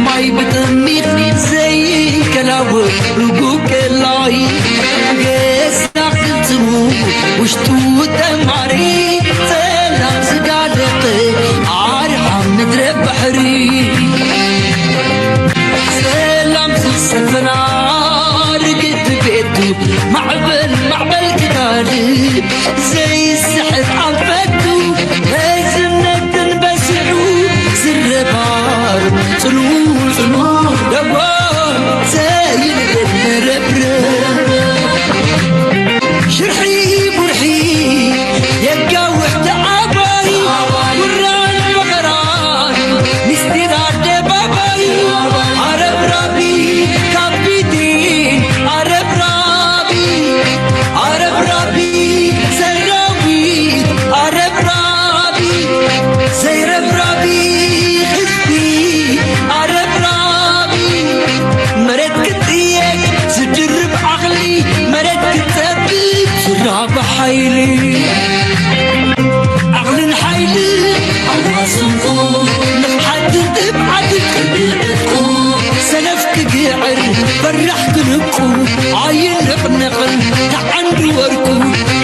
ማይ ብጥሚት ዘይከላወ ርጉቅ ቀላይ ገዛ ክልትሙ ውሽጡ ተማሪ ሰላም ዝጋለጠ ኣርሓ ምድረ ባሕሪ ሰላም ዝሰፈና ርግት ቤቱ ማዕበል ማዕበል ክጋልብ ዘይስሕት ኣንፈቱ ሕዝነትን በሲሑ ዝረባር ጽኑ ጽኑ ደጎ ዘይንብል መረብረ ሽርሒ ቡርሒ የጋውሕ ተዓባይ ጉራን መኸራን ምስጢር ኣደባባይ ኣረብራቢ ካፒቴን ኣረብራቢ ኣረብራቢ ሰራዊት ኣረብራቢ ዘይረብራቢ ህዝቢ ኣረብራቢ መሬት ክጥየቅ ዝድርብ ዓቕሊ መሬት ክጸብብ ዝራብ ሓይሊ ዓቕልን ሓይሊ ኣዋስንኩ ንፍሓትን ትብዓትን ቅድሚ ዕጥቁ ሰነፍ ክግዕር ፈራሕ ክንቁ ኣይንቕነቕን ተዓንዱ ወርቁ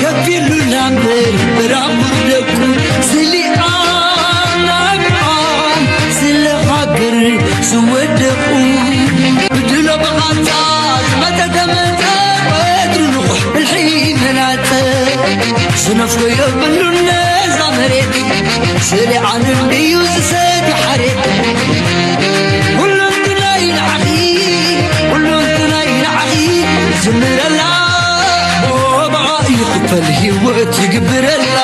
ከፊሉ ላምበር ብራቑ ደቁ ስሊኣ ናብኣ ስለ ሃገር ዝወደቑ ብድሎ ብቓንጻ ዝመጠ ተመጠ ወትሩ ንቑሕ ብልሒ መናጸ ስነፍኮ የብሉን ነዛ መሬት ስለ ኣነ እንድዩ ዝሰቲ ሓሬት ሁሉንትናይ ንዓኺ ሁሉንትናይ ንዓኺ ዝምረላ ብኣ ይኽፈል ህይወት ይግብረላ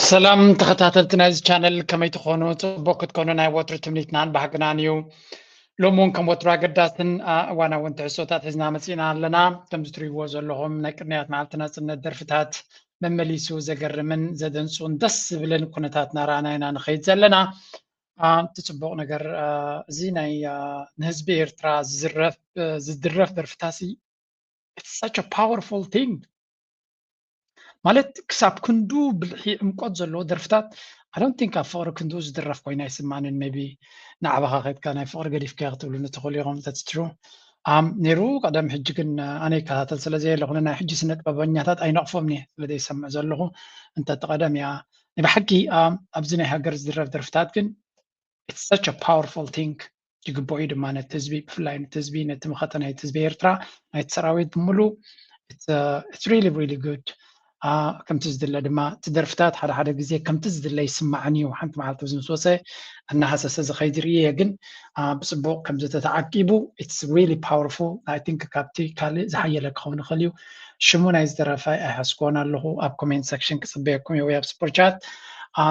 ሰላም ተኸታተልቲ ናይዚ ቻነል ከመይ ትኾኑ? ጽቡቕ ክትኮኑ ናይ ወትሩ ትምኒትናን ባህግናን እዩ። ሎሚ እውን ከም ወትሩ ኣገዳስን እዋናውን ትሕዝቶታት ሒዝና መጺእና ኣለና። ከምዚ ትሪእዎ ዘለኹም ናይ ቅንያት መዓልቲ ናጽነት ደርፍታት መመሊሱ ዘገርምን ዘደንጹን ደስ ዝብልን ኩነታት እናረኣና ኢና ንኸይድ ዘለና። እቲ ጽቡቕ ነገር እዚ ናይ ንህዝቢ ኤርትራ ዝድረፍ ደርፍታሲ it's such a powerful thing ማለት ክሳብ ክንዱ ብልሒ ዕምቆት ዘለዎ ደርፍታት I don't think ኣብ ፍቕሪ ክንዱ ዝድረፍ ኮይና ይስማንን maybe ንዓባኻ ከድካ ናይ ፍቕሪ ገዲፍካ ክትብሉ ንትኽእሉ ኢኹም that's true ኣም ነይሩ ቀደም ሕጂ ግን ኣነ ይከታተል ስለ ዘየለኹ ናይ ሕጂ ስነ ጥበበኛታት ኣይነቕፎም እየ ስለ ዘይሰምዕ ዘለኹ እንተ ቀደም እያ ናይ ብሓቂ ኣብዚ ናይ ሃገር ዝድረፍ ደርፍታት ግን it's such a powerful thing ይግብኦ እዩ ድማ ነቲ ህዝቢ ብፍላይ ነቲ ህዝቢ ነቲ መኸተ ናይቲ ህዝቢ ኤርትራ ናይቲ ሰራዊት ብምሉ it's really really good ከምቲ ዝድለ ድማ እቲ ደርፍታት ሓደ ሓደ ግዜ ከምቲ ዝድለ ይስማዕን እዩ ሓንቲ መዓልቲ ኣብዚ ምስ ወፀ እናሃሰሰ ዝኸይድ ርእየ ግን ብፅቡቕ ከምዚ ተተዓቂቡ it's really powerful I think ካብቲ ካልእ ዝሓየለ ክኸውን ይኽእል እዩ ሽሙ ናይ ዝደረፋይ ኣይሓስኮን ኣለኹ ኣብ comment section ክፅበየኩም እየ ወይ ኣብ super chat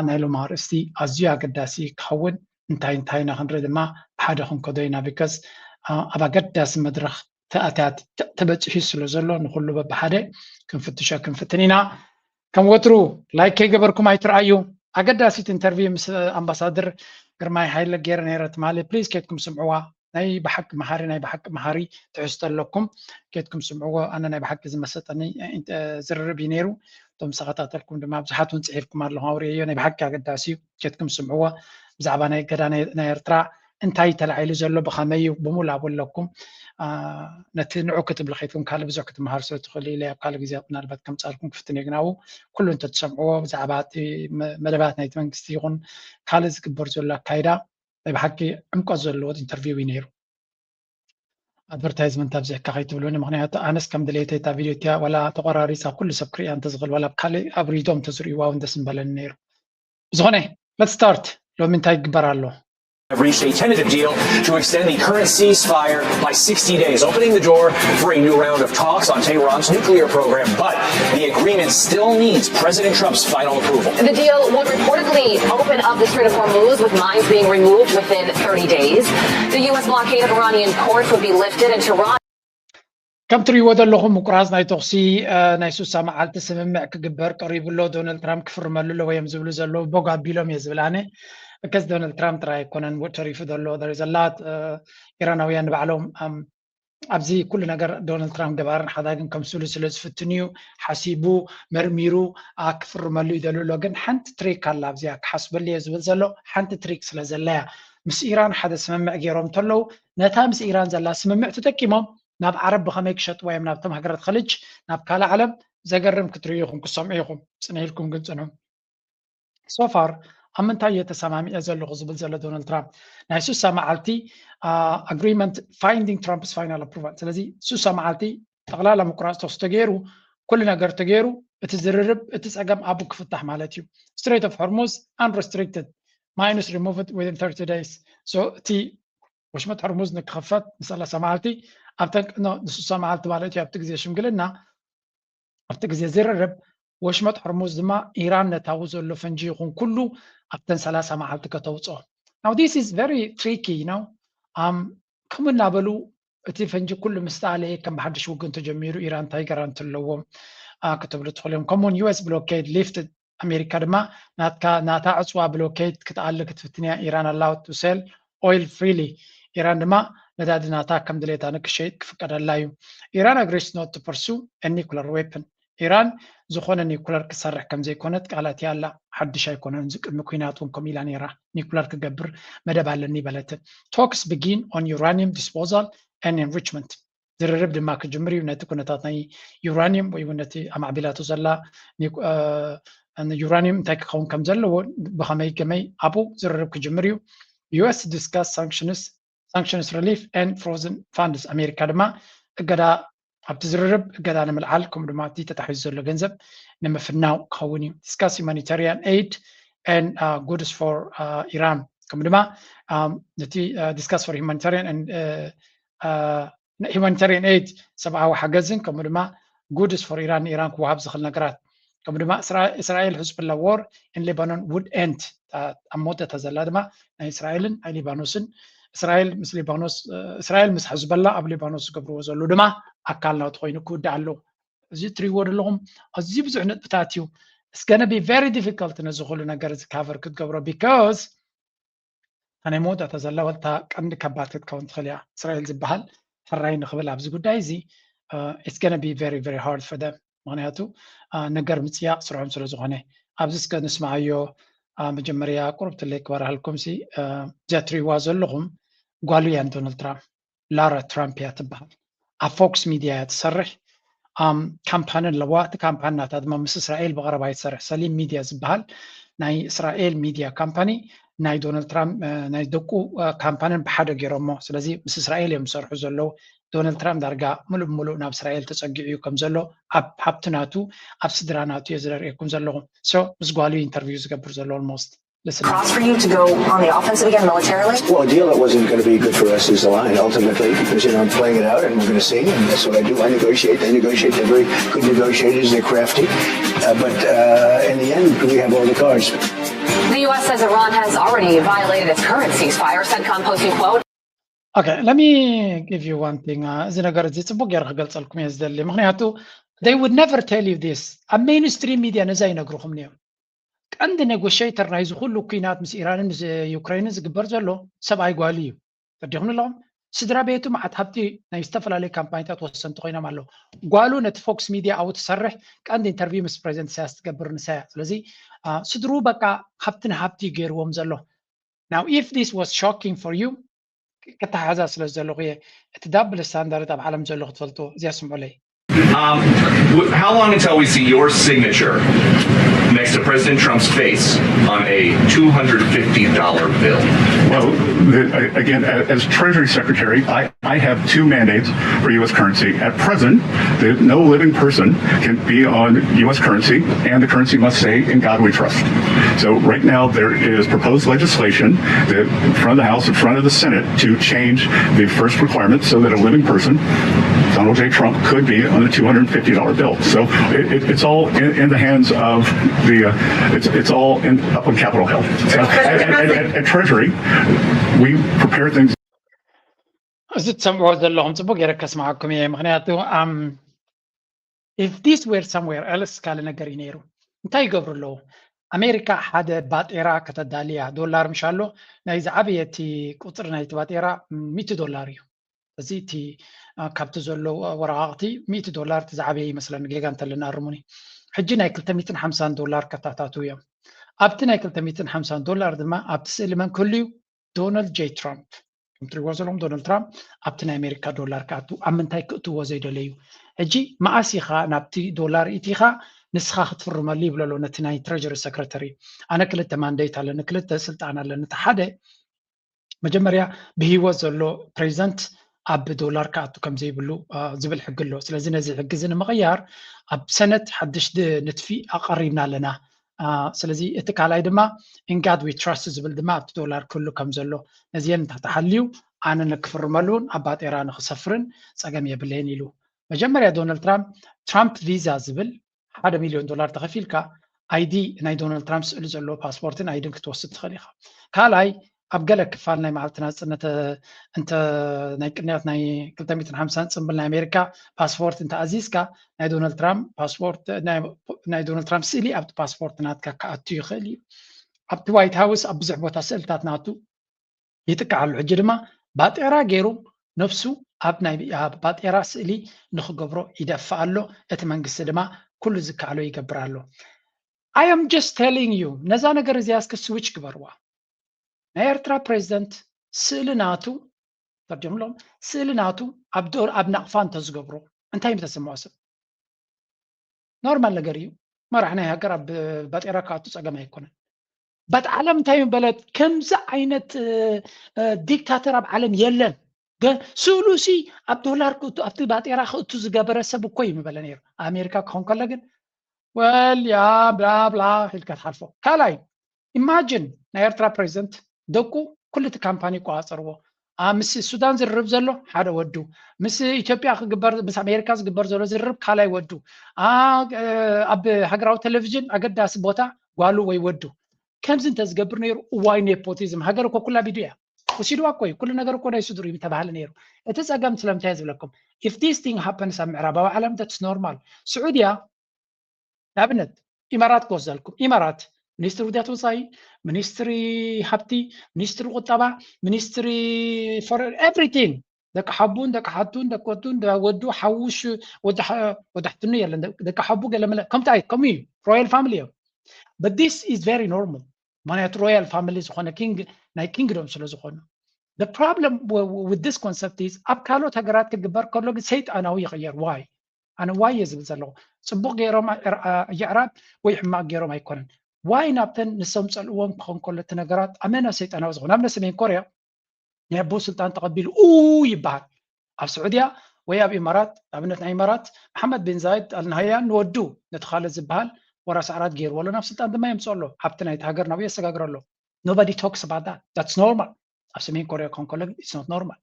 ናይ ሎም ኣርእስቲ ኣዝዩ ኣገዳሲ ክኸውን እንታይ እንታይ ኢና ክንርኢ ድማ ብሓደ ክንከዶ ኢና because ኣብ ኣገዳሲ መድረኽ ተኣትያ ተበፂሑ ስለ ዘሎ ንኩሉ በብሓደ ክንፍትሾ ክንፍትን ኢና ከም ወትሩ like ከይገበርኩም ኣይትርኣዩ ኣገዳሲት interview ምስ ኣምባሳደር ግርማይ ሃይለ ገይረ ነይረ ትማሊ please ኬድኩም ስምዕዋ ናይ ብሓቂ መሃሪ ናይ ብሓቂ መሃሪ ትሕዝቶ ኣለኩም ኬድኩም ስምዕዎ ኣነ ናይ ብሓቂ ዝመሰጠኒ ዝርርብ እዩ ነይሩ እቶም ዝተኸታተልኩም ድማ ብዙሓት እውን ፅሒፍኩም ኣለኹም ኣውሪዮ ናይ ብሓቂ ኣገዳሲ እዩ ኬድኩም ስምዕዎ ብዛዕባ ናይ ገዳ ናይ ኤርትራ እንታይ ተላዒሉ ዘሎ ብኸመይ እዩ ብምሉእ ኣብለኩም ነቲ ንዑ ክትብል ከይትኩም ካልእ ብዙሕ ክትመሃር ስለ ትኽእሉ ኢለ ኣብ ካልእ ግዜ ምናልባት ከምፃልኩም ክፍትን እየ ግን ኣብኡ ኩሉ እንተትሰምዕዎ ብዛዕባ እቲ መደባት ናይቲ መንግስቲ ይኹን ካልእ ዝግበር ዘሎ ኣካይዳ ናይ ብሓቂ ዕምቆት ዘለዎ interview እዩ ነይሩ advertisement ኣብዚሕካ ከይትብሉኒ ምክንያቱ ኣነስ ከም ድሌተይ እታ ቪድዮ እቲያ ዋላ ተቆራሪፃ ኩሉ ሰብ ክሪኣ እንተዝኽእል ዋላ ኣብ ካልእ ኣብ ሪዶም ተዝርእይዋ እውን ደስ ምበለኒ ነይሩ ብዝኾነ let's start ሎሚ እንታይ ይግበር ኣሎ have reached a tentative deal to extend the current ceasefire by sixty days, opening the door for a new round of talks on Tehran's nuclear program. But the agreement still needs President Trump's final approval. The deal would reportedly open up the Strait of Hormuz, with mines being removed within thirty days. The U S blockade of Iranian ports would be lifted, and Tehran. ከም ትሪእዎ ዘለኹም ምቁራፅ ናይ ተኹሲ ናይ ሱሳ መዓልቲ ስምምዕ ክግበር ቀሪቡ ኣሎ ዶናልድ ትራምፕ ክፍርመሉ ኣለዎ እዮም ዝብሉ ዘለዉ ቦግ ኣቢሎም እየ ዝብል ኣነ ከዚ ዶናልድ ትራምፕ ጥራይ ኣይኮነን ተሪፉ ዘሎ። ኢራናውያን ንባዕሎም ኣብዚ ኩሉ ነገር ዶናልድ ትራምፕ ገባርን ሓዳግን ከምስሉ ስለ ዝፍትን እዩ ሓሲቡ መርሚሩ ክፍርመሉ ይደልሎ። ግን ሓንቲ ትሪክ ኣላ ኣብዚኣ ክሓስበሉ እየ ዝብል ዘሎ። ሓንቲ ትሪክ ስለ ዘለያ ምስ ኢራን ሓደ ስምምዕ ገይሮም እንተለዉ ነታ ምስ ኢራን ዘላ ስምምዕ ተጠቂሞም ናብ ዓረብ ብኸመይ ክሸጥዋ እዮም ናብቶም ሃገራት ኸልጅ ናብ ካልእ ዓለም ዘገርም ክትርእዩ ኢኹም ክሰምዑ ኢኹም። ጽንሕ ኢልኩም ግን ጽንሑ። ሶፋር ኣብ ምንታይ እየ ተሰማሚዐ ዘለኹ ዝብል ዘሎ ዶናልድ ትራምፕ ናይ ሱሳ መዓልቲ ኣግሪመንት ፋይንዲንግ ትራምፕስ ፋይናል ኣፕሩቫል። ስለዚ ሱሳ መዓልቲ ጠቕላላ ምቁራፅ ተኩስ ተገይሩ ኩሉ ነገር ተገይሩ እቲ ዝርርብ እቲ ፀገም ኣብኡ ክፍታሕ ማለት እዩ። ስትሬት ኦፍ ሆርሙዝ unrestricted minus removed within thirty days። So እቲ ወሽመጥ ሆርሙዝ ንክኸፈት ንሰላሳ መዓልቲ ኣብተን ንስሳ መዓልቲ ማለት እዩ ኣብቲ ግዜ ሽምግልና ኣብቲ ግዜ ዝርርብ ወሽመጥ ሆርሙዝ ድማ ኢራን ነታዊ ዘሎ ፈንጂ ይኹን ኩሉ ኣብተን ሰላሳ መዓልቲ ከተውፅኦ። Now this is very tricky you know። ከምኡ እናበሉ እቲ ፈንጂ ኩሉ ምስ ተኣለየ ከም ብሓድሽ ውግን ተጀሚሩ ኢራን እንታይ ጋራንቲ ኣለዎም ክትብሉ ትኽእሉ እዮም። ከምኡውን ዩኤስ ብሎኬድ ሊፍት ኣሜሪካ ድማ ናታ ዕፅዋ ብሎኬድ ክትኣሊ ክትፍትን እያ። ኢራን allowed to sell oil freely። ኢራን ድማ ነዳዲ ናታ ከም ድሌታ ንክሸይጥ ክፍቀደላ እዩ። ኢራን agrees not to pursue a nuclear weapon። ኢራን ዝኾነ ኒኩለር ክሰርሕ ከም ዘይኮነት ቃላት እያ ኣላ። ሓድሽ ኣይኮነን። እዚ ቅድሚ ኩናት እውን ከምኡ ኢላ ነይራ። ኒኩለር ክገብር መደብ ኣለኒ በለትን። Talks begin on uranium disposal and enrichment። ዝርርብ ድማ ክጅምር እዩ ነቲ ኩነታት ናይ ዩራኒየም ወይ እውን ነቲ ኣማዕቢላቱ ዘላ ዩራኒየም እንታይ ክኸውን ከም ዘለዎ ብኸመይ ገመይ ኣብኡ ዝርርብ ክጅምር እዩ። U S discuss sanctions sanctions relief and frozen funds። ኣሜሪካ ድማ እገዳ ኣብቲ ዝርርብ እገዳ ንምልዓል ከምኡ ድማ እቲ ተታሒዙ ዘሎ ገንዘብ ንምፍናው ክኸውን እዩ። Discuss humanitarian aid and goods for ኢራን ከምኡ ድማ ነቲ discuss for humanitarian and humanitarian aid ሰብኣዊ ሓገዝን ከምኡ ድማ goods for ኢራን ንኢራን ክወሃብ ዝኽእል ነገራት ከምኡ ድማ እስራኤል ሕዝብላ war in Lebanon would end። ኣብ መወዳእታ ዘላ ድማ ናይ እስራኤልን ናይ ሊባኖስን እስራኤል ምስ ሊባኖስ እስራኤል ምስ ሕዝበላ ኣብ ሊባኖስ ዝገብርዎ ዘለዉ ድማ ኣካል ናውቲ ኮይኑ ክውዳእ ኣለዎ። እዚ እትሪእዎ ዘለኹም ኣዝዩ ብዙሕ ነጥብታት እዩ። It's gonna be very difficult ነዚ ኩሉ ነገር እዚ cover ክትገብሮ because እታ ናይ መወዳእታ ዘላ ዋላ እታ ቀንዲ ከባድ ክትከውን ትኽእል እያ። እስራኤል ዝበሃል ሕራይ ንኽብል ኣብዚ ጉዳይ እዚ it's gonna be very very hard for them። ምኽንያቱ ነገር ምፅያቕ ስርሖም ስለ ዝኾነ። ኣብዚ እስከ ንስምዓዮ። መጀመርያ ቁሩብ ትለይ ክበርሃልኩም ሲ እዚኣ ትሪእዋ ዘለኹም ጓሉ እያ ንዶናልድ ትራምፕ ላራ ትራምፕ እያ ትበሃል። ኣብ ፎክስ ሚድያ እያ ትሰርሕ። ካምፓኒ ኣለዋ። እቲ ካምፓኒ ናታ ድማ ምስ እስራኤል ብቐረባ እያ ትሰርሕ። ሰሊም ሚድያ ዝበሃል ናይ እስራኤል ሚድያ ካምፓኒ ናይ ዶናልድ ትራምፕ ናይ ደቁ ካምፓኒን ብሓደ ገይሮሞ። ስለዚ ምስ እስራኤል እዮም ዝሰርሑ ዘለዉ። ዶናልድ ትራምፕ ዳርጋ ሙሉእ ብሙሉእ ናብ እስራኤል ተፀጊዑ እዩ ከም ዘሎ ኣብ ሃብቲ ናቱ ኣብ ስድራ ናቱ እየ ዝረርእየኩም ዘለኹ። So ምስ ጓሉ ኢንተርቪው ዝገብር ዘሎ almost Cross for you to go on the offensive again militarily? Well, a deal that wasn't going to be good for us is a line, ultimately, because, you know, I'm playing it out and we're going to see. And that's what I do. I negotiate, they negotiate. They're very good negotiators, they're crafty. Uh, but uh, in the end, we have all the cards. The U S says Iran has already violated its current ceasefire, CENTCOM posting, quote, Okay, let me give you one thing. እዚ ነገር እዚ ጽቡቅ ገይረ ክገልጸልኩም እየ ዝደሊ። ምክንያቱ they would never tell you this። ኣብ mainstream media ነዚ ኣይነግርኹምን እዮም። ቀንዲ negotiator ናይዚ ኩሉ ኩናት ምስ ኢራንን ምስ ዩክሬንን ዝግበር ዘሎ ሰብኣይ ጓሉ እዩ። ፈዲኹም ኣለኹም። ስድራ ቤቱ መዓት ሃብቲ ናይ ዝተፈላለዩ ካምፓኒታት ወሰንቲ ኮይኖም ኣለዉ። ጓሉ ነቲ ፎክስ ሚድያ ኣብኡ ትሰርሕ ቀንዲ ኢንተርቪው ምስ ፕሬዚደንት ኢሳያስ ትገብር ንሳ እያ። ስለዚ ስድርኡ በቃ ሃብቲ ንሃብቲ እዩ ገይርዎም ዘሎ። Now if this was shocking for you ክተሓዛ ስለ ዘለኹ እየ። እቲ double standard ኣብ ዓለም ዘሎ ክትፈልጥዎ እዚኣ ስምዑለይ። How long until we see your signature next to President Trump's face on a two hundred fifty dollar bill? Well, again, as Treasury Secretary, I, I have two mandates for U S currency. At present, no living person can be on U S currency, and the currency must say, "In God We Trust." So right now, there is proposed legislation that in front of the House, in front of the Senate, to change the first requirement so that a living person, Donald J. Trump, could be on a two hundred fifty dollar bill. So it, it, it's all in, in the hands of the, uh, it's, it's all in, up on Capitol Hill. So at, at, at, at Treasury, we prepare things. እዚ ትሰምዕዎ ዘለኹም ጽቡቅ ገይረ ከስምዓኩም እየ። ምክንያቱ if this were somewhere else ካልእ ነገር እዩ ነይሩ። እንታይ ይገብሩ ኣለዉ? ኣሜሪካ ሓደ ባጤራ ከተዳልያ ዶላር ምሻሎ ናይ ዝዓበየ እቲ ቁፅሪ ናይቲ ባጤራ ሚእቲ ዶላር እዩ። እዚ እቲ ካብቲ ዘሎ ወረቃቅቲ ሚእቲ ዶላር እቲ ዝዓበየ ይመስለኒ፣ ጌጋ እንተለና ኣርሙኒ። ሕጂ ናይ ክልተ ሚእትን ሓምሳን ዶላር ከታታቱ እዮም። ኣብቲ ናይ ክልተ ሚእትን ሓምሳን ዶላር ድማ ኣብቲ ስእሊ መን ክህሉ እዩ? ዶናልድ ጄ ትራምፕ። ከም ትሪእዎ ዘለኹም ዶናልድ ትራምፕ ኣብቲ ናይ ኣሜሪካ ዶላር ክኣቱ ኣብ ምንታይ ክእትዎ ዘይደለዩ? ሕጂ መኣስ ኢኻ ናብቲ ዶላር ኢቲኻ ንስኻ ክትፍርመሉ ይብለሎ ነቲ ናይ ትሬጀሪ ሰክረተሪ። ኣነ ክልተ ማንዴት ኣለኒ፣ ክልተ ስልጣን ኣለኒ። እቲ ሓደ መጀመርያ ብህይወት ዘሎ ፕሬዚደንት ኣብ ዶላር ክኣቱ ከም ዘይብሉ ዝብል ሕጊ ኣሎ። ስለዚ ነዚ ሕጊ እዚ ንምቕያር ኣብ ሰነት ሓድሽ ንጥፊ ኣቐሪብና ኣለና። ስለዚ እቲ ካልኣይ ድማ In God We Trust ዝብል ድማ ኣብቲ ዶላር ክህሉ ከም ዘሎ ነዚአን እንተተሓልዩ ኣነ ንክፍርመሉን ኣብ ባጤራ ንክሰፍርን ፀገም የብለይን ኢሉ። መጀመርያ ዶናልድ ትራምፕ ትራምፕ ቪዛ ዝብል ሓደ ሚሊዮን ዶላር ተኸፊልካ ኣይዲ ናይ ዶናልድ ትራምፕ ስእሊ ዘለዎ ፓስፖርትን ኣይድን ክትወስድ ትኽእል ኢኻ። ካልኣይ ኣብ ገለ ክፋል ናይ መዓልቲ ናፅነት እንተ ናይ ቅንያት ናይ ክልተ ሚእትን ሓምሳን ፅምብል ናይ ኣሜሪካ ፓስፖርት እንተ ኣዚዝካ ናይ ዶናልድ ትራምፕ ፓስፖርት ናይ ዶናልድ ትራምፕ ስእሊ ኣብቲ ፓስፖርት ናትካ ክኣቱ ይኽእል እዩ። ኣብቲ ዋይት ሃውስ ኣብ ብዙሕ ቦታ ስእልታት ናቱ ይጥቃዓሉ። ሕጂ ድማ ባጤራ ገይሩ ነፍሱ ኣብ ናይ ባጤራ ስእሊ ንክገብሮ ይደፍእ ኣሎ። እቲ መንግስቲ ድማ ኩሉ ዝከኣሎ ይገብር ኣሎ። I am just telling you ነዛ ነገር እዚኣ እስከ ስዊች ግበርዋ። ናይ ኤርትራ ፕሬዚደንት ስእሊ ናቱ ተርጀምሎም ስእሊ ናቱ ኣብ ናቕፋ እንተዝገብሮ እንታይ ምተሰምዖ ሰብ? ኖርማል ነገር እዩ። መራሕ ናይ ሃገር ኣብ ባጤራ ክኣቱ ፀገም ኣይኮነን። በት ዓለም እንታይ በለት? ከምዚ ዓይነት ዲክታተር ኣብ ዓለም የለን። ስእሉ ሲ ኣብ ዶላር ክእቱ ኣብቲ ባጤራ ክእቱ ዝገበረ ሰብ እኮ እዩ ምበለ ነይሩ። ኣሜሪካ ክኾን ከሎ ግን ወል ያ ብላ ብላ ኢልካ ትሓልፎ። ካልኣይ ኢማጅን ናይ ኤርትራ ፕሬዚደንት ደቁ ኩሉ እቲ ካምፓኒ ይቆፃፀርዎ። ምስ ሱዳን ዝርርብ ዘሎ ሓደ ወዱ፣ ምስ ኢትዮጵያ ክግበር ምስ ኣሜሪካ ዝግበር ዘሎ ዝርርብ ካልኣይ ወዱ፣ ኣብ ሃገራዊ ቴሌቪዥን ኣገዳሲ ቦታ ጓሉ ወይ ወዱ። ከምዚ እንተዝገብር ነይሩ እዋይ ኔፖቲዝም። ሃገር እኮ ኩላ ቢዱ እያ። ወሲድዋ እኮ እዩ። ኩሉ ነገር እኮ ናይ ስድሩ እዩ ምተባህለ ነይሩ። እቲ ፀገም ስለምንታይ ዝብለኩም if this thing happens ኣብ ምዕራባዊ ዓለም that's normal። ስዑድያ ንኣብነት ኢማራት ክወስደልኩም። ኢማራት ሚኒስትሪ ጉዳያት ወፃኢ፣ ሚኒስትሪ ሃብቲ፣ ሚኒስትሪ ቁጠባ፣ ሚኒስትሪ everything ደቂ ሓቡን ደቂ ሓቱን ደቂ ወዱን ወዱ ሓውሽ ወዳሕትኑ የለን። ደቂ ሓቡ ገለመለ ከምቲ ኣይ ከምኡ እዩ። ሮያል ፋሚሊ እዮም። But this is very normal። ምክንያቱ ሮያል ፋሚሊ ዝኾነ ኪንግ ናይ ኪንግዶም ስለ ዝኾኑ። The problem with this concept is ኣብ ካልኦት ሃገራት ክግበር ከሎ ግን ሰይጣናዊ ይቕየር። ዋይ ኣነ ዋይ እየ ዝብል ዘለኹ። ፅቡቕ ገይሮም የዕራብ ወይ ሕማቕ ገይሮም ኣይኮነን። ዋይ ናብተን ንሶም ፀልእዎም ክኾን ከሎ እቲ ነገራት ኣመና ሰይጣናዊ ዝኾነ ኣብ ሰሜን ኮርያ ናይ ኣቦ ስልጣን ተቐቢሉ ኡ ይበሃል። ኣብ ስዑድያ ወይ ኣብ ኢማራት ኣብነት ናይ ኢማራት መሓመድ ቢን ዛይድ ኣልናሃያን ንወዱ ነቲ ካልእ ዝበሃል ወራሲ ዓራት ገይርዎ ኣሎ ናብ ስልጣን ድማ የምፅኦ ኣሎ። ሃብቲ ናይቲ ሃገር ናብኡ የሰጋግሮ ኣሎ። Nobody talks about that. That's normal። ኣብ ሰሜን ኮርያ ክኾን ከሎ it's not normal።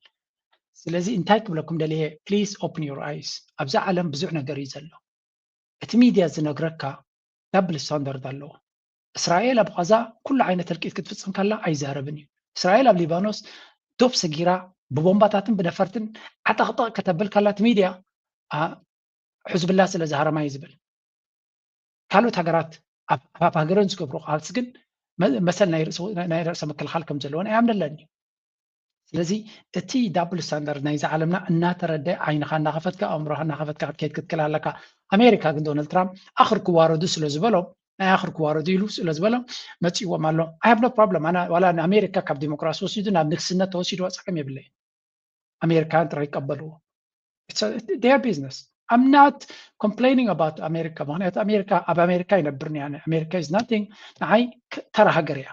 ስለዚ እንታይ ክብለኩም ደልየ please open your eyes። ኣብዚ ዓለም ብዙሕ ነገር እዩ ዘሎ። እቲ ሚድያ ዝነግረካ ዳብል ስታንዳርድ ኣለዎ። እስራኤል ኣብ ቃዛ ኩሉ ዓይነት ህልቂት ክትፍፅም ከላ ኣይዛረብን እዩ። እስራኤል ኣብ ሊባኖስ ዶብ ሰጊራ ብቦምባታትን ብነፈርትን ዓጠቕጠቕ ከተብል ከላ እቲ ሚድያ ሕዝብላ ስለ ዝሃረማ እዩ ዝብል። ካልኦት ሃገራት ኣብ ሃገረን ዝገብሮ ቃልሲ ግን መሰል ናይ ርእሰ ምክልኻል ከም ዘለወን ኣይኣምነለን እዩ። ስለዚ እቲ ዳብል ስታንዳርድ ናይዚ ዓለምና እናተረደ ዓይንኻ እናኸፈትካ ኣእምሮኻ እናኸፈትካ ክትከይድ ክትክል ኣለካ። ኣሜሪካ ግን ዶናልድ ትራምፕ ኣኽር ክዋረዱ ስለ ዝበሎም ናይ ኣኽር ክዋረዱ ኢሉ ስለ ዝበሎም መፂዎም ኣሎ። I have no problem። ኣነ ዋላ ንኣሜሪካ ካብ ዲሞክራሲ ወሲዱ ናብ ንግስነት ተወሲድዋ ፀገም የብለይ። ኣሜሪካን ጥራይ ይቀበልዎ። Their business። I'm not complaining about ኣሜሪካ። ምክንያቱ ኣሜሪካ ኣብ ኣሜሪካ ይነብር ኣነ። ኣሜሪካ is nothing። ንዓይ ተራ ሃገር እያ።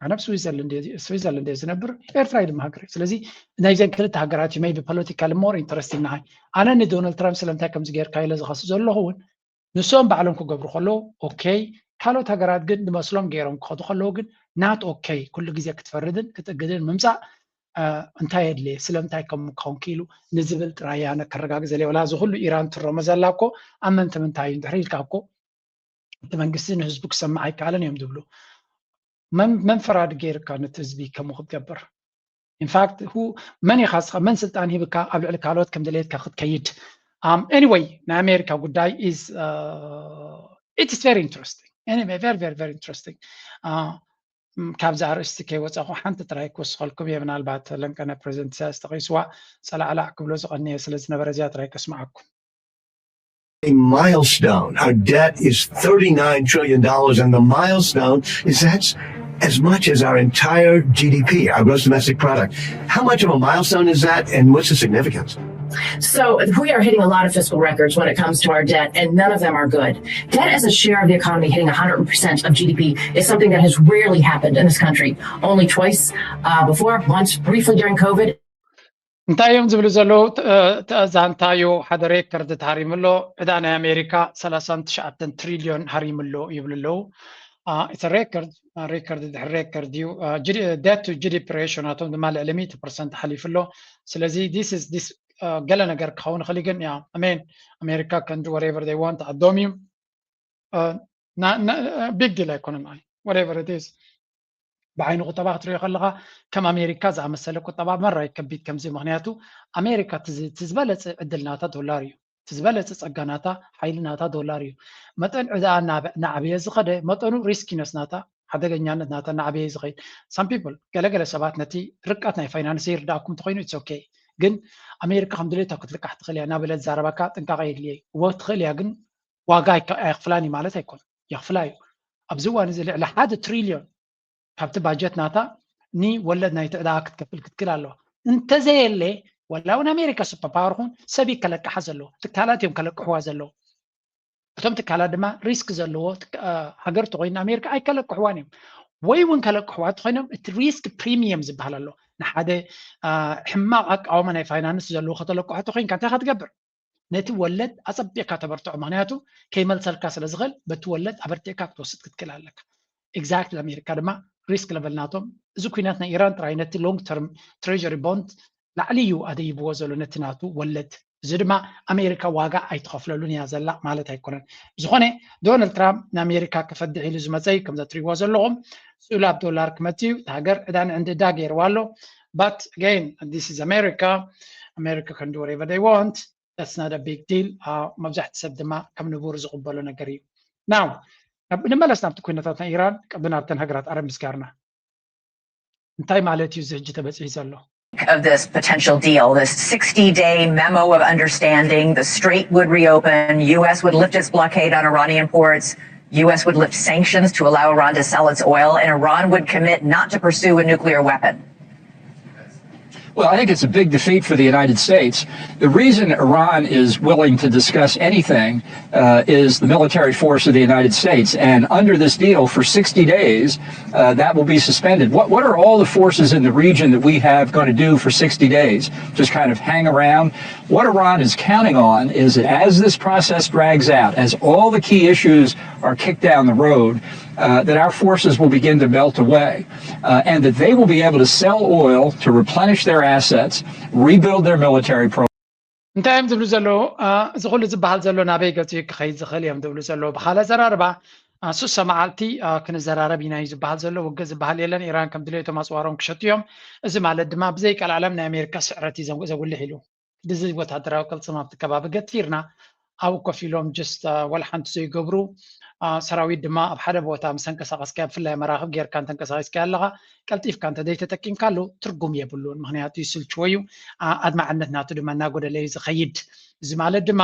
ኣነ ኣብ ስዊዘርላንድ እየ ዝነብር፣ ኤርትራ ድማ ሃገር። ስለዚ ናይዘን ክልተ ሃገራት እዩ maybe politically more interesting ንዓይ። ኣነ ንዶናልድ ትራምፕ ስለምንታይ ከምዚ ጌርካ ኢለ ዝኸስ ዘለኹ እውን ንሶም ባዕሎም ክገብሩ ከለዉ ኦኬ፣ ካልኦት ሃገራት ግን ዝመስሎም ገይሮም ክኸዱ ከለዉ ግን not okay። ኩሉ ግዜ ክትፈርድን ክትእግድን ምምፃእ እንታይ የድልየ ስለምንታይ ከም ክኸውን ክኢሉ ንዝብል ጥራይ ኣነ ከረጋግፅ እየ። ወላ እዚ ኩሉ ኢራን ትሮሞ ዘላ እኮ ኣብ መንተ ምንታይ እዩ እንድሕር ኢልካ እኮ እቲ መንግስቲ ንህዝቡ ክሰምዕ ኣይከኣለን እዮም ዝብሉ። መን ፈራዲ ገይርካ ነቲ ህዝቢ ከምኡ ክትገብር? ኢንፋክት መን ኢኻ እስኻ መን ስልጣን ሂብካ ኣብ ልዕሊ ካልኦት ከም ደለየትካ ክትከይድ? Anyway ናይ ኣሜሪካ ጉዳይ is it is very interesting። Anyway, very, very, very interesting. Uh, ካብዚ ኣርእስቲ ከይወፃኹ ሓንቲ ጥራይ ክወስኸልኩም እየ። ምናልባት ለንቀነ ፕሬዚደንት ኢሳያስ ተቂስዋ ፀላዕላዕ ክብሎ ዝቐንየ ስለ ዝነበረ እዚኣ ጥራይ ከስምዓኩም። A milestone. Our debt is thirty-nine trillion dollars, and the milestone is that's as much as our entire G D P, our gross domestic product. How much of a milestone is that, and what's the significance? So we are hitting a lot of fiscal records when it comes to our debt, and none of them are good. Debt as a share of the economy hitting one hundred percent of G D P is something that has rarely happened in this country. Only twice uh, before, once briefly during COVID. እንታይ እዮም ዝብሉ ዘለዉ? እዛ እንታዩ ሓደ ሬከርድ ተሃሪሙ ኣሎ። ዕዳ ናይ ኣሜሪካ ሰላሳን ትሽዓተን ትሪልዮን ሃሪሙ ኣሎ ይብሉ ኣለዉ። It's a record. ሬከርድ ድሕሪ ሬከርድ እዩ። Debt to G D P ratio ናቶም ድማ ልዕሊ ሚእቲ ፐርሰንት ሓሊፉ ኣሎ። ስለዚ this is this ገለ ነገር ክኸውን ይኽእል ግን ያ I mean ኣሜሪካ can do whatever they want ኣዶም እዩ። Big deal ኣይኮነን። Whatever it is ብዓይኒ ቁጠባ ክትሪኦ ከለካ ከም ኣሜሪካ ዝኣመሰለ ቁጠባ መራይ ከቢድ ከምዚ ምክንያቱ ኣሜሪካ እቲ ዝበለፀ ዕድል ናታ ዶላር እዩ። እቲ ዝበለፀ ፀጋ ናታ ሓይሊ ናታ ዶላር እዩ። መጠን ዕዳኣ እናዓበየ ዝኸደ መጠኑ ሪስኪነስ ናታ ሓደገኛነት ናታ እናዓበየ ዝኸይድ some people ገለገለ ሰባት ነቲ ርቀት ናይ ፋይናንስ ይርዳእኩም እንተኮይኑ it's okay ግን ኣሜሪካ ከም ድሌታ ክትልቃሕ ትኽእል እያ እናበለ ዝዛረባካ ጥንቃቐ የድልየ እዎ ትኽእል እያ ግን ዋጋ ኣየኽፍላን እዩ ማለት ኣይኮን የኽፍላ እዩ ኣብዚ እዋን እዚ ልዕሊ ሓደ ትሪልዮን ካብቲ ባጀት ናታ ንወለድ ናይቲ ዕዳ ክትከፍል ክትክል ኣለዋ እንተዘየለ ወላ እውን ኣሜሪካ ሱፐር ፓወር ኹን ሰብ ከለቅሓ ዘለዎ ትካላት እዮም ከለቅሕዋ ዘለዎ እቶም ትካላት ድማ ሪስክ ዘለዎ ሃገር ተኮይኑ ኣሜሪካ ኣይከለቅሕዋን እዮም ወይ እውን ከለቅሕዋ ተኮይኖም እቲ ሪስክ ፕሪሚየም ዝበሃል ኣሎ ንሓደ ሕማቕ ኣቃወማ ናይ ፋይናንስ ዘለዎ ከተለቅሖ ተኮይንካ እንታይ ክትገብር ነቲ ወለድ ኣፀቢቕካ ተበርትዖ ምክንያቱ ከይመልሰልካ ስለ ዝኽእል በቲ ወለድ ኣበርቲዕካ ክትወስድ ክትክእል ኣለካ exactly ኣሜሪካ ድማ risk level ናቶም እዚ ኩናት ናይ ኢራን ጥራይ ነቲ long term treasury bond ላዕሊ እዩ ኣደይብዎ ዘሎ ነቲ ናቱ ወለድ እዚ ድማ ኣሜሪካ ዋጋ ኣይትኸፍለሉን እያ ዘላ ማለት ኣይኮነን ዝኾነ ዶናልድ ትራምፕ ንኣሜሪካ ክፈድሕ ኢሉ ዝመፀ እዩ ከምዛ ትሪዎ ዘለኹም ስእሉ ኣብ ዶላር ክመፅ እዩ እቲ ሃገር ዕዳን ዕንድዳ ገይርዋ ኣሎ but again this is America America can do whatever they want that's not a big deal መብዛሕቲ ሰብ ድማ ከም ንቡር ዝቕበሎ ነገር እዩ now ንመለስ ናብቲ ኩነታት ናይ ኢራን ቅድሚ ናብተን ሃገራት ዓረብ ምስጋርና እንታይ ማለት እዩ እዚ ሕጂ ተበፂሑ ዘሎ of this potential deal, this sixty day memo of understanding, the strait would reopen, U S would lift its blockade on Iranian ports, U S would lift sanctions to allow Iran to sell its oil, and Iran would commit not to pursue a nuclear weapon. Well, I think it's a big defeat for the United States. The reason Iran is willing to discuss anything uh, is the military force of the United States. And under this deal, for sixty days, uh, that will be suspended. What, what are all the forces in the region that we have going to do for sixty days? Just kind of hang around? What Iran is counting on is that as this process drags out, as all the key issues are kicked down the road, uh, that our forces will begin to melt away uh, and that they will be able to sell oil to replenish their assets, rebuild their military program. እንታይ እዮም ዝብሉ ዘለዉ እዚ ኩሉ ዝበሃል ዘሎ ናበይ ገፂ ክኸይድ ዝኽእል እዮም ዝብሉ ዘለዉ ብካልእ ዘራርባ ሱሳ መዓልቲ ክንዘራረብ ኢና እዩ ዝበሃል ዘሎ ውግእ ዝበሃል የለን ኢራን ከም ድሌቶም ኣፅዋሮም ክሸጡ እዮም እዚ ማለት ድማ ብዘይቀልዓለም ናይ ኣሜሪካ ስዕረት እዩ ዘጉልሕ ኢሉ ብዚ ወታደራዊ ቅልፅም ኣብቲ ከባቢ ገቲርና ኣብኡ ኮፍ ኢሎም just ወላ ሓንቲ ዘይገብሩ ሰራዊት ድማ ኣብ ሓደ ቦታ ምስ ተንቀሳቀስካ ብፍላይ መራክብ ጌርካ እንተንቀሳቂስካ ኣለካ ቀልጢፍካ እንተ ዘይተጠቂምካሉ ትርጉም የብሉን ምክንያቱ ይስልችዎ እዩ ኣድማዕነት ናቱ ድማ እናጎደለ እዩ ዝኸይድ እዚ ማለት ድማ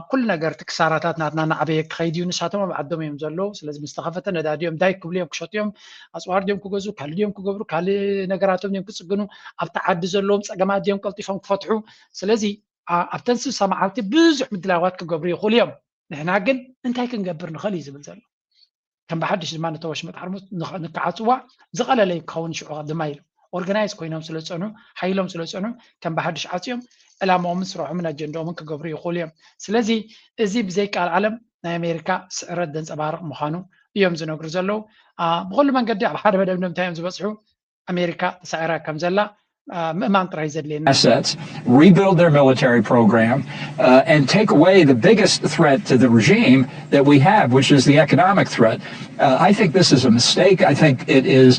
ኩሉ ነገር እቲ ክሳራታት ናትና እናዓበየ ክኸይድ እዩ ንሳቶም ኣብ ዓዶም እዮም ዘለዉ ስለዚ ምስ ተኸፈተ ነዳዲ እዮም ዳይ ክብሉ እዮም ክሸጡ እዮም ኣፅዋር ድዮም ክገዝኡ ካልእ ድዮም ክገብሩ ካልእ ነገራቶም ድዮም ክፅግኑ ኣብቲ ዓዲ ዘለዎም ፀገማት ድዮም ቀልጢፎም ክፈትሑ ስለዚ ኣብተን ስሳ መዓልቲ ብዙሕ ምድላዋት ክገብሩ ይኽእሉ እዮም ንሕና ግን እንታይ ክንገብር ንኽእል እዩ ዝብል ዘሎ ከም ብሓድሽ ድማ ነተወሽመጥ ሓርሙዝ ንክዓፅዋ ዝቐለለ ክኸውን ሽዑ ድማ ኢሉ ኦርጋናይዝ ኮይኖም ስለ ዝፀንሑ ሓይሎም ስለ ዝፀንሑ ከም ብሓድሽ ዓፅዮም ዕላማኦምን ስርሖምን ኣጀንዳኦምን ክገብሩ ይኽእሉ እዮም ስለዚ እዚ ብዘይቃል ዓለም ናይ ኣሜሪካ ስዕረት ዘንፀባርቕ ምዃኑ እዮም ዝነግሩ ዘለዉ ብኩሉ መንገዲ ኣብ ሓደ መደምደምታ እዮም ዝበፅሑ ኣሜሪካ ተሳዒራ ከም ዘላ ምእማን ጥራይ ዘድልየና። Assets, rebuild their military program, uh, and take away the biggest threat to the regime that we have, which is the economic threat. Uh, I think this is a mistake. I think it is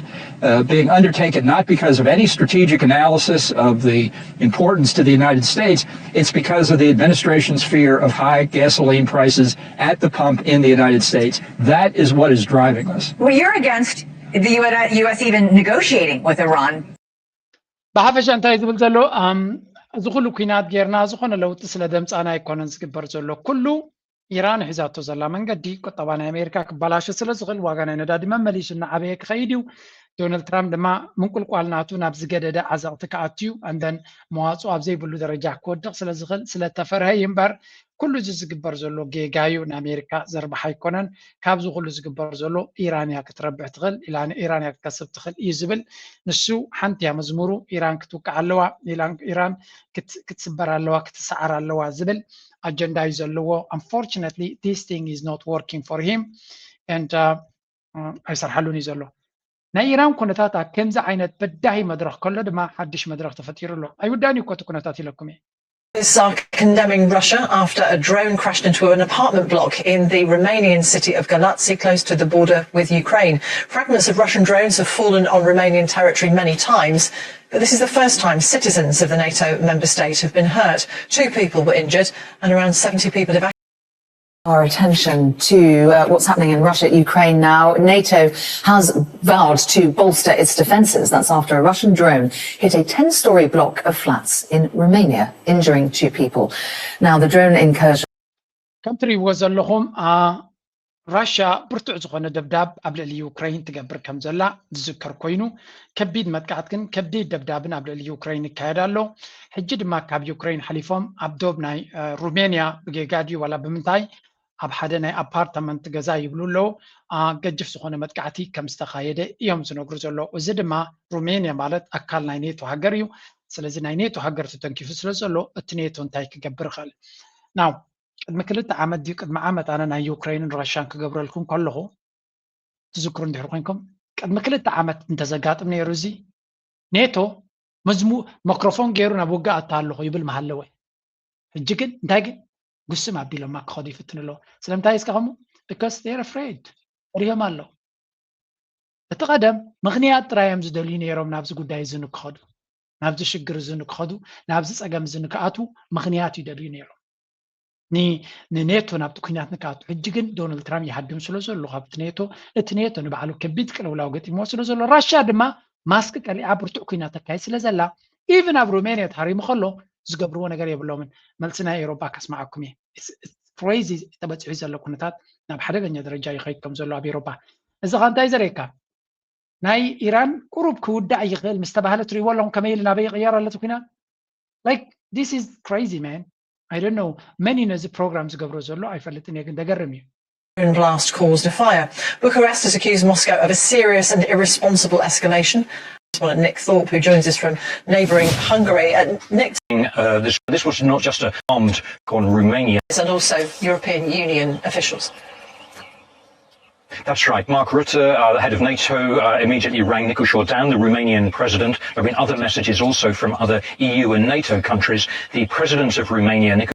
uh, being undertaken not because of any strategic analysis of the importance to the United States. It's because of the administration's fear of high gasoline prices at the pump in the United States. That is what is driving this. Well, you're against the U S even negotiating with Iran. ብሓፈሻ እንታይ ዝብል ዘሎ፣ እዚ ኩሉ ኩናት ጌርና ዝኾነ ለውጢ ስለ ደምፃና ኣይኮነን ዝግበር ዘሎ። ኩሉ ኢራን ሒዛቶ ዘላ መንገዲ ቁጠባ ናይ ኣሜሪካ ክበላሸ ስለ ዝኽእል፣ ዋጋ ናይ ነዳዲ መመሊሱ እናዓበየ ክኸይድ እዩ። ዶናልድ ትራምፕ ድማ ምንቁልቋል ናቱ ናብ ዝገደደ ዓዘቕቲ ክኣቱ እዩ። And then መዋፅኦ ኣብ ዘይብሉ ደረጃ ክወድቕ ስለ ዝኽእል ስለተፈርሀ እዩ እምበር፣ ኩሉ እዚ ዝግበር ዘሎ ጌጋ እዩ፣ ንኣሜሪካ ዘርብሓ ኣይኮነን። ካብዚ ኩሉ ዝግበር ዘሎ ኢራን እያ ክትረብሕ ትኽእል፣ ኢራን እያ ክትከስብ ትኽእል እዩ ዝብል ንሱ። ሓንቲ እያ መዝሙሩ፣ ኢራን ክትውቃዕ ኣለዋ፣ ኢራን ክትስበር ኣለዋ፣ ክትሰዓር ኣለዋ ዝብል ኣጀንዳ እዩ ዘለዎ። Unfortunately, this thing is not working for him and ኣይሰርሓሉን እዩ ዘሎ። ናይ ኢራን ኩነታት ኣብ ከምዚ ዓይነት በዳሂ መድረኽ ከሎ ድማ ሓድሽ መድረኽ ተፈጢሩ ኣሎ። ኣይውዳእን እዩ እኮ እቲ ኩነታት ኢለኩም እየ። Are condemning Russia after a drone crashed into an apartment block in the Romanian city of Galați, close to the border with Ukraine. Fragments of Russian drones have fallen on Romanian territory many times, but this is the first time citizen of the NATO member state have been hurt. Two people were injured and around seventy people evacuated. Our attention to uh, what's happening in Russia, Ukraine now. NATO has vowed to bolster its defences. That's after a Russian drone hit a ten-storey block of flats in Romania, injuring two people. Now, the drone incursion. ከም ትሪእዎ ዘለኹም ራሻ ብርቱዕ ዝኾነ ደብዳብ ኣብ ልዕሊ ዩክሬን ትገብር ከም ዘላ ዝዝከር ኮይኑ፣ ከቢድ መጥቃዕት ግን ከቢድ ደብዳብን ኣብ ልዕሊ ዩክሬን ይካየድ ኣሎ። ሕጂ ድማ ካብ ዩክሬን ሓሊፎም ኣብ ዶብ ናይ ሩሜንያ ብጌጋ ድዩ ዋላ ብምንታይ ኣብ ሓደ ናይ ኣፓርታመንት ገዛ ይብሉ ኣለዉ። ገጅፍ ዝኾነ መጥቃዕቲ ከም ዝተኻየደ እዮም ዝነግሩ ዘለዉ። እዚ ድማ ሩሜንያ ማለት ኣካል ናይ ኔቶ ሃገር እዩ። ስለዚ ናይ ኔቶ ሃገር ተተንኪፉ ስለ ዘሎ እቲ ኔቶ እንታይ ክገብር ይኽእል? ናው ቅድሚ ክልተ ዓመት ድዩ ቅድሚ ዓመት ኣነ ናይ ዩክሬንን ራሻን ክገብረልኩም ከለኹ ትዝክሩ እንድሕር ኮይንኩም ቅድሚ ክልተ ዓመት እንተዘጋጥም ነይሩ እዚ ኔቶ መዝሙ መክሮፎን ገይሩ ናብ ውግእ ኣታ ኣለኹ ይብል መሃለወ። ሕጂ ግን እንታይ ግን ጉስም ኣቢሎማ ክኸዱ ይፍትን ኣለዉ። ስለምንታይ እስከ ከምኡ? Because they're afraid፣ ፈሪሆም ኣለዉ። እቲ ቀደም ምኽንያት ጥራይ እዮም ዝደልዩ ነይሮም ናብዚ ጉዳይ እዚ ንክኸዱ፣ ናብዚ ሽግር እዚ ንክኸዱ፣ ናብዚ ፀገም እዚ ንክኣትዉ ምኽንያት ይደልዩ ነይሮም። ንኔቶ ናብቲ ኩናት ንክኣቱ። ሕጂ ግን ዶናልድ ትራምፕ ይሃድም ስለ ዘሎ ካብቲ ኔቶ፣ እቲ ኔቶ ንባዕሉ ከቢድ ቅልውላው ገጢምዎ ስለ ዘሎ፣ ራሽያ ድማ ማስክ ቀሊዓ ብርቱዕ ኩናት ተካይድ ስለ ዘላ፣ ኢቭን ኣብ ሩሜንያ ተሃሪሙ ከሎ ዝገብርዎ ነገር የብሎምን። መልሲ ናይ ኤውሮጳ ከስማዓኩም እየ። ክሬዚ ተበፂሑ ዘሎ ኩነታት ናብ ሓደገኛ ደረጃ ይኸይድ ከም ዘሎ ኣብ ኤውሮጳ። እዚ ኸ እንታይ ዘርእየካ? ናይ ኢራን ቁሩብ ክውዳእ ይኽእል ምስ ተባህለ ትሪእዎ ኣለኹም ከመይ ኢሉ ናበይ ይቕየር ኣሎ እቲ ኩናት? Like, this is crazy, man. I don't know መን እዩ ነዚ ፕሮግራም ዝገብሮ ዘሎ ኣይፈልጥን እየ፣ ግን ደገርም እዩ። Drone blast caused a fire. Bucharest has accused Moscow of a serious and irresponsible escalation. Well, Nick Thorpe, who joins us from neighbouring Hungary. Uh, Nick, Uh, this, this was not just a bombed on Romania. and also European Union officials. That's right. Mark Rutte, uh, the head of NATO, uh, immediately rang Nicușor Dan, the Romanian president. There have been other messages also from other E U and NATO countries. The president of Romania, Nicușor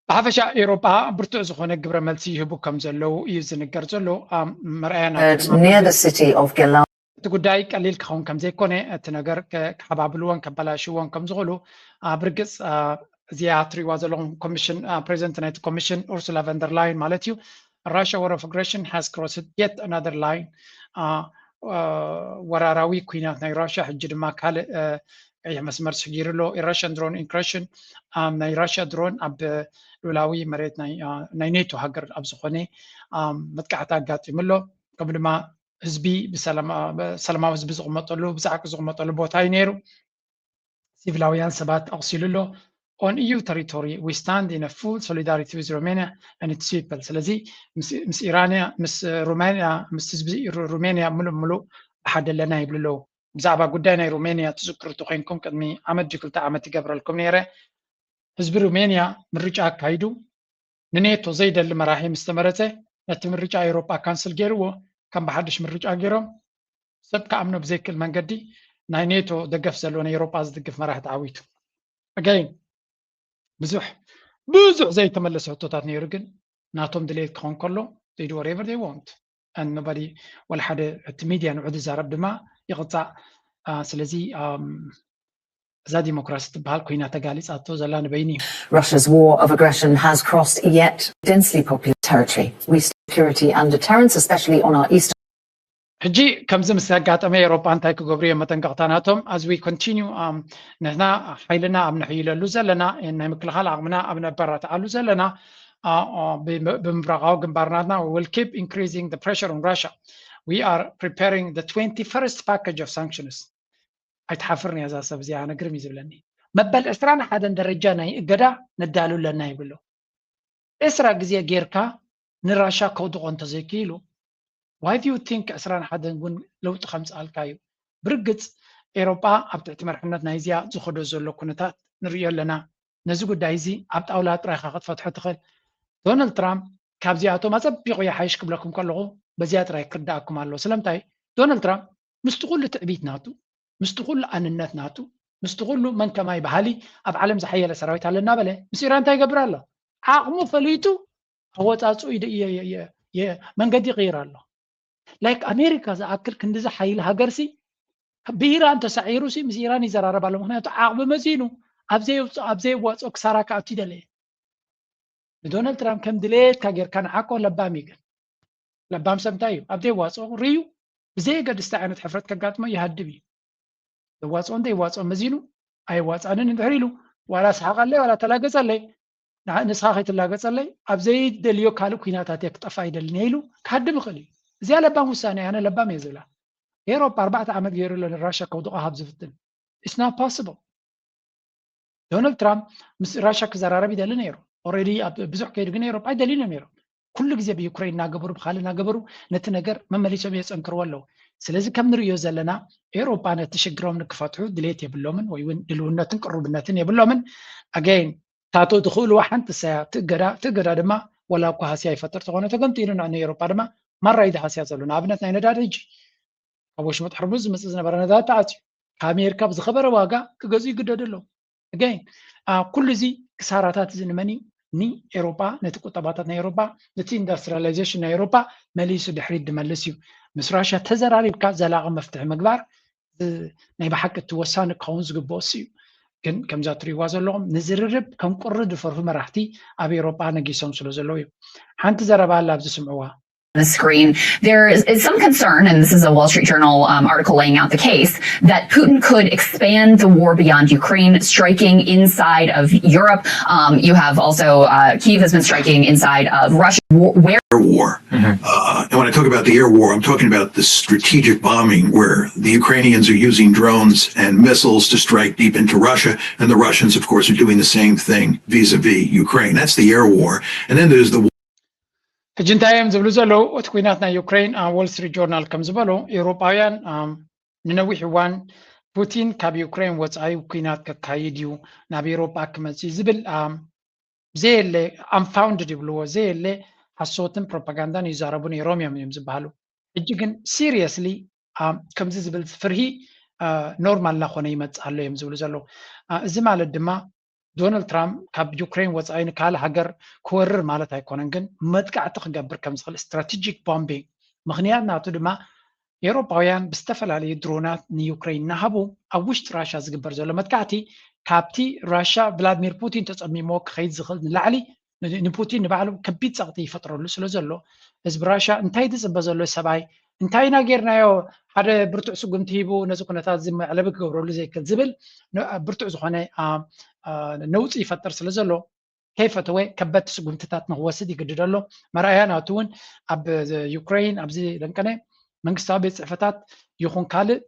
ብሓፈሻ ኤውሮጳ ብርቱዕ ዝኾነ ግብረ መልሲ ይህቡ ከም ዘለዉ እዩ ዝንገር ዘሎ። መርኣያ Near the city of Galați. እቲ ጉዳይ ቀሊል ክኸውን ከም ዘይኮነ እቲ ነገር ክሓባብልዎን ከበላሽዎን ከም ዝኽእሉ ብርግፅ እዚኣ ትሪእዋ ዘለኹም ኮሚሽን ፕሬዚደንት ናይቲ ኮሚሽን ኡርሱላ ቨንደርላይን ማለት እዩ። Russia war of aggression has crossed yet another line. ወራራዊ ኩናት ናይ ራሽያ ሕጂ ድማ ካልእ ቀይሕ መስመር ስጊሩ ኣሎ። Russian drone incursion፣ ናይ ራሽያ ድሮን ኣብ ሉላዊ መሬት ናይ ኔቶ ሃገር ኣብ ዝኾነ መጥቃዕቲ ኣጋጢሙ ኣሎ። ከምኡ ድማ ህዝቢ ሰላማዊ ህዝቢ ዝቕመጠሉ ብዛዕቂ ዝቕመጠሉ ቦታ እዩ ነይሩ። ሲቪላውያን ሰባት ኣቑሲሉ ኣሎ። On E U territory, we stand in a full solidarity with Romania and its people. ስለዚ ምስ ኢራንያ ምስ ሩማንያ ምስ ህዝቢ ሩሜንያ ምሉእ ምሉእ ብሓደ ኣለና ይብሉ ኣለዉ። ብዛዕባ ጉዳይ ናይ ሩሜንያ ትዝክሩ እንተኮይንኩም ቅድሚ ዓመት ድዩ ክልተ ዓመት ይገብረልኩም ነይረ። ህዝቢ ሩሜንያ ምርጫ ኣካይዱ ንኔቶ ዘይደሊ መራሒ ምስ ተመረፀ ነቲ ምርጫ ኤውሮጳ ካንስል ገይርዎ ከም ብሓድሽ ምርጫ ገይሮም ሰብ ክኣምኖ ብዘይክእል መንገዲ ናይ ኔቶ ደገፍ ዘለዎ ናይ ኤውሮጳ ዝድግፍ መራሒ ተዓዊቱ። ኣጋይን ብዙሕ ብዙሕ ዘይተመለሰ ሕቶታት ነይሩ፣ ግን ናቶም ድሌት ክኾን ከሎ they do whatever they want and nobody ወላ ሓደ እቲ ሚድያ ንዑ ዝዛረብ ድማ ይቕፃዕ። ስለዚ እዛ ዲሞክራሲ ትበሃል ኮይና ተጋሊፃቶ ዘላ ንበይኒ እዩ። Russia's war of aggression has crossed yet densely populated territory. We security and deterrence, especially on our eastern ሕጂ ከምዚ ምስ ኣጋጠመ ኤሮጳ እንታይ ክገብሩ እዮም መጠንቀቕታ ናቶም? As we continue ንሕና ሓይልና ኣብ ነሕይለሉ ዘለና ናይ ምክልኻል ዓቕምና ኣብ ነበራትዓሉ ዘለና ብምብራቓዊ ግንባር ናትና will keep increasing the pressure on Russia. We are preparing the twenty-first package of sanctions. ኣይትሓፍርን እያ እዛ ሰብ እዚኣ፣ ኣነ ግርም እዩ ዝብለኒ። መበል ዕስራን ሓደን ደረጃ ናይ እገዳ ነዳሉ ኣለና ይብሎ። ዕስራ ግዜ ጌርካ ንራሻ ከውድቖ እንተዘይክኢሉ why do you think ዕስራን ሓደን እውን ለውጢ ከምፅኣልካ እዩ? ብርግፅ ኤሮጳ ኣብ ትሕቲ መርሕነት ናይዚኣ ዝኸዶ ዘሎ ኩነታት ንርእዮ ኣለና። ነዚ ጉዳይ እዚ ኣብ ጣውላ ጥራይካ ክትፈትሖ ትኽእል። ዶናልድ ትራምፕ ካብዚኣቶም ኣፀቢቑ ይሓይሽ ክብለኩም ከለኹ በዚኣ ጥራይ ክርዳኣኩም ኣለዎ። ስለምንታይ? ዶናልድ ትራምፕ ምስቲ ኩሉ ትዕቢት ናቱ፣ ምስቲ ኩሉ ኣንነት ናቱ፣ ምስቲ ኩሉ መን ከማይ በሃሊ ኣብ ዓለም ዝሓየለ ሰራዊት ኣለና በለ ምስ ኢራን እንታይ ይገብር ኣሎ? ዓቕሙ ፈሊጡ ኣወፃፅኡ መንገዲ ይቕይር ኣሎ። ላይክ ኣሜሪካ ዝኣክል ክንዲ ዝሓይል ሃገርሲ ብኢራን ተሳዒሩ ሲ ምስ ኢራን ይዘራረብ ኣሎ። ምክንያቱ ዓቕሚ መዚኑ ኣብ ዘየዋፅኦ ክሳራ ክኣቱ ይደለየ። ንዶናልድ ትራምፕ ከም ድሌትካ ጌርካ ንዓኮ ለባም እዩ። ግን ለባም ሰብ እንታይ እዩ? ኣብ ዘየዋፅኦ ርእዩ ብዘየገድስቲ ዓይነት ሕፍረት ከጋጥሞ ይሃድም እዩ። ዘዋፅኦ እንተ ይዋፅኦ መዚኑ ኣይዋፃንን እንድሕር ኢሉ ዋላ ስሓቐለይ ዋላ ተላገፀለይ ንስኻ ከይትላገፀለይ ኣብ ዘይደልዮ ካልእ ኩናታት እየ ክጠፋ ኣይደልን እየ ኢሉ ክሃድም ይኽእል እዩ። እዚኣ ለባም ውሳኔ ኣነ ለባም እየ ዝብላ። ኤሮፓ ኣርባዕተ ዓመት ገይሩ ኣሎ ንራሻ ከውድቓ ካብ ዝፍትን። It's not possible። ዶናልድ ትራምፕ ምስ ራሻ ክዘራረብ ይደሊ ነይሩ። Already ኣብ ብዙሕ ከይዱ ግን ኤሮፓ ኣይደልዩን እዮም ነይሮም። ኩሉ ግዜ ብዩክሬን እናገበሩ ብካልእ እናገበሩ ነቲ ነገር መመሊሶም የፀንክርዎ ኣለዉ። ስለዚ ከም ንርእዮ ዘለና ኤሮፓ ነቲ ሽግሮም ንክፈትሑ ድሌት የብሎምን ወይ እውን ድልውነትን ቅሩብነትን የብሎምን። ኣገይን ታቶ ዝኽእልዋ ሓንቲ ሰያ ትእገዳ ትእገዳ ድማ ወላ እኳ ሃስያ ይፈጥር ተኾነ ተገምጢሉ ንዕነ ኤሮፓ ድማ ማራ እዩ ሃስያ ዘሎ። ንኣብነት ናይ ነዳድ ሕጂ ካብ ወሽመጥ ሕርሙዝ ዝመፅእ ዝነበረ ነዳድ ተዓፅዩ ካብ ኣሜሪካ ብዝኸበረ ዋጋ ክገዝኡ ይግደዱ ኣለዉ። ኣገይን ኩሉ እዚ ክሳራታት እዚ ንመን እዩ? ንኤሮፓ፣ ነቲ ቁጠባታት ናይ ኤሮፓ፣ ነቲ ኢንዳስትሪላይዜሽን ናይ ኤሮፓ መሊሱ ድሕሪት ድመልስ እዩ። ምስ ራሽያ ተዘራሪብካ ዘላቒ መፍትሒ ምግባር ናይ ብሓቂ እቲ ወሳኒ ክኸውን ዝግብኦ እሱ እዩ። ግን ከምዛ ትሪእዋ ዘለኹም ንዝርርብ ከም ቁሪ ዝፈርሁ መራሕቲ ኣብ ኤሮፓ ነጊሶም ስለ ዘለዉ እዩ። ሓንቲ ዘረባ ኣላ ኣብዚ ስምዕዋ። the screen. There is, is some concern, and this is a Wall Street Journal um, article laying out the case, that Putin could expand the war beyond Ukraine, striking inside of Europe. Um, you have also uh, Kyiv has been striking inside of Russia. Where war. Uh, and when I talk about the air war, I'm talking about the strategic bombing where the Ukrainians are using drones and missiles to strike deep into Russia. And the Russians, of course, are doing the same thing vis a vis Ukraine. That's the air war. And then there's the ሕጂ እንታይ እዮም ዝብሉ ዘለዉ? እቲ ኩናት ናይ ዩክሬን፣ ዋል ስትሪት ጆርናል ከም ዝበሎ፣ ኤውሮጳውያን ንነዊሕ እዋን ፑቲን ካብ ዩክሬን ወፃኢ ኩናት ከካይድ እዩ፣ ናብ ኤውሮጳ ክመፅእ እዩ ዝብል ዘየለ፣ ኣንፋውንድድ ይብልዎ፣ ዘየለ ሓሶትን ፕሮፓጋንዳን ይዛረቡ ነይሮም እዮም እዮም ዝበሃሉ። ሕጂ ግን ሲሪየስሊ ከምዚ ዝብል ፍርሂ ኖርማል እናኾነ ይመፅእ ኣሎ እዮም ዝብሉ ዘለዉ። እዚ ማለት ድማ ዶናልድ ትራምፕ ካብ ዩክሬን ወፃኢ ንካልእ ሃገር ክወርር ማለት ኣይኮነን፣ ግን መጥቃዕቲ ክገብር ከም ዝኽእል ስትራቴጂክ ቦምቢንግ። ምኽንያት ናቱ ድማ ኤውሮጳውያን ብዝተፈላለዩ ድሮናት ንዩክሬን እናሃቡ ኣብ ውሽጢ ራሻ ዝግበር ዘሎ መጥቃዕቲ ካብቲ ራሻ ቭላድሚር ፑቲን ተፀሚምዎ ክኸይድ ዝኽእል ንላዕሊ ንፑቲን ንባዕሉ ከቢድ ፀቕጢ ይፈጥረሉ ስለ ዘሎ ህዝቢ ራሻ እንታይ ዝፅበ ዘሎ ሰብኣይ እንታይ ኢና ጌርናዮ ሓደ ብርቱዕ ስጉምቲ ሂቡ ነዚ ኩነታት እዚ መዕለቢ ክገብረሉ ዘይክእል ዝብል ብርቱዕ ዝኾነ ነውፂ ይፈጥር ስለ ዘሎ ከይፈተወ ከበድቲ ስጉምትታት ንክወስድ ይግድድ ኣሎ። መርኣያ ናቱ እውን ኣብ ዩክሬን ኣብዚ ለንቀነ መንግስታዊ ቤት ፅሕፈታት ይኹን ካልእ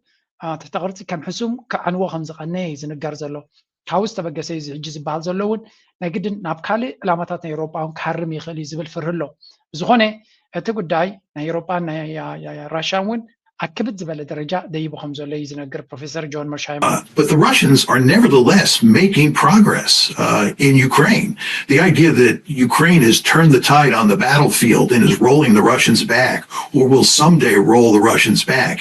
ትሕተ ቅርፂ ከም ሕሱም ክዓንዎ ከም ዝቐነ እዩ ዝንገር ዘሎ። ካብኡ ዝተበገሰ እዩ ሕጂ ዝበሃል ዘሎ እውን ናይ ግድን ናብ ካልእ ዕላማታት ናይ ኤውሮጳ እውን ክሃርም ይኽእል እዩ ዝብል ፍርሂ ኣሎ። ብዝኾነ እቲ ጉዳይ ናይ ኤውሮጳን ናይ ራሽያን እውን ኣብ ክብድ ዝበለ ደረጃ ደይቡ ከም ዘሎ እዩ ዝነግር ፕሮፌሰር ጆን መርሻይም። But the Russians are nevertheless making progress uh, in Ukraine. The idea that Ukraine has turned the tide on the battlefield and is rolling the Russians back, or will someday roll the Russians back,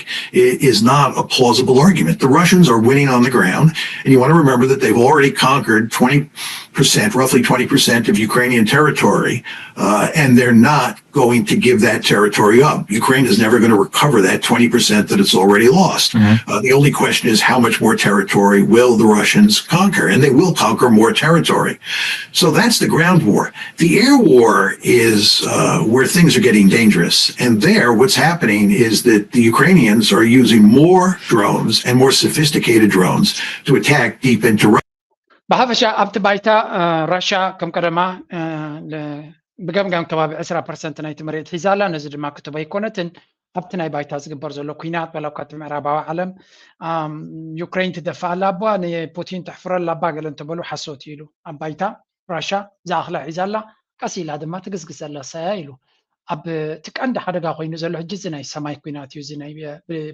is not a plausible argument. The Russians are winning on the ground, and you want to remember that they've already conquered twenty percent, roughly twenty percent of Ukrainian territory, uh, and they're not going to give that territory up. Ukraine is never going to recover that twenty percent that it's already lost. Mm-hmm. Uh, the only question is how much more territory will the Russians conquer? And they will conquer more territory. So that's the ground war. The air war is uh, where things are getting dangerous. And there, what's happening is that the Ukrainians are using more drones and more sophisticated drones to attack deep into Russia. ብሓፈሻ ኣብቲ ባይታ ራሻ ከም ቀደማ ብገምጋም ከባቢ ዕስራ ፐርሰንት ናይቲ መሬት ሒዛ ኣላ። ነዚ ድማ ክትቦ ኣይኮነትን። ኣብቲ ናይ ባይታ ዝግበር ዘሎ ኩናት ዋላ እኳ እቲ ምዕራባዊ ዓለም ዩክሬን ትደፍእ ኣላ ኣባ ንፑቲን ተሕፍረላ ኣባ ገለ እንተበሉ ሓሶት እዩ ኢሉ። ኣብ ባይታ ራሻ ዝኣኽላ ሒዛ ኣላ። ቀስ ኢላ ድማ ትግስግስ ኣላ ሳያ ኢሉ። ኣብ እቲ ቀንዲ ሓደጋ ኮይኑ ዘሎ ሕጂ እዚ ናይ ሰማይ ኩናት እዩ። እዚ ናይ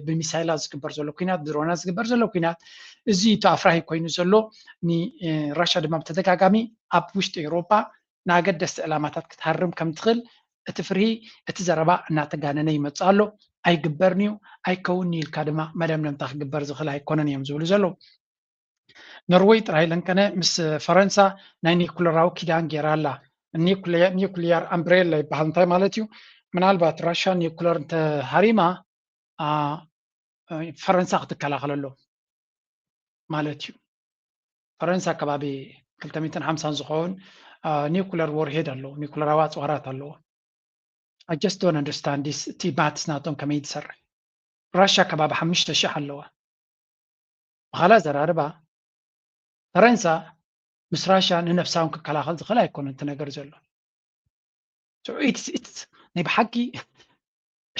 ብሚሳይላት ዝግበር ዘሎ ኩናት፣ ብድሮናት ዝግበር ዘሎ ኩናት፣ እዚ እቲ ኣፍራሂ ኮይኑ ዘሎ። ንራሻ ድማ ብተደጋጋሚ ኣብ ውሽጢ ኤውሮጳ ንኣገደስቲ ዕላማታት ክትሃርም ከም ትኽእል እቲ ፍርሂ፣ እቲ ዘረባ እናተጋነነ ይመጽእ ኣሎ። ኣይግበርን እዩ፣ ኣይከውን ኢልካ ድማ መደምደምታ ክግበር ዝኽእል ኣይኮነን እዮም ዝብሉ ዘለዉ። ኖርወይ ጥራይ ለንቀነ ምስ ፈረንሳ ናይ ኒኩለራዊ ኪዳን ገይራ ኣላ። ኒኩሊየር ኣምብሬላ ይበሃል። እንታይ ማለት እዩ? ምናልባት ራሻ ኒኩለር እንተሃሪማ ፈረንሳ ክትከላኸለሎም ማለት እዩ። ፈረንሳ ከባቢ ክልተ ሚእትን ሓምሳን ዝኸውን ኒኩለር ዎርሄድ ኣለዎ፣ ኒኩለራዊ ኣፅዋራት ኣለዎ። I just don't understand this እቲ ማትስ ናቶም ከመይ ዝሰርሕ። ራሻ ከባቢ ሓሙሽተ ሽሕ ኣለዋ። ብኻላ ዘራርባ ፈረንሳ ምስ ራሻ ንነፍሳውን ክከላኸል ዝኽእል ኣይኮነን እቲ ነገር ዘሎ። ናይ ብሓቂ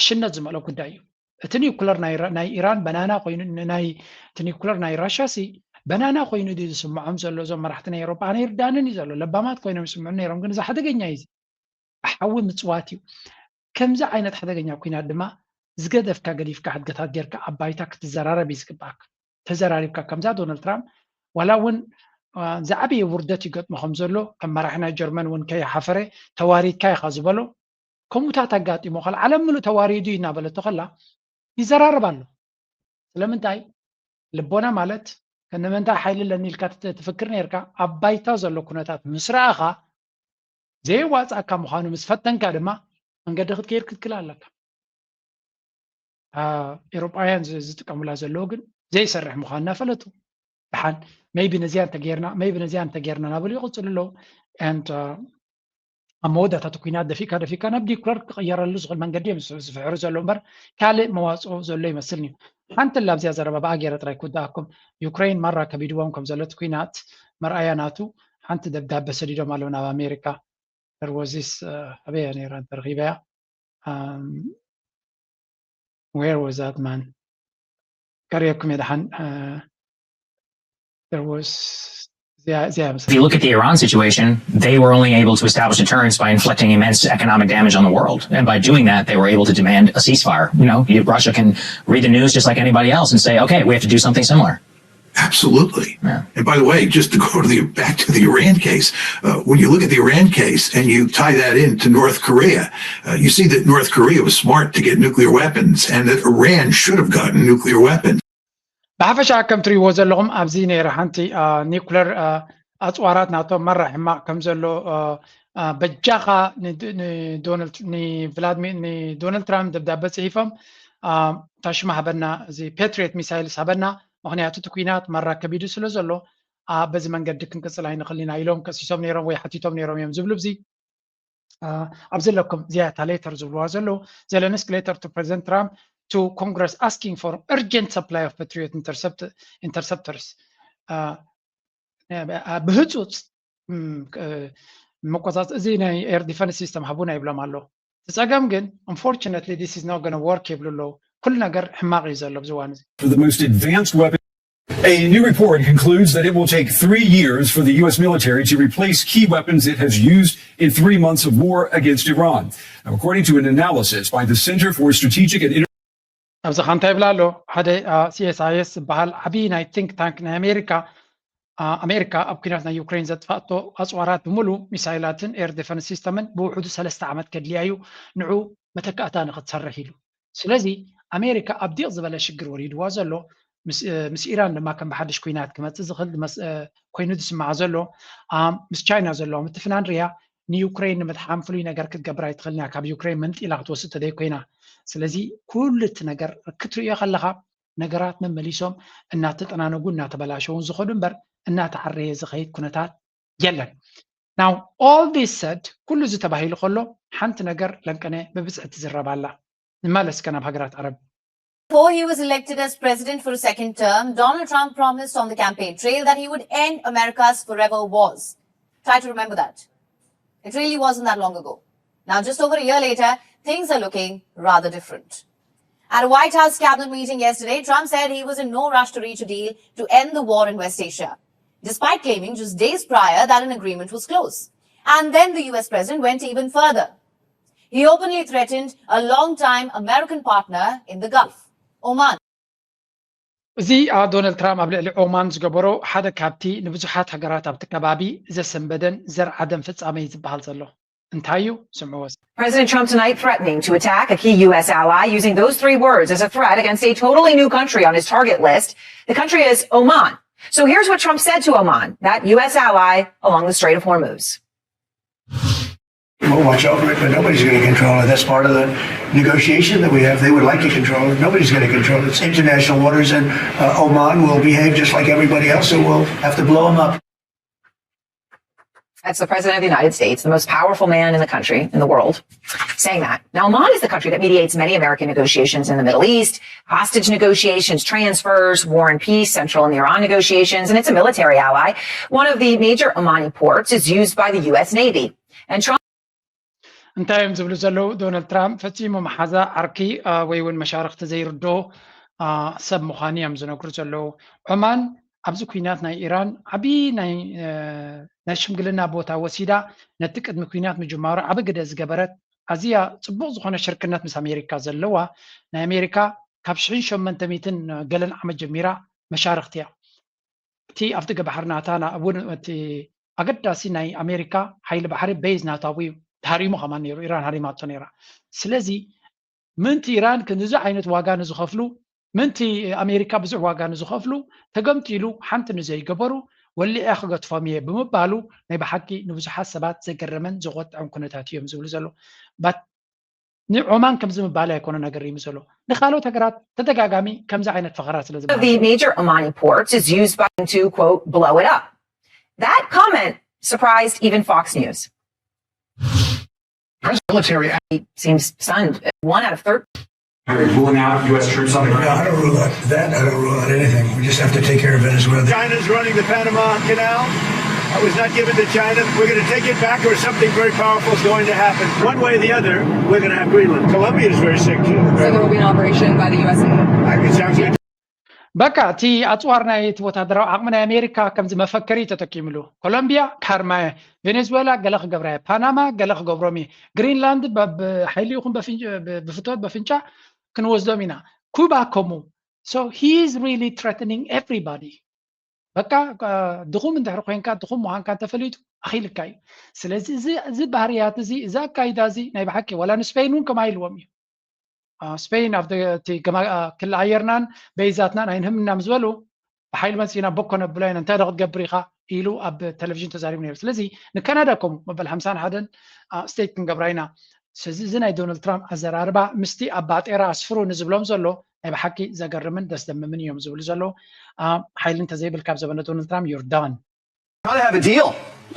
ሽነት ዝመልኦ ጉዳይ እዩ። እቲ ኒኩለር ናይ ኢራን በናና ኮይኑ ናይ እቲ ኒኩለር ናይ ራሻ ሲ በናና ኮይኑ ድዩ ዝስምዖም ዘሎ? እዞም መራሕቲ ናይ ኤሮፓ ኣነ ይርዳንን እዩ ዘሎ ለባማት ኮይኖም ይስምዑ ነይሮም፣ ግን እዚ ሓደገኛ እዩ። ሓዊ ምፅዋት እዩ። ከምዚ ዓይነት ሓደገኛ ኩናት ድማ ዝገደፍካ ገዲፍካ ሕድገታት ጌርካ ኣብ ባይታ ክትዘራረብ እዩ ዝግባኣካ። ተዘራሪብካ ከምዛ ዶናልድ ትራምፕ ዋላ እውን ዝዓበየ ውርደት ይገጥሞ ከም ዘሎ ከም መራሒ ናይ ጀርመን እውን ከይሓፈረ ተዋሪድካ ኢኻ ዝበሎ ከምኡታት ኣጋጢሞ ከላ ዓለም ምሉእ ተዋሪዱ እዩ እናበለቶ ከላ ይዘራረብ ኣሎ። ስለምንታይ ልቦና ማለት ከነመንታይ ሓይሊ ኣለኒ ኢልካ ትፍክር ነርካ ኣብ ባይታ ዘሎ ኩነታት ምስ ረኣኻ ዘየዋፅኣካ ምዃኑ ምስ ፈተንካ ድማ መንገዲ ክትከይድ ክትክል ኣለካ። ኤሮጳውያን ዝጥቀሙላ ዘለዉ ግን ዘይሰርሕ ምዃኑ እናፈለጡ ድሓን maybe ነዚኣ እንተጌርና maybe ነዚኣ እንተጌርና እናበሉ ይቕፅሉ ኣለዉ። And ኣብ መወዳእታ እቲ ኩናት ደፊእካ ደፊእካ ናብ ኒኩለር ክቕየረሉ ዝኽእል መንገዲ እዮም ዝፍሕሩ ዘለዉ እምበር ካልእ መዋፅኦ ዘሎ ይመስልኒ እዩ። ሓንቲ ላብዚኣ ዘረባ ብኣ ገይረ ጥራይ ክውድኣኩም። ዩክሬን ማራ ከቢድዎም ከም ዘሎ እቲ ኩናት መርኣያ ናቱ ሓንቲ ደብዳበ ሰዲዶም ኣለዉ ናብ ኣሜሪካ። There was this ኣበይ እያ ነይራ እንተረኺበያ? Where was that man? ከርእየኩም እየ ደሓን። There was If you look at the Iran situation, they were only able to establish deterrence by inflicting immense economic damage on the world. And by doing that, they were able to demand a ceasefire. You know, Russia can read the news just like anybody else and say, okay, we have to do something similar. Absolutely. Yeah. And by the way, just to go to the back to the Iran case, uh, when you look at the Iran case and you tie that into North Korea, uh, you see that North Korea was smart to get nuclear weapons, and that Iran should have gotten nuclear weapons. ብሓፈሻ ከም ትሪእዎ ዘለኹም ኣብዚ ነይረ ሓንቲ ኒኩለር ኣፅዋራት ናቶም መራ ሕማቕ ከም ዘሎ በጃኻ ንዶናልድ ትራምፕ ደብዳበ ፅሒፎም ታሽማ ሃበና እዚ ፓትሪዮት ሚሳይልስ ሃበና ምክንያቱ እቲ ኩናት መራ ከቢዱ ስለ ዘሎ በዚ መንገዲ ክንቅፅል ኣይንኽእል ኢና ኢሎም ከሲሶም ነይሮም ወይ ሓቲቶም ነይሮም እዮም ዝብሉ ብዚ ኣብዚ ኣለኩም እዚኣ እታ ሌተር ዝብልዋ ዘለዉ ዘለንስኪ letter to President Trump to Congress asking for urgent supply of Patriot interceptors ብህፁፅ መቆፃፅ እዚ ናይ air defense system ሃቡና ይብሎም ኣሎ። እቲ ፀገም ግን unfortunately this is not gonna work ይብሉ ኣለዉ። ኩሉ ነገር ሕማቕ እዩ ዘሎ ኣብዚ እዋን እዚ። A new report concludes that it will take three years for the U S military to replace key weapons it has used in three months of war against Iran. Now, according to an analysis by the Center for Strategic and ኣብዚኻ እንታይ ይብላ ኣሎ? ሓደ ሲኤስኣይኤስ ዝበሃል ዓብዪ ናይ ቲንክ ታንክ ናይ ኣሜሪካ፣ ኣሜሪካ ኣብ ኩናት ናይ ዩክሬን ዘጥፋእቶ ኣፅዋራት ብምሉ ሚሳይላትን ኤር ዲፈንስ ሲስተምን ብውሕዱ ሰለስተ ዓመት ከድልያ እዩ ንዑ መተካእታ ንክትሰርሕ ኢሉ። ስለዚ ኣሜሪካ ኣብ ዲቕ ዝበለ ሽግር ወሪድዋ ዘሎ ምስ ኢራን ድማ ከም ብሓድሽ ኩናት ክመፅእ ዝኽእል ኮይኑ ዝስምዓ ዘሎ፣ ምስ ቻይና ዘለዋ ምትፍናን ርያ ንዩክሬን ንምድሓን ፍሉይ ነገር ክትገብር ኣይትኽእልን እያ፣ ካብ ዩክሬን መንጢላ ክትወስድ ተደይ ኮይና። ስለዚ ኩሉ እቲ ነገር ክትርእዮ ከለኻ ነገራት መመሊሶም እናተጠናነጉ እናተበላሸውን ዝኸዱ እምበር እናተዓረየ ዝኸይድ ኩነታት የለን። Now all this said፣ ኩሉ እዚ ተባሂሉ ከሎ ሓንቲ ነገር ለንቀነ ብብዝሒ ትዝረብ ኣላ። ንመለስ ከ ናብ ሃገራት ዓረብ። Before he was elected as president for a second term, Donald Trump promised on the campaign trail that he would end America's forever wars. Try to remember that. It really wasn't that long ago. Now, just over a year later, things are looking rather different. At a White House cabinet meeting yesterday, Trump said he was in no rush to reach a deal to end the war in West Asia, despite claiming just days prior that an agreement was close. And then the U S president went even further. He openly threatened a long-time American partner in the Gulf, Oman. እዚ ዶናልድ ትራምፕ ኣብ ልዕሊ ኦማን ዝገበሮ ሓደ ካብቲ ንብዙሓት ሃገራት ኣብቲ ከባቢ ዘሰንበደን ዘርዓደን ፍጻመ እዩ ዝበሃል ዘሎ። እንታይ እዩ? ስምዕዎ። President Trump tonight threatening to attack a key U S ally using those three words as a threat against a totally new country on his target list. The country is Oman. So here's what Trump said to Oman, that U S ally along the Strait of Hormuz. We'll watch over it, but nobody's going to control it. That's part of the negotiation that we have. They would like to control it. Nobody's going to control it. It's international waters, and uh, Oman will behave just like everybody else, and we'll have to blow them up. That's the president of the United States, the most powerful man in the country, in the world, saying that. Now, Oman is the country that mediates many American negotiations in the Middle East, hostage negotiations, transfers, war and peace, central and Iran negotiations, and it's a military ally. One of the major Omani ports is used by the U S Navy. And Trump እንታይ እዮም ዝብሉ ዘለዉ? ዶናልድ ትራምፕ ፈጺሙ መሓዛ ዓርኪ ወይ እውን መሻርክቲ ዘይርድኦ ሰብ ምዃኑ እዮም ዝነግሩ ዘለዉ። ዖማን ኣብዚ ኩናት ናይ ኢራን ዓብዪ ናይ ሽምግልና ቦታ ወሲዳ፣ ነቲ ቅድሚ ኩናት ምጅማሩ ዓቢ ግደ ዝገበረት፣ ኣዝያ ጽቡቕ ዝኾነ ሽርክነት ምስ ኣሜሪካ ዘለዋ፣ ናይ ኣሜሪካ ካብ ሽሕን ሸሞንተ ሚእትን ገለን ዓመት ጀሚራ መሻርክቲ እያ። እቲ ኣብ ደገ ባሕሪ ናታ እውን እቲ ኣገዳሲ ናይ ኣሜሪካ ሓይሊ ባሕሪ ቤዝ ናታ እዩ ተሃሪሙ ከማን ነይሩ፣ ኢራን ሃሪማቶ ነይራ። ስለዚ ምንቲ ኢራን ክንዚ ዓይነት ዋጋ ንዝኸፍሉ፣ ምንቲ ኣሜሪካ ብዙሕ ዋጋ ንዝኸፍሉ፣ ተገምጢሉ ሓንቲ ንዘይገበሩ ወሊዐ ክገጥፎም እየ ብምባሉ ናይ ብሓቂ ንብዙሓት ሰባት ዘገረመን ዘቆጥዐን ኩነታት እዮም ዝብሉ ዘሎ። ንዖማን ከምዚ ምባል ኣይኮነ ነገር እዩ ዘሎ። ንካልኦት ሃገራት ተደጋጋሚ ከምዚ ዓይነት ፈኸራ ስለ The major Omani ports is used by to quote blow it up. That comment surprised even Fox News. Military seems stunned. One out of thirteen. Are they ruling out U S troops on the ground? I don't rule out that. I don't rule out anything. We just have to take care of Venezuela. China's running the Panama Canal. It was not given to China. We're going to take it back, or something very powerful is going to happen. One way or the other, we're going to have Greenland. Colombia is very sick too. So there will be an operation by the U S and I mean, it sounds good. በቃ እቲ ኣፅዋር ናይ እቲ ወታደራዊ ዓቕሚ ናይ ኣሜሪካ ከምዚ መፈከሪ ተጠቂምሉ። ኮሎምቢያ ካርማየ፣ ቬኔዙዌላ ገለ ክገብራየ፣ ፓናማ ገለ ክገብሮም እዩ፣ ግሪንላንድ ሓይሊ ይኹን ብፍቶት በፍንጫ ክንወስዶም ኢና፣ ኩባ ከምኡ። So he is really threatening everybody። በቃ ድኹም እንድሕር ኮይንካ ድኹም ምዃንካ እንተፈሊጡ ኣኺልካ እዩ። ስለዚ እዚ ባህርያት እዚ፣ እዚ ኣካይዳ እዚ ናይ ብሓቂ ዋላ ንስፔን እውን ከምኣ ኢልዎም እዩ። ስፔን ኣብ እቲ ክሊ ኣየርናን በይዛትናን ኣይንህምና ምስ በሉ፣ ብሓይሊ መፂና ቦኮ ነብሎ ኢና፣ እንታይ ዶ ክትገብር ኢኻ ኢሉ ኣብ ቴሌቪዥን ተዛሪቡ ነይሩ። ስለዚ ንካናዳ ከምኡ መበል ሓምሳን ሓደን ስቴት ክንገብራ ኢና። ስለዚ እዚ ናይ ዶናልድ ትራምፕ ኣዘራርባ ምስቲ ኣብ ባጤራ ኣስፍሩ ንዝብሎም ዘሎ ናይ ብሓቂ ዘገርምን ደስደምምን እዮም ዝብሉ ዘለዉ። ሓይሊ እንተዘይብልካ ኣብ ዘበነ ዶናልድ ትራምፕ you're done. Try to have a deal.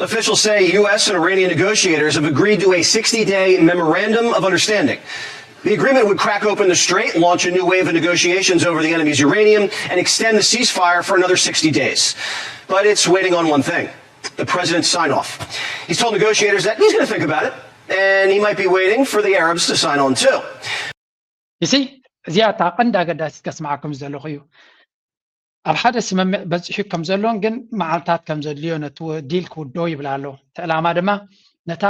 Officials say U S and Iranian negotiators have agreed to a sixty day memorandum of understanding. The agreement would crack open the strait, launch a new wave of negotiations over the enemy's uranium, and extend the ceasefire for another sixty days. But it's waiting on one thing: the president's sign off. He's told negotiators that he's going to think about it, and he might be waiting for the Arabs to sign on too. እዚ እዚኣ እታ ቀንዲ ኣገዳሲት ከስምዓኩም ዝደለኹ እዩ። ኣብ ሓደ ስምምዕ በፂሑ ከም ዘሎን ግን መዓልታት ከም ዘድልዮ ነቲ ዲል ክውድኦ ይብል ኣሎ። እቲ ዕላማ ድማ ነታ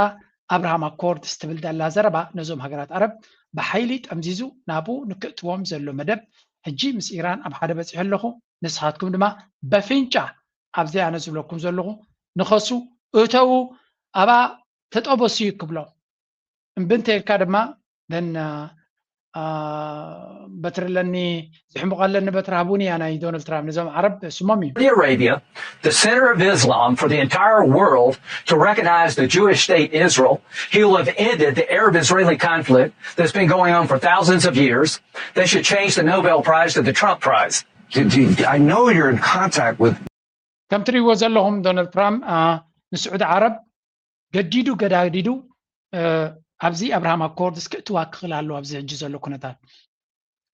ኣብርሃም ኣኮርድስ ትብል ዘላ ዘረባ ነዞም ሃገራት ዓረብ ብሓይሊ ጠምዚዙ ናብኡ ንክእትዎም ዘሎ መደብ፣ ሕጂ ምስ ኢራን ኣብ ሓደ በፂሑ ኣለኹ፣ ንስኻትኩም ድማ በፍንጫ ኣብዚ ኣነ ዝብለኩም ዘለኹ ንኸሱ እተዉ፣ ኣብኣ ተጠበሱ እዩ ክብሎም። እምቢ እንተኢልካ ድማ ደን በትሪ ኣለኒ፣ ዝሕምቕ ኣለኒ በትሪ ሃቡኒ እያ ናይ ዶናልድ ትራምፕ። ነዞም ዓረብ ስሞም እዩ። Saudi Arabia, the center of Islam for the entire world, to recognize the Jewish state Israel. He will have ended the Arab-Israeli conflict that's been going on for thousands of years. They should change the Nobel Prize to the Trump Prize. I know you're in contact with ከም ትሪእዎ ዘለኹም ዶናልድ ትራምፕ ንስዑዲ ዓረብ ገዲዱ ገዳዲዱ ኣብዚ ኣብርሃም ኣኮርድስ ክእትዋ ክኽእል ኣለዎ ኣብዚ ሕጂ ዘሎ ኩነታት።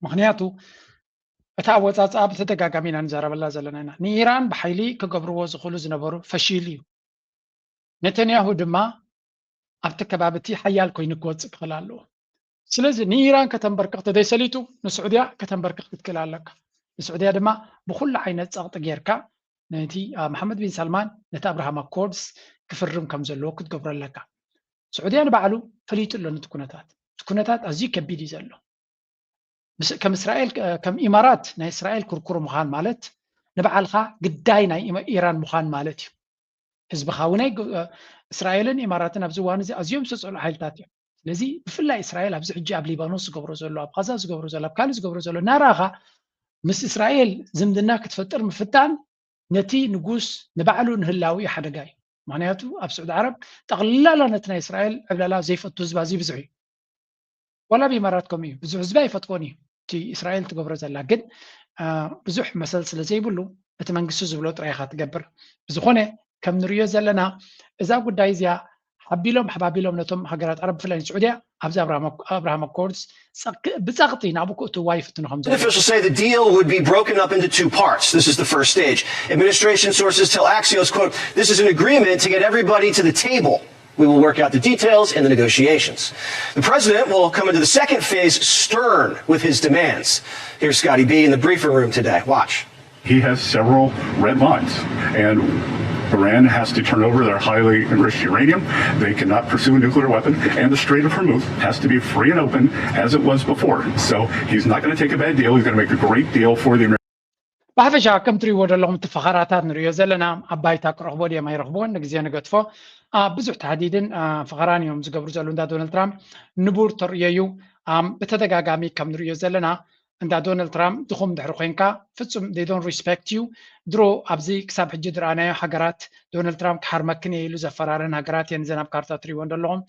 ምክንያቱ እቲ ኣወፃፅኣ ብተደጋጋሚ ኢና ንዛረበላ ዘለና ኢና። ንኢራን ብሓይሊ ክገብርዎ ዝኽእሉ ዝነበሩ ፈሺሉ እዩ። ነተንያሁ ድማ ኣብቲ ከባቢ እቲ ሓያል ኮይኑ ክወፅእ ክኽእል ኣለዎ። ስለዚ ንኢራን ከተንበርክኽ ተደይሰሊጡ ንስዑድያ ከተንበርክኽ ክትክእል ኣለካ። ንስዑድያ ድማ ብኩሉ ዓይነት ፀቕጢ ጌርካ ነቲ መሓመድ ቢን ሳልማን ነቲ ኣብርሃም ኣኮርድስ ክፍርም ከም ዘለዎ ክትገብሮ ኣለካ። ስዑድያ ንባዕሉ ፈሊጡ ኣሎ ነቲ ኩነታት። እቲ ኩነታት ኣዝዩ ከቢድ እዩ ዘሎ። ከም እስራኤል ከም ኢማራት ናይ እስራኤል ኩርኩር ምዃን ማለት ንባዕልኻ ግዳይ ናይ ኢራን ምዃን ማለት እዩ። ህዝብኻ እውን እስራኤልን ኢማራትን ኣብዚ እዋን እዚ ኣዝዮም ዝተፀልኡ ሓይልታት እዮም። ስለዚ ብፍላይ እስራኤል ኣብዚ ሕጂ ኣብ ሊባኖስ ዝገብሮ ዘሎ፣ ኣብ ቃዛ ዝገብሮ ዘሎ፣ ኣብ ካልእ ዝገብሮ ዘሎ እናረኣኻ ምስ እስራኤል ዝምድና ክትፈጥር ምፍታን ነቲ ንጉስ ንባዕሉ ንህላዊ ሓደጋ እዩ። ምክንያቱ ኣብ ስዑዲ ዓረብ ጠቕላላ ነቲ ናይ እስራኤል ዕብለላ ዘይፈቱ ህዝቢ ኣዝዩ ብዙሕ እዩ። ዋላ ኣብ ኢማራት ከምኡ እዩ። ብዙሕ ህዝቢ ኣይፈትዎን እዩ እቲ እስራኤል ትገብሮ ዘላ። ግን ብዙሕ መሰል ስለ ዘይብሉ እቲ መንግስቲ ዝብሎ ጥራይ ኢኻ ትገብር። ብዝኾነ ከም ንሪኦ ዘለና እዛ ጉዳይ እዚኣ ሓቢሎም ሓባቢሎም ነቶም ሃገራት ዓረብ ብፍላይ ንስዑድያ ኣብዚ ኣብርሃም ኣኮርድስ ብፀቕጢ ናብኡ ክእትዋ ይፍትኑ ከም ዘለዉ። Officials say the deal would be broken up into two parts. This is the first stage. Administration sources tell Axios, quote, this is an agreement to get everybody to the table. We will work out the details in the negotiations. The president will come into the second phase stern with his demands. Here's Scotty B in the briefing room today. Watch. He has several red lines, and Iran has to turn over their highly enriched uranium. They cannot pursue a nuclear weapon, and the Strait of Hormuz has to be free and open as it was before. So he's not going to take a bad deal. He's going to make a great deal for the American. ብሓፈሻ ከም ትሪእዎ ዘለኹም እቲ ፈኸራታት ንሪኦ ዘለና ኣብ ባይታ ክረኽቦ ድዮም ኣይረኽብዎን ንግዜ ንገድፎ። ብዙሕ ተሃዲድን ፈኸራን እዮም ዝገብሩ ዘለዉ እንዳ ዶናልድ ትራምፕ። ንቡር ተርእዮ እዩ። ብተደጋጋሚ ከም ንሪኦ ዘለና እንዳ ዶናልድ ትራምፕ ድኹም ድሕሪ ኮይንካ ፍጹም they don't respect you። ድሮ ኣብዚ ክሳብ ሕጂ ዝረኣናዮ ሃገራት ዶናልድ ትራምፕ ክሃርመክን እየ ኢሉ ዘፈራረን ሃገራት እየን እዘን ኣብ ካርታ ትሪእዎ እንደለኹም።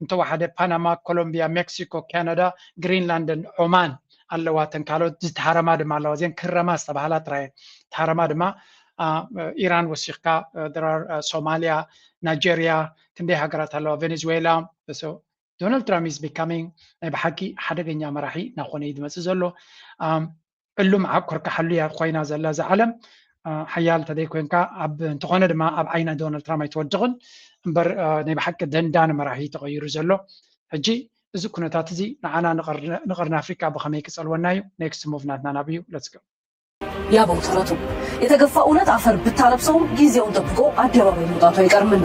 እንተወሓደ ፓናማ፣ ኮሎምቢያ፣ ሜክሲኮ፣ ካናዳ፣ ግሪንላንድን ዖማን ኣለዋ። እተን ካልኦት ዝተሃረማ ድማ ኣለዋ። እዚአን ክህረማ ዝተባህላ ጥራይ እየን። ተሃረማ ድማ ኢራን ወሲኽካ ድራር ሶማልያ፣ ናይጀርያ፣ ክንደይ ሃገራት ኣለዋ፣ ቬኔዙዌላ። ዶናልድ ትራምፕ is becoming ናይ ብሓቂ ሓደገኛ መራሒ እናኾነ እዩ ዝመፅእ ዘሎ። ዕሉም ዓኮር ካሓሉ እያ ኮይና ዘላ እዛ ዓለም። ሓያል እንተዘይኮይንካ ኣብ እንተኾነ ድማ ኣብ ዓይኒ ዶናልድ ትራምፕ ኣይትወድቕን እምበር ናይ ብሓቂ ደንዳኒ መራሒ ተቐይሩ ዘሎ። ሕጂ እዚ ኩነታት እዚ ንዓና ንቐርኒ ኣፍሪካ ብኸመይ ክፀልወና እዩ? Next move ናትና ናብ እዩ። Let's go. ያበው ተረቱ የተገፋ እውነት አፈር ብታለብሰውም ጊዜውን ጠብቆ አደባባይ መውጣቱ አይቀርምና።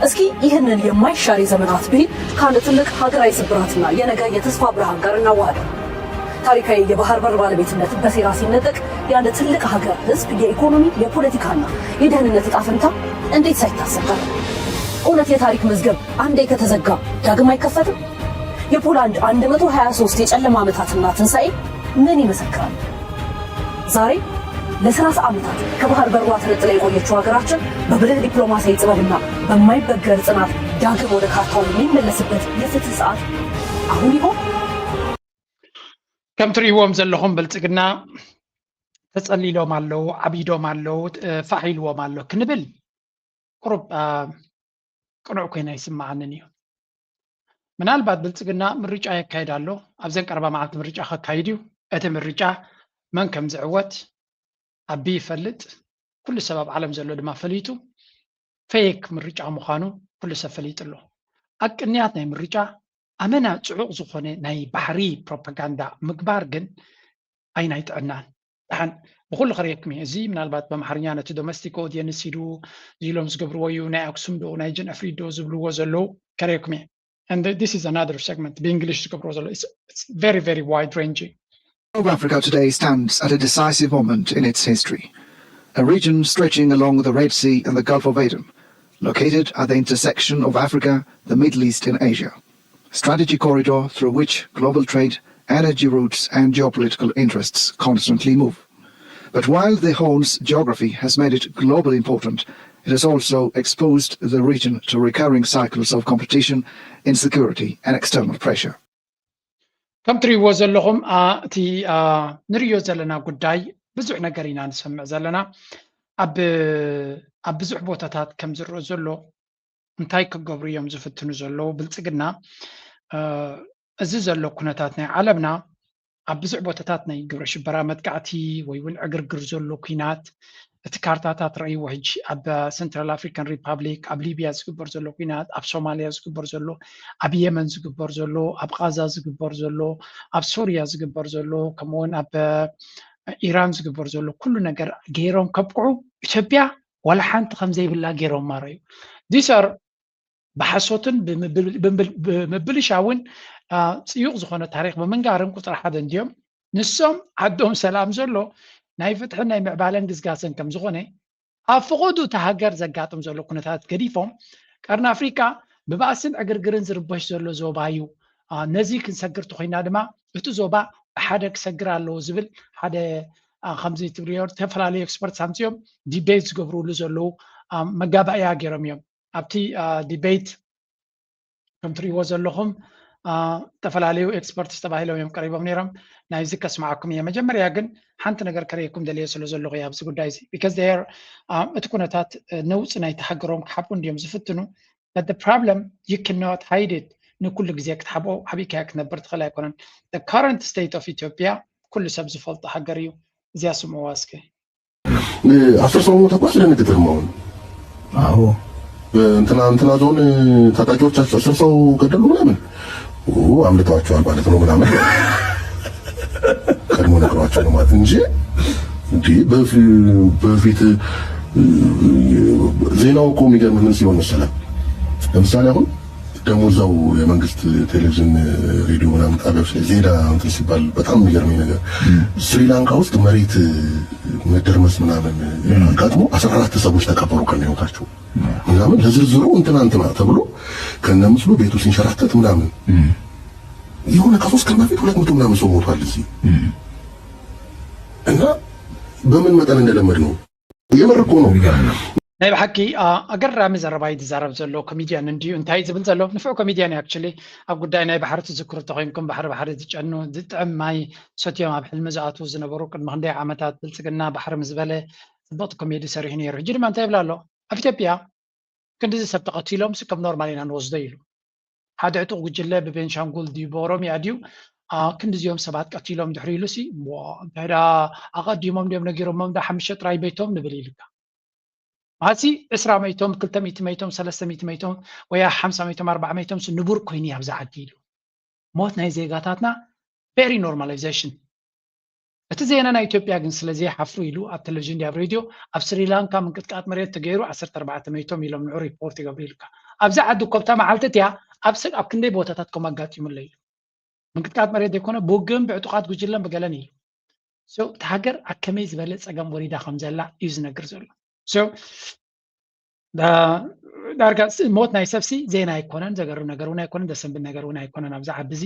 እስኪ ይህንን የማይሻር የዘመናት ብሂል ከአንድ ትልቅ ሀገራዊ ስብራትና የነገ የተስፋ ብርሃን ጋር እናዋህደው። ታሪካዊ የባህር በር ባለቤትነት በሴራ ሲነጠቅ የአንድ ትልቅ ሀገር ህዝብ የኢኮኖሚ የፖለቲካና የደህንነት እጣ ፈንታ እንዴት ሳይታሰብ ቀረ? እውነት የታሪክ መዝገብ አንዴ ከተዘጋ ዳግም አይከፈትም? የፖላንድ አንድ መቶ ሃያ ሦስት የጨለማ ዓመታትና ትንሣኤ ምን ይመሰክራል? ዛሬ ለሰላሳ ዓመታት ከባህር በሯ ተነጥላ የቆየችው ሀገራችን በብልህ ዲፕሎማሲያዊ ጥበብና በማይበገር ጽናት ዳግም ወደ ካርታው የሚመለስበት የፍትህ ሰዓት አሁን ይሆን? ከም ትርእይዎም ዘለኹም ብልጽግና ተጸሊሎም ኣለዉ፣ ዓቢዶም ኣለዉ፣ ፋሕ ኢልዎም ኣሎ ክንብል ቁሩብ ቅኑዕ ኮይና ይስምዓንን እዩ። ምናልባት ብልጽግና ምርጫ የካይድ ኣሎ፣ ኣብዘን ቀረባ መዓልቲ ምርጫ ከካይድ እዩ። እቲ ምርጫ መን ከም ዝዕወት ኣቢ ይፈልጥ፣ ኩሉ ሰብ ኣብ ዓለም ዘሎ ድማ ፈሊጡ። ፌክ ምርጫ ምዃኑ ኩሉ ሰብ ፈሊጡ ኣሎ። ኣብ ቅንያት ናይ ምርጫ ኣመና ጽዑቕ ዝኾነ ናይ ባሕሪ ፕሮፓጋንዳ ምግባር ግን ኣይ ናይ ጥዕናን። ደሓን ብኹሉ ከርእየኩም እየ። እዚ ምናልባት ብኣምሓርኛ ነቲ ዶሜስቲክ ኦድየንስ ኢሉ ኢሎም ዝገብርዎ እዩ። ናይ ኣክሱም ዶ ናይ ጅን ኣፍሪድ ዶ ዝብልዎ ዘለዉ ከርእየኩም እየ። And th- this is another segment ብእንግሊሽ ዝገብሮ ዘሎ. It's, it's very, very wide ranging. Of Africa today stands at a decisive moment in its history. A region stretching along the Red Sea and the Gulf of Aden, located at the intersection of Africa, the Middle East, and Asia. Strategy corridor through which global trade, energy routes, and geopolitical interests constantly move. But while the Horn's geography has made it globally important, it has also exposed the region to recurring cycles of competition, insecurity, and external pressure. ከም ትርእይዎ ዘለኹም እቲ ንርእዮ ዘለና ጉዳይ ብዙሕ ነገር ኢና ንሰምዕ ዘለና። ኣብ ኣብ ብዙሕ ቦታታት ከም ዝረአ ዘሎ እንታይ ክገብሩ እዮም ዝፍትኑ ዘለዉ ብልጽግና። እዚ ዘሎ ኩነታት ናይ ዓለምና ኣብ ብዙሕ ቦታታት ናይ ግብረ ሽበራ መጥቃዕቲ ወይ እውን ዕግርግር ዘሎ ኩናት፣ እቲ ካርታታት ረእይዎ ሕጂ ኣብ ሰንትራል ኣፍሪካን ሪፓብሊክ፣ ኣብ ሊብያ ዝግበር ዘሎ ኩናት፣ ኣብ ሶማልያ ዝግበር ዘሎ፣ ኣብ የመን ዝግበር ዘሎ፣ ኣብ ቃዛ ዝግበር ዘሎ፣ ኣብ ሶርያ ዝግበር ዘሎ፣ ከምኡውን ኣብ ኢራን ዝግበር ዘሎ ኩሉ ነገር ገይሮም ከብቅዑ ኢትዮጵያ ዋላ ሓንቲ ከም ዘይብላ ገይሮም ማረዩ። ዲሰር ብሓሶትን ብምብልሻውን ጽዩቕ ዝኾነ ታሪክ ብምንጋርን ቁፅሪ ሓደ እንዲዮም። ንሶም ዓዶም ሰላም ዘሎ ናይ ፍትሕን ናይ ምዕባለን ግዝጋሰን ከም ዝኾነ ኣብ ፍቐዱ እቲ ሃገር ዘጋጥም ዘሎ ኩነታት ገዲፎም ቀርኒ ኣፍሪቃ ብባእስን ዕግርግርን ዝርበሽ ዘሎ ዞባ እዩ። ነዚ ክንሰግር ተኮይና ድማ እቲ ዞባ ብሓደ ክሰግር ኣለዎ ዝብል ሓደ ከምዚ ትብልዮ ዝተፈላለዩ ኤክስፐርት ኣምፅኦም ዲቤት ዝገብርሉ ዘለዉ መጋባእያ ገይሮም እዮም። ኣብቲ ዲቤት ከም ትርእይዎ ዘለኹም ዝተፈላለዩ ኤክስፐርትስ ተባሂሎም እዮም ቀሪቦም ነይሮም። ናይዚ ከስምዓኩም እየ። መጀመርያ ግን ሓንቲ ነገር ከርእየኩም ደልየ ስለ ዘለኹ እየ ኣብዚ ጉዳይ እዚ። Because they are እቲ ኩነታት ነውፂ ናይቲ ሃገሮም ክሓብኡ እንድዮም ዝፍትኑ። But the problem you cannot hide it። ንኩሉ ግዜ ክትሓብኦ ሓቢእካዮ ክትነብር ትኽእል ኣይኮነን። The current state of Ethiopia ኩሉ ሰብ ዝፈልጦ ሃገር እዩ። እዚኣ ስምዕዋ እስከ። አስር ሰው ሞተ እኮ አስደነግጥህም። አሁን አዎ እንትና እንትና ዞን ታጣቂዎች አስር ሰው ገደሉ ምናምን አምልጠዋቸዋል ማለት ነው ምናምን ቀድሞ ነግሯቸው ነው ማለት እንጂ እንዲህ በፊት ዜናው እኮ የሚገርም ምን ሲሆን መሰለህ? ለምሳሌ አሁን ደግሞ እዛው የመንግስት ቴሌቪዥን ሬዲዮ ምናምን ጣቢያዎች ላይ ዜና እንትን ሲባል በጣም የሚገርመኝ ነገር ስሪላንካ ውስጥ መሬት መደርመስ ምናምን አጋጥሞ አስራ አራት ሰዎች ተቀበሩ ከነ ህይወታቸው ምናምን ለዝርዝሩ እንትና እንትና ተብሎ ከነ ምስሉ ቤቱ ሲንሸራተት ምናምን የሆነ ከሶስት ቀን በፊት ሁለት መቶ ምናምን ሰው ሞቷል እዚህ እና በምን መጠን እንደለመድ ነው የምር እኮ ነው። የሚገርም ነው። ናይ ብሓቂ ኣገራሚ ዘረባ እዩ ዝዛረብ ዘሎ ኮሚድያን እንድዩ እንታይ ዝብል ዘሎ ንፍዕ ኮሚድያን እዩ። Actually ኣብ ጉዳይ ናይ ባሕሪ ትዝክሩ ተኮይንኩም ባሕሪ ባሕሪ ዝጨኑ ዝጥዕም ማይ ሰትዮም ኣብ ሕልሚ ዝኣትዉ ዝነበሩ ቅድሚ ክንደይ ዓመታት ብልፅግና ባሕሪ ምስ በለ ፅብቕቲ ኮሜዲ ሰሪሑ ነይሩ። ሕጂ ድማ እንታይ ይብል ኣሎ? ኣብ ኢትዮጵያ ክንድዚ ሰብ ተቐቲሎም ሲ ከም ኖርማል ኢና ንወስዶ ኢሉ። ሓደ ዕጡቕ ጉጅለ ብቤንሻንጉል ድዩ ብኦሮሚያ ድዩ ክንድዚኦም ሰባት ቀቲሎም ድሕሪ ኢሉ ሲ እንታይ ዳ ኣቐዲሞም ድዮም ነጊሮሞም ዳ ሓሙሽተ ጥራይ መይቶም ንብል ኢልካ። ማሲ ዕስራ መይቶም ክልተ ሚእቲ መይቶም ሰለስተ ሚእቲ መይቶም ወይ ሓምሳ መይቶም ኣርባዓ መይቶም ሲ ንቡር ኮይኑ ኣብዚ ዓዲ ኢሉ። ሞት ናይ ዜጋታትና very normalization። እቲ ዜና ናይ ኢትዮጵያ ግን ስለ ዘይሓፍሩ ኢሉ ኣብ ቴሌቪዥን ድዩ ኣብ ሬድዮ ኣብ ስሪላንካ ምንቅጥቃጥ መሬት ተገይሩ ዓሰርተ ኣርባዕተ መይቶም ኢሎም ንዑ ሪፖርት ይገብሩ ኢልካ። ኣብዚ ዓዲ እኮ ኣብታ መዓልቲ እቲያ ኣብ ክንደይ ቦታታት ከም ኣጋጢሙ ኣሎ ኢሉ። ምንቅጥቃጥ መሬት ዘይኮነ ብውግእን ብዕጡቓት ጉጅለን ብገለን ኢሉ። እቲ ሃገር ኣብ ከመይ ዝበለ ፀገም ወሪዳ ከም ዘላ እዩ ዝነግር ዘሎ። ዳርጋ ሞት ናይ ሰብሲ ዜና ኣይኮነን፣ ዘገርም ነገር እውን ኣይኮነን፣ ደሰንብል ነገር እውን ኣይኮነን። ኣብዚ ዓዲ እዚ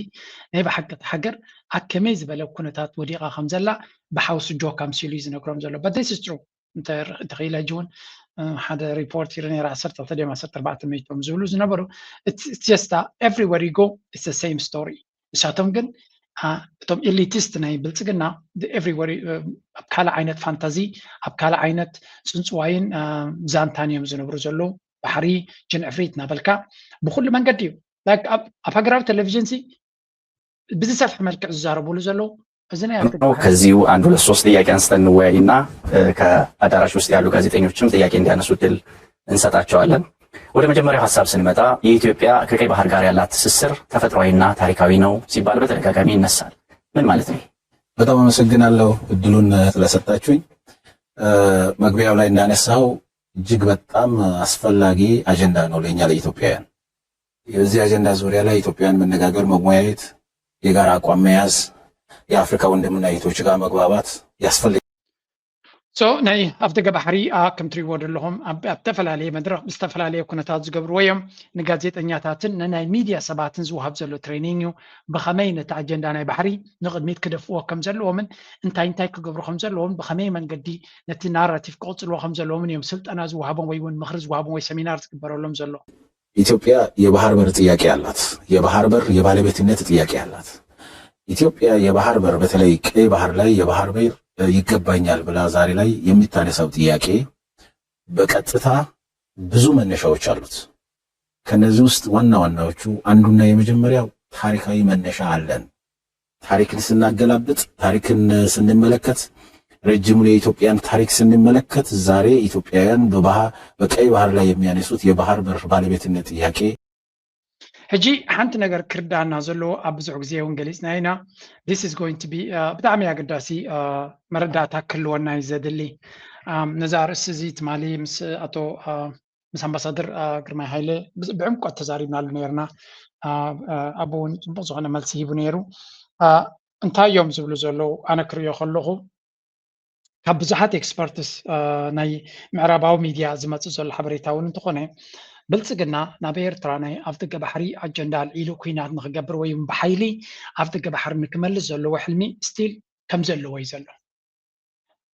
ናይ ብሓቂ እታ ሃገር ኣብ ከመይ ዝበለ ኩነታት ወዲቓ ከም ዘላ ብሓውሲ ጆክ ኣምሲሉ እዩ ዝነግሮም ዘሎ። But this is true። እንተኽኢለ ሕጂ እውን ሓደ ሪፖርት ይረ ነይረ ዓሰርተ ክልተ ድዮም ዓሰርተ ኣርባዕተ ሚእቶም ዝብሉ ዝነበሩ just everywhere you go it's the same story። ንሳቶም ግን እቶም ኤሊቲስት ናይ ብልፅግና everywhere ኣብ ካልእ ዓይነት ፋንታዚ ኣብ ካልእ ዓይነት ፅንፅዋይን ዛንታን እዮም ዝነብሩ ዘለዉ። ባሕሪ ጅን ዕፍሪት እናበልካ ብኩሉ መንገዲ እዩ። ኣብ ሃገራዊ ቴሌቪዥን ሲ ብዝሰፍሐ መልክዕ ዝዛረቡሉ ዘለዉ እዚ ናይ ኣፍሪካ ከዚሁ አንድ ሁለት ሶስት ጥያቄ አንስተን እንወያይና ከአዳራሽ ውስጥ ያሉ ጋዜጠኞችም ጥያቄ እንዲያነሱ እድል እንሰጣቸዋለን። ወደ መጀመሪያው ሀሳብ ስንመጣ የኢትዮጵያ ከቀይ ባህር ጋር ያላት ትስስር ተፈጥሯዊና ታሪካዊ ነው ሲባል በተደጋጋሚ ይነሳል። ምን ማለት ነው? በጣም አመሰግናለሁ እድሉን ስለሰጣችሁኝ። መግቢያው ላይ እንዳነሳው እጅግ በጣም አስፈላጊ አጀንዳ ነው ለእኛ ለኢትዮጵያውያን። የዚህ አጀንዳ ዙሪያ ላይ ኢትዮጵያን መነጋገር፣ መወያየት፣ የጋራ አቋም መያዝ፣ የአፍሪካ ወንድምና እህቶች ጋር መግባባት ያስፈልጋል። So ናይ ኣፍደገ ባሕሪ ከምትሪእዎ ዘለኹም ኣብ ዝተፈላለየ መድረኽ ብዝተፈላለየ ኩነታት ዝገብርዎ እዮም። ንጋዜጠኛታትን ንናይ ሚድያ ሰባትን ዝወሃብ ዘሎ ትሬኒንግ እዩ። ብኸመይ ነቲ ኣጀንዳ ናይ ባሕሪ ንቕድሚት ክደፍዎ ከም ዘለዎምን እንታይ እንታይ ክገብሩ ከም ዘለዎም ብኸመይ መንገዲ ነቲ ናራቲቭ ክቕፅልዎ ከም ዘለዎምን እዮም ስልጠና ዝወሃቦም ወይ እውን ምኽሪ ዝወሃቦም ወይ ሰሚናር ዝግበረሎም ዘሎ። ኢትዮጵያ የባህር በር ጥያቄ አላት። የባህር በር የባለቤትነት ጥያቄ አላት። ኢትዮጵያ የባህር በር በተለይ ቀይ ባህር ላይ የባህር በር ይገባኛል ብላ ዛሬ ላይ የምታነሳው ጥያቄ በቀጥታ ብዙ መነሻዎች አሉት። ከነዚህ ውስጥ ዋና ዋናዎቹ አንዱና የመጀመሪያው ታሪካዊ መነሻ አለን። ታሪክን ስናገላብጥ፣ ታሪክን ስንመለከት፣ ረጅሙን የኢትዮጵያን ታሪክ ስንመለከት ዛሬ ኢትዮጵያውያን በቀይ ባህር ላይ የሚያነሱት የባህር በር ባለቤትነት ጥያቄ ሕጂ ሓንቲ ነገር ክርዳና ዘለዎ ኣብ ብዙሕ ግዜ እውን ገሊፅና ኢና። This is going to be ብጣዕሚ ኣገዳሲ መረዳእታ ክህልወና እዩ ዘድሊ። ነዛ ርእሲ እዚ ትማሊ ምስ ኣቶ ምስ ኣምባሳደር ግርማይ ሃይለ ብዕምቆት ተዛሪብናሉ ነርና። ኣቦ እውን ፅቡቅ ዝኮነ መልሲ ሂቡ ነይሩ። እንታይ እዮም ዝብሉ ዘለዉ ኣነ ክርእዮ ከለኩ ካብ ብዙሓት ኤክስፐርትስ ናይ ምዕራባዊ ሚድያ ዝመፅእ ዘሎ ሓበሬታ እውን እንተኾነ ብልፅግና ናብ ኤርትራ ናይ ኣፍደገ ባሕሪ ኣጀንዳ ኣልዒሉ ኩናት ንክገብር ወይ ብሓይሊ ኣፍደገ ባሕሪ ንክመልስ ዘለዎ ሕልሚ ስቲል ከም ዘለዎ እዩ ዘሎ።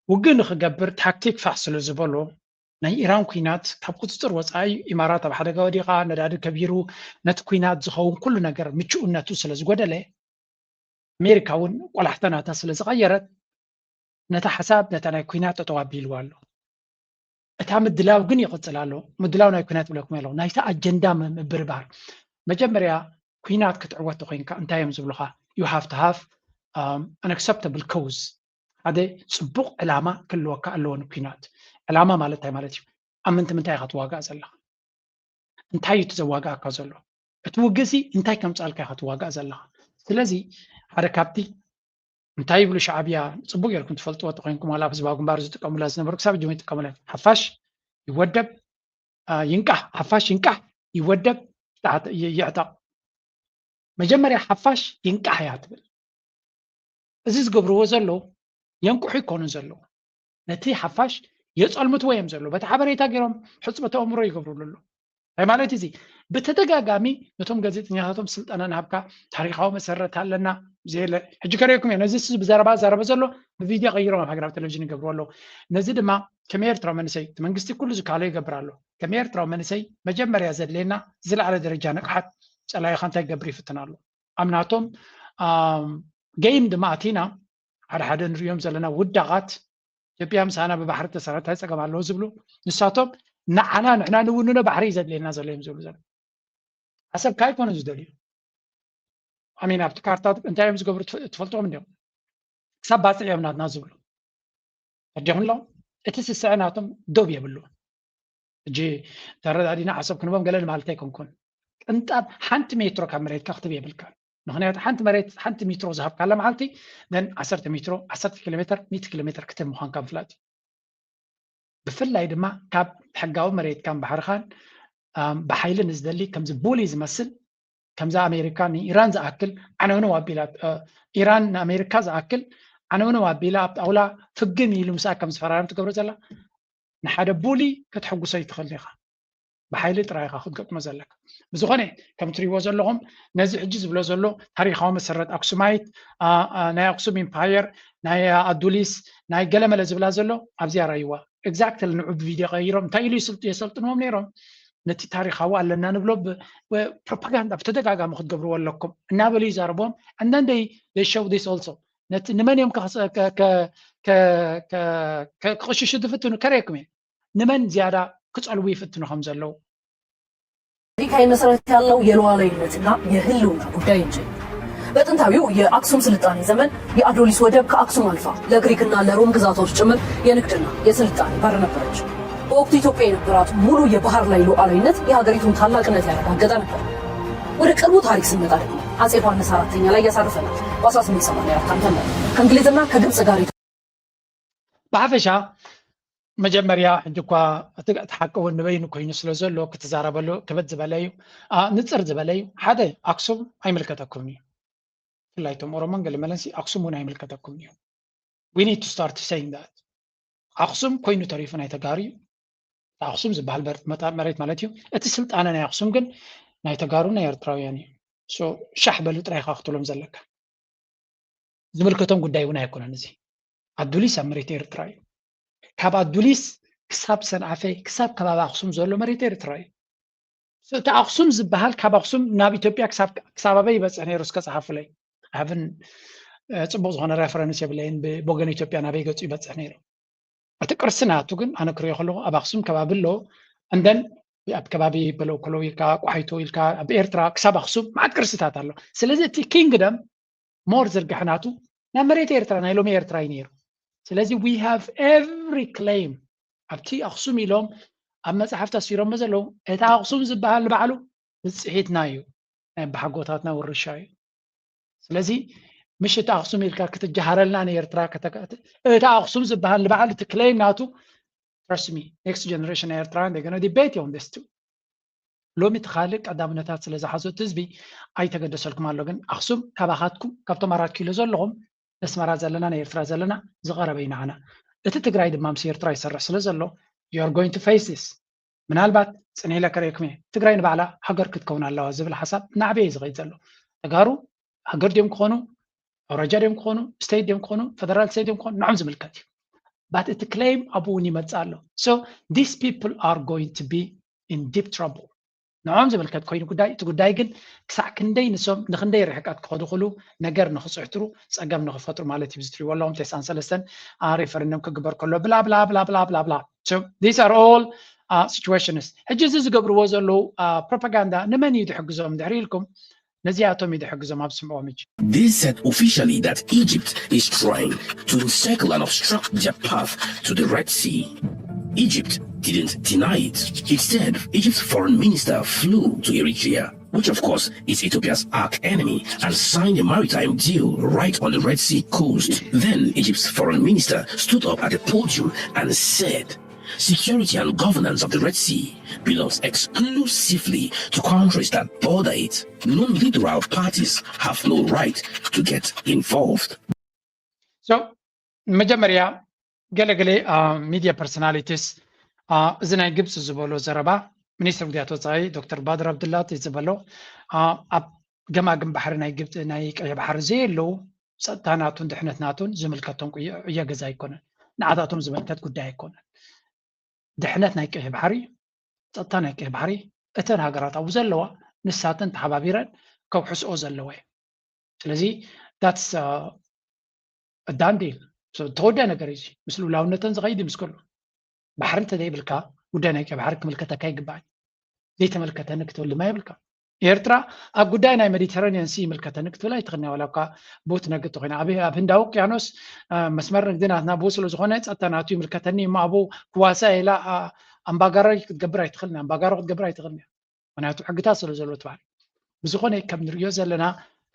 ውግእ ንክገብር ታክቲክ ፋሕ ስለ ዝበሎ ናይ ኢራን ኩናት ካብ ቁፅፅር ወፃኢ ኢማራት ኣብ ሓደጋ ወዲቓ ነዳዲ ከቢሩ ነቲ ኩናት ዝኸውን ኩሉ ነገር ምችኡነቱ ስለ ዝጎደለ ኣሜሪካ እውን ቆላሕታ ናታ ስለ ዝቐየረት ነታ ሓሳብ ነታ ናይ ኩናት ጠጠው ኣቢልዋ ኣሎ። እታ ምድላው ግን ይቕፅል ኣሎ። ምድላው ናይ ኩናት ብለኩም ኣለኹ ናይቲ ኣጀንዳ ምብርባር መጀመርያ ኩናት ክትዕወት ተኮይንካ እንታይ እዮም ዝብሉካ you have to have unacceptable cause ሓደ ፅቡቕ ዕላማ ክህልወካ ኣለዎ ንኩናት። ዕላማ ማለት እንታይ ማለት እዩ? ኣብ ምንታይ ኢካ ትዋጋእ ዘለካ? እንታይ እዩ እቲ ዘዋግኣካ ዘሎ? እቲ ውግእሲ እንታይ ከምፅኣልካ ኢካ ትዋጋእ ዘለካ? ስለዚ ሓደ ካብቲ እንታይ ይብሉ ሻዕብያ ፅቡቅ ጌርኩም ትፈልጥዎ ተኮይንኩም ዋላ ኣብ ህዝባዊ ግንባር ዝጥቀሙላ ዝነበሩ ክሳብ ጅም ይጥቀሙላ ሓፋሽ ይወደብ ይንቃሕ ሓፋሽ ይንቃሕ ይወደብ ይዕጠቅ መጀመርያ ሓፋሽ ይንቃሕ እያ ትብል እዚ ዝገብርዎ ዘለዉ የንቅሑ ይኮኑ ዘለዉ ነቲ ሓፋሽ የፀልምትዎ እዮም ዘለዉ በቲ ሓበሬታ ገይሮም ሕፅበተ ኣእምሮ ይገብርሉ ኣለዉ እንታይ ማለት እዚ ብተደጋጋሚ ነቶም ጋዜጠኛታቶም ስልጠና ንሃብካ ታሪካዊ መሰረት ኣለና ዘየለ ሕጂ ከረይኩም እየ ነዚ ብዘረባ ዘረበ ዘሎ ብቪድዮ ቀይሮም ኣብ ሃገራዊ ቴሌቪዥን ይገብርዎ ኣለዉ ነዚ ድማ ከም ኤርትራዊ መንእሰይ እቲ መንግስቲ ኩሉ ዝከኣሎ ይገብር ኣሎ ከም ኤርትራዊ መንእሰይ መጀመርያ ዘድልየና ዝለዓለ ደረጃ ንቕሓት ፀላኢኻ እንታይ ክገብር ይፍትን ኣሎ ኣብ ናቶም ጌም ድማ ኣቲና ሓደ ሓደ ንሪኦም ዘለና ውዳቓት ኢትዮጵያ ምሳና ብባሕሪ ተሰረት እንታይ ፀገም ኣለዎ ዝብሉ ንሳቶም ንዓና ንሕና ንውንኖ ባሕሪ እዩ ዘድልየና ዘሎ እዮም ዝብሉ ዘሎ ዓሰብ ካይ ኮነ ዝደልዩ ኣሚን ኣብቲ ካርታ እንታይ እዮም ዝገብሩ ትፈልጥዎም እንዲም ክሳብ ባፅዕ እዮም ናትና ዝብሉ ተዲኹም ኣለኹም እቲ ስስዐ ናቶም ደው የብሉ ሕጂ ተረዳዲና ዓሰብ ክንቦም ገለ ንማለት ኣይኮንኩን ቅንጣብ ሓንቲ ሜትሮ ካብ መሬትካ ክትብ የብልካ ምክንያቱ ሓንቲ መሬት ሓንቲ ሜትሮ ዝሃብካላ መዓልቲ ን ዓሰርተ ሜትሮ ዓሰርተ ኪሎ ሜትር ሚእቲ ኪሎ ሜትር ክትብ ምኳንካ ምፍላጥ እዩ ብፍላይ ድማ ካብ ሕጋዊ መሬትካን ባሕርኻን ብሓይሊ ንዝደሊ ከምዚ ቡሊ ዝመስል ከምዚ ኣሜሪካ ንኢራን ዝኣክል ዓነውነው ኣቢላ ኢራን ንኣሜሪካ ዝኣክል ዓነውነው ኣቢላ ኣብ ጣውላ ፍግም ኢሉ ምሳኣ ከም ዝፈራረም ትገብሮ ዘላ ንሓደ ቡሊ ከተሐጉሶ ይትኽእል ኢኻ ብሓይሊ ጥራይ ኢኻ ክትገጥሞ ዘለካ ብዝኾነ ከም ትሪእዎ ዘለኹም ነዚ ሕጂ ዝብሎ ዘሎ ታሪካዊ መሰረት ኣክሱማይት ናይ ኣክሱም ኢምፓየር ናይ ኣዱሊስ ናይ ገለመለ ዝብላ ዘሎ ኣብዚኣ ራይዋ ኤግዛክትሊ ንዑ ብቪድዮ ቀይሮም እንታይ ኢሉ የሰልጥንዎም ነይሮም ነቲ ታሪካዊ ኣለና ንብሎ ፕሮፓጋንዳ ብተደጋጋሚ ክትገብርዎ ኣለኩም እናበሉ ይዛረብዎም and then they they show this also ነቲ ንመን እዮም ክቕሽሹ ዝፍትኑ ከረየኩም እየ ንመን ዝያዳ ክፀልዉ ይፍትኑ ከም ዘለዉ ታሪካዊ መሰረት ያለው የሉዓላዊነትና የህልውና ጉዳይ እንጂ። በጥንታዊው የአክሱም ስልጣኔ ዘመን የአዶሊስ ወደብ ከአክሱም አልፋ ለግሪክና ለሮም ግዛቶች ጭምር የንግድና የስልጣኔ በር ነበረች። በወቅቱ ኢትዮጵያ የነበራት ሙሉ የባህር ላይ ሉዓላዊነት የሀገሪቱን ታላቅነት ያረጋገጠ ነበር። ወደ ቅርቡ ታሪክ ስንመጣ ደግሞ አጼ ዮሐንስ አራተኛ ላይ ያሳርፈናል። በ1884 ዓ.ም ከእንግሊዝና ከግብፅ ጋር ብሓፈሻ መጀመርያ ሕጂ እኳ እቲ እቲ ሓቂ እውን ንበይኑ ኮይኑ ስለ ዘሎ ክትዛረበሉ ክብድ ዝበለ እዩ። ኣ፣ ንፅር ዝበለ እዩ። ሓደ፣ ኣክሱም ኣይምልከተኩም እዩ። ብፍላይ እቶም ኦሮሞን ገለ መለሲ ኣክሱም እውን ኣይምልከተኩም እዩ። We need to start saying that። ኣክሱም ኮይኑ ተሪፉ ናይ ተጋሩ እዩ። ኣክሱም ዝበሃል በር- መታ- መሬት ማለት እዩ። እቲ ስልጣነ ናይ ኣክሱም ግን ናይ ተጋሩ ናይ ኤርትራውያን እዩ። So ሻሕ በሉ ጥራይ ኢኻ ክትብሎም ዘለካ። ዝምልከቶም ጉዳይ እውን ኣይኮነን። እዚ ኣዱሊስ ኣብ መሬት ኤርትራ እዩ። ካብ ኣዱሊስ ክሳብ ሰንዓፈ ክሳብ ከባቢ ኣክሱም ዘሎ መሬት ኤርትራ እዩ። So እቲ ኣክሱም ዝበሃል ካብ ኣክሱም ናብ ኢትዮጵያ ክሳብ ክሳብ ኣበይ ይበፅሕ ነይሩ እስከ ፀሓፉለይ። ኣብን እ፣ ፅቡቅ ዝኾነ ሬፈረንስ የብለይን ብወገን ኢትዮጵያ ናበይ ገፁ ይበፅሕ ነይሩ። እቲ ቅርሲ ናቱ ግን ኣነ ክሪኦ ከለኹ ኣብ ኣክሱም ከባቢ ኣሎ። እንደን ኣብ ከባቢ በለው ከለው ኢልካ ቋሒቶ ኢልካ ኣብ ኤርትራ ክሳብ ኣክሱም መዓት ቅርስታት ኣሎ። ስለዚ እቲ ኪንግደም ሞር ዝርግሐ ናቱ ናብ መሬት ኤርትራ ናይ ሎሚ ኤርትራ እዩ ነይሩ። ስለዚ we have every claim ኣብቲ ኣክሱም ኢሎም ኣብ መፅሓፍቲ ኣስፊሮሞ ዘለዉ እቲ ኣክሱም ዝበሃል ንባዕሉ ብፅሒትና እዩ፣ ናይ ኣባሓጎታትና ውርሻ እዩ። ስለዚ ምሽ እቲ ኣክሱም ኢልካ ክትጀሃረልና ንኤርትራ ከተካ- እቲ ኣክሱም ዝበሃል ንባዕሉ እቲ claim ናቱ trust me next generation ኤርትራ they're gonna debate on this too። ሎሚ እቲ ካልእ ቀዳምነታት ስለ ዝሓዞ እቲ ህዝቢ ኣይተገደሰልኩም ኣሎ። ግን ኣክሱም ካባኻትኩም ካብቶም ኣራት ኪሎ ዘለኹም ነስመራ ዘለና ናይ ኤርትራ ዘለና ዝቐረበ እዩ ንዓና። እቲ ትግራይ ድማ ምስ ኤርትራ ይሰርሕ ስለ ዘሎ you're going to face this። ምናልባት ፅን ኢለ ከርእየኩም እየ። ትግራይ ንባዕላ ሃገር ክትከውን ኣለዋ ዝብል ሓሳብ እናዕበየ እዩ ዝኸይድ ዘሎ። ተጋሩ ሃገር ድዮም ክኾኑ፣ ኣውራጃ ድዮም ክኾኑ፣ ስቴት ድዮም ክኾኑ፣ ፌደራል ስቴት ድዮም ክኾኑ ንዖም ዝምልከት እዩ። But እቲ claim ኣብኡ እውን ይመፅእ ኣሎ። So these people are going to be in deep trouble። ንዖም ዝምልከት ኮይኑ ጉዳይ እቲ ጉዳይ ግን ክሳዕ ክንደይ ንሶም ንክንደይ ርሕቀት ክኸዱ ክሉ ነገር ንክፅሕትሩ ፀገም ንክፈጥሩ ማለት እዩ። እዚ ትሪእዎ ኣለኹም ተስዓን ሰለስተን ሬፈረንደም ክግበር ከሎ ብላ ብላ ብላ ብላ ብላ ብላ። So these are all situations። ሕጂ እዚ ዝገብርዎ ዘለዉ ፕሮፓጋንዳ ንመን እዩ ዝሕግዞም ድሕሪ ኢልኩም ነዚኣቶም እዩ ዝሕግዞም ኣብ ስምዖም እዩ። They said officially that Egypt is trying to encircle and obstruct their path to the Red Sea. Egypt didn't deny it. Instead, Egypt's foreign minister flew to Eritrea, which of course is Ethiopia's arch enemy, and signed a maritime deal right on the Red Sea coast. Then Egypt's foreign minister stood up at the podium and said, security and governance of the Red Sea belongs exclusively to countries that border it. Non-littoral parties have no right to get involved. So መጀመርያ ገለገለ media personalities እዚ ናይ ግብፂ ዝበሎ ዘረባ ሚኒስትር ጉዳያት ወፃኢ ዶክተር ባድር ኣብዱላቲ ዝበሎ ኣብ ገማግም ባሕሪ ናይ ግብፂ ናይ ቀይሕ ባሕሪ ዘየለዉ ፀጥታ ናቱን ድሕነት ናቱን ዝምልከቶም ዕዮ ገዛ ኣይኮነን። ንዓታቶም ዝምልከት ጉዳይ ኣይኮነን። ድሕነት ናይ ቀይሕ ባሕሪ፣ ፀጥታ ናይ ቀይሕ ባሕሪ እተን ሃገራት ኣብኡ ዘለዋ ንሳተን ተሓባቢረን ከውሕስኦ ዘለዋ እዩ። ስለዚ that's done deal። ተወደ ነገር እዚ ምስ ልኡላውነተን ዝኸይድ ምስ ኩሉ ባሕሪ እንተዘይብልካ ጉዳይ ናይ ቀይሕ ባሕሪ ክምልከተካ ይግባእ። ዘይተመልከተኒ ክትብል ድማ የብልካ። ኤርትራ ኣብ ጉዳይ ናይ ሜዲተራኒያን ሲ ይምልከተኒ ክትብል ኣይትኽእልን። ዋላ እኳ ቦት ነግድ ተኮይና ኣብ ኣብ ህንዳዊ ውቅያኖስ መስመር ንግዲ ናትና ብኡ ስለ ዝኾነ ጸጥታ ናቱ ይምልከተኒ እሞ ኣብኡ ክዋሳ ኢላ ኣምባጋራይ ክትገብር ኣይትኽእልን። ኣምባጋሮ ክትገብር ኣይትኽእልን። ምክንያቱ ሕግታት ስለ ዘሎ ትባል። ብዝኾነ ከም ንሪኦ ዘለና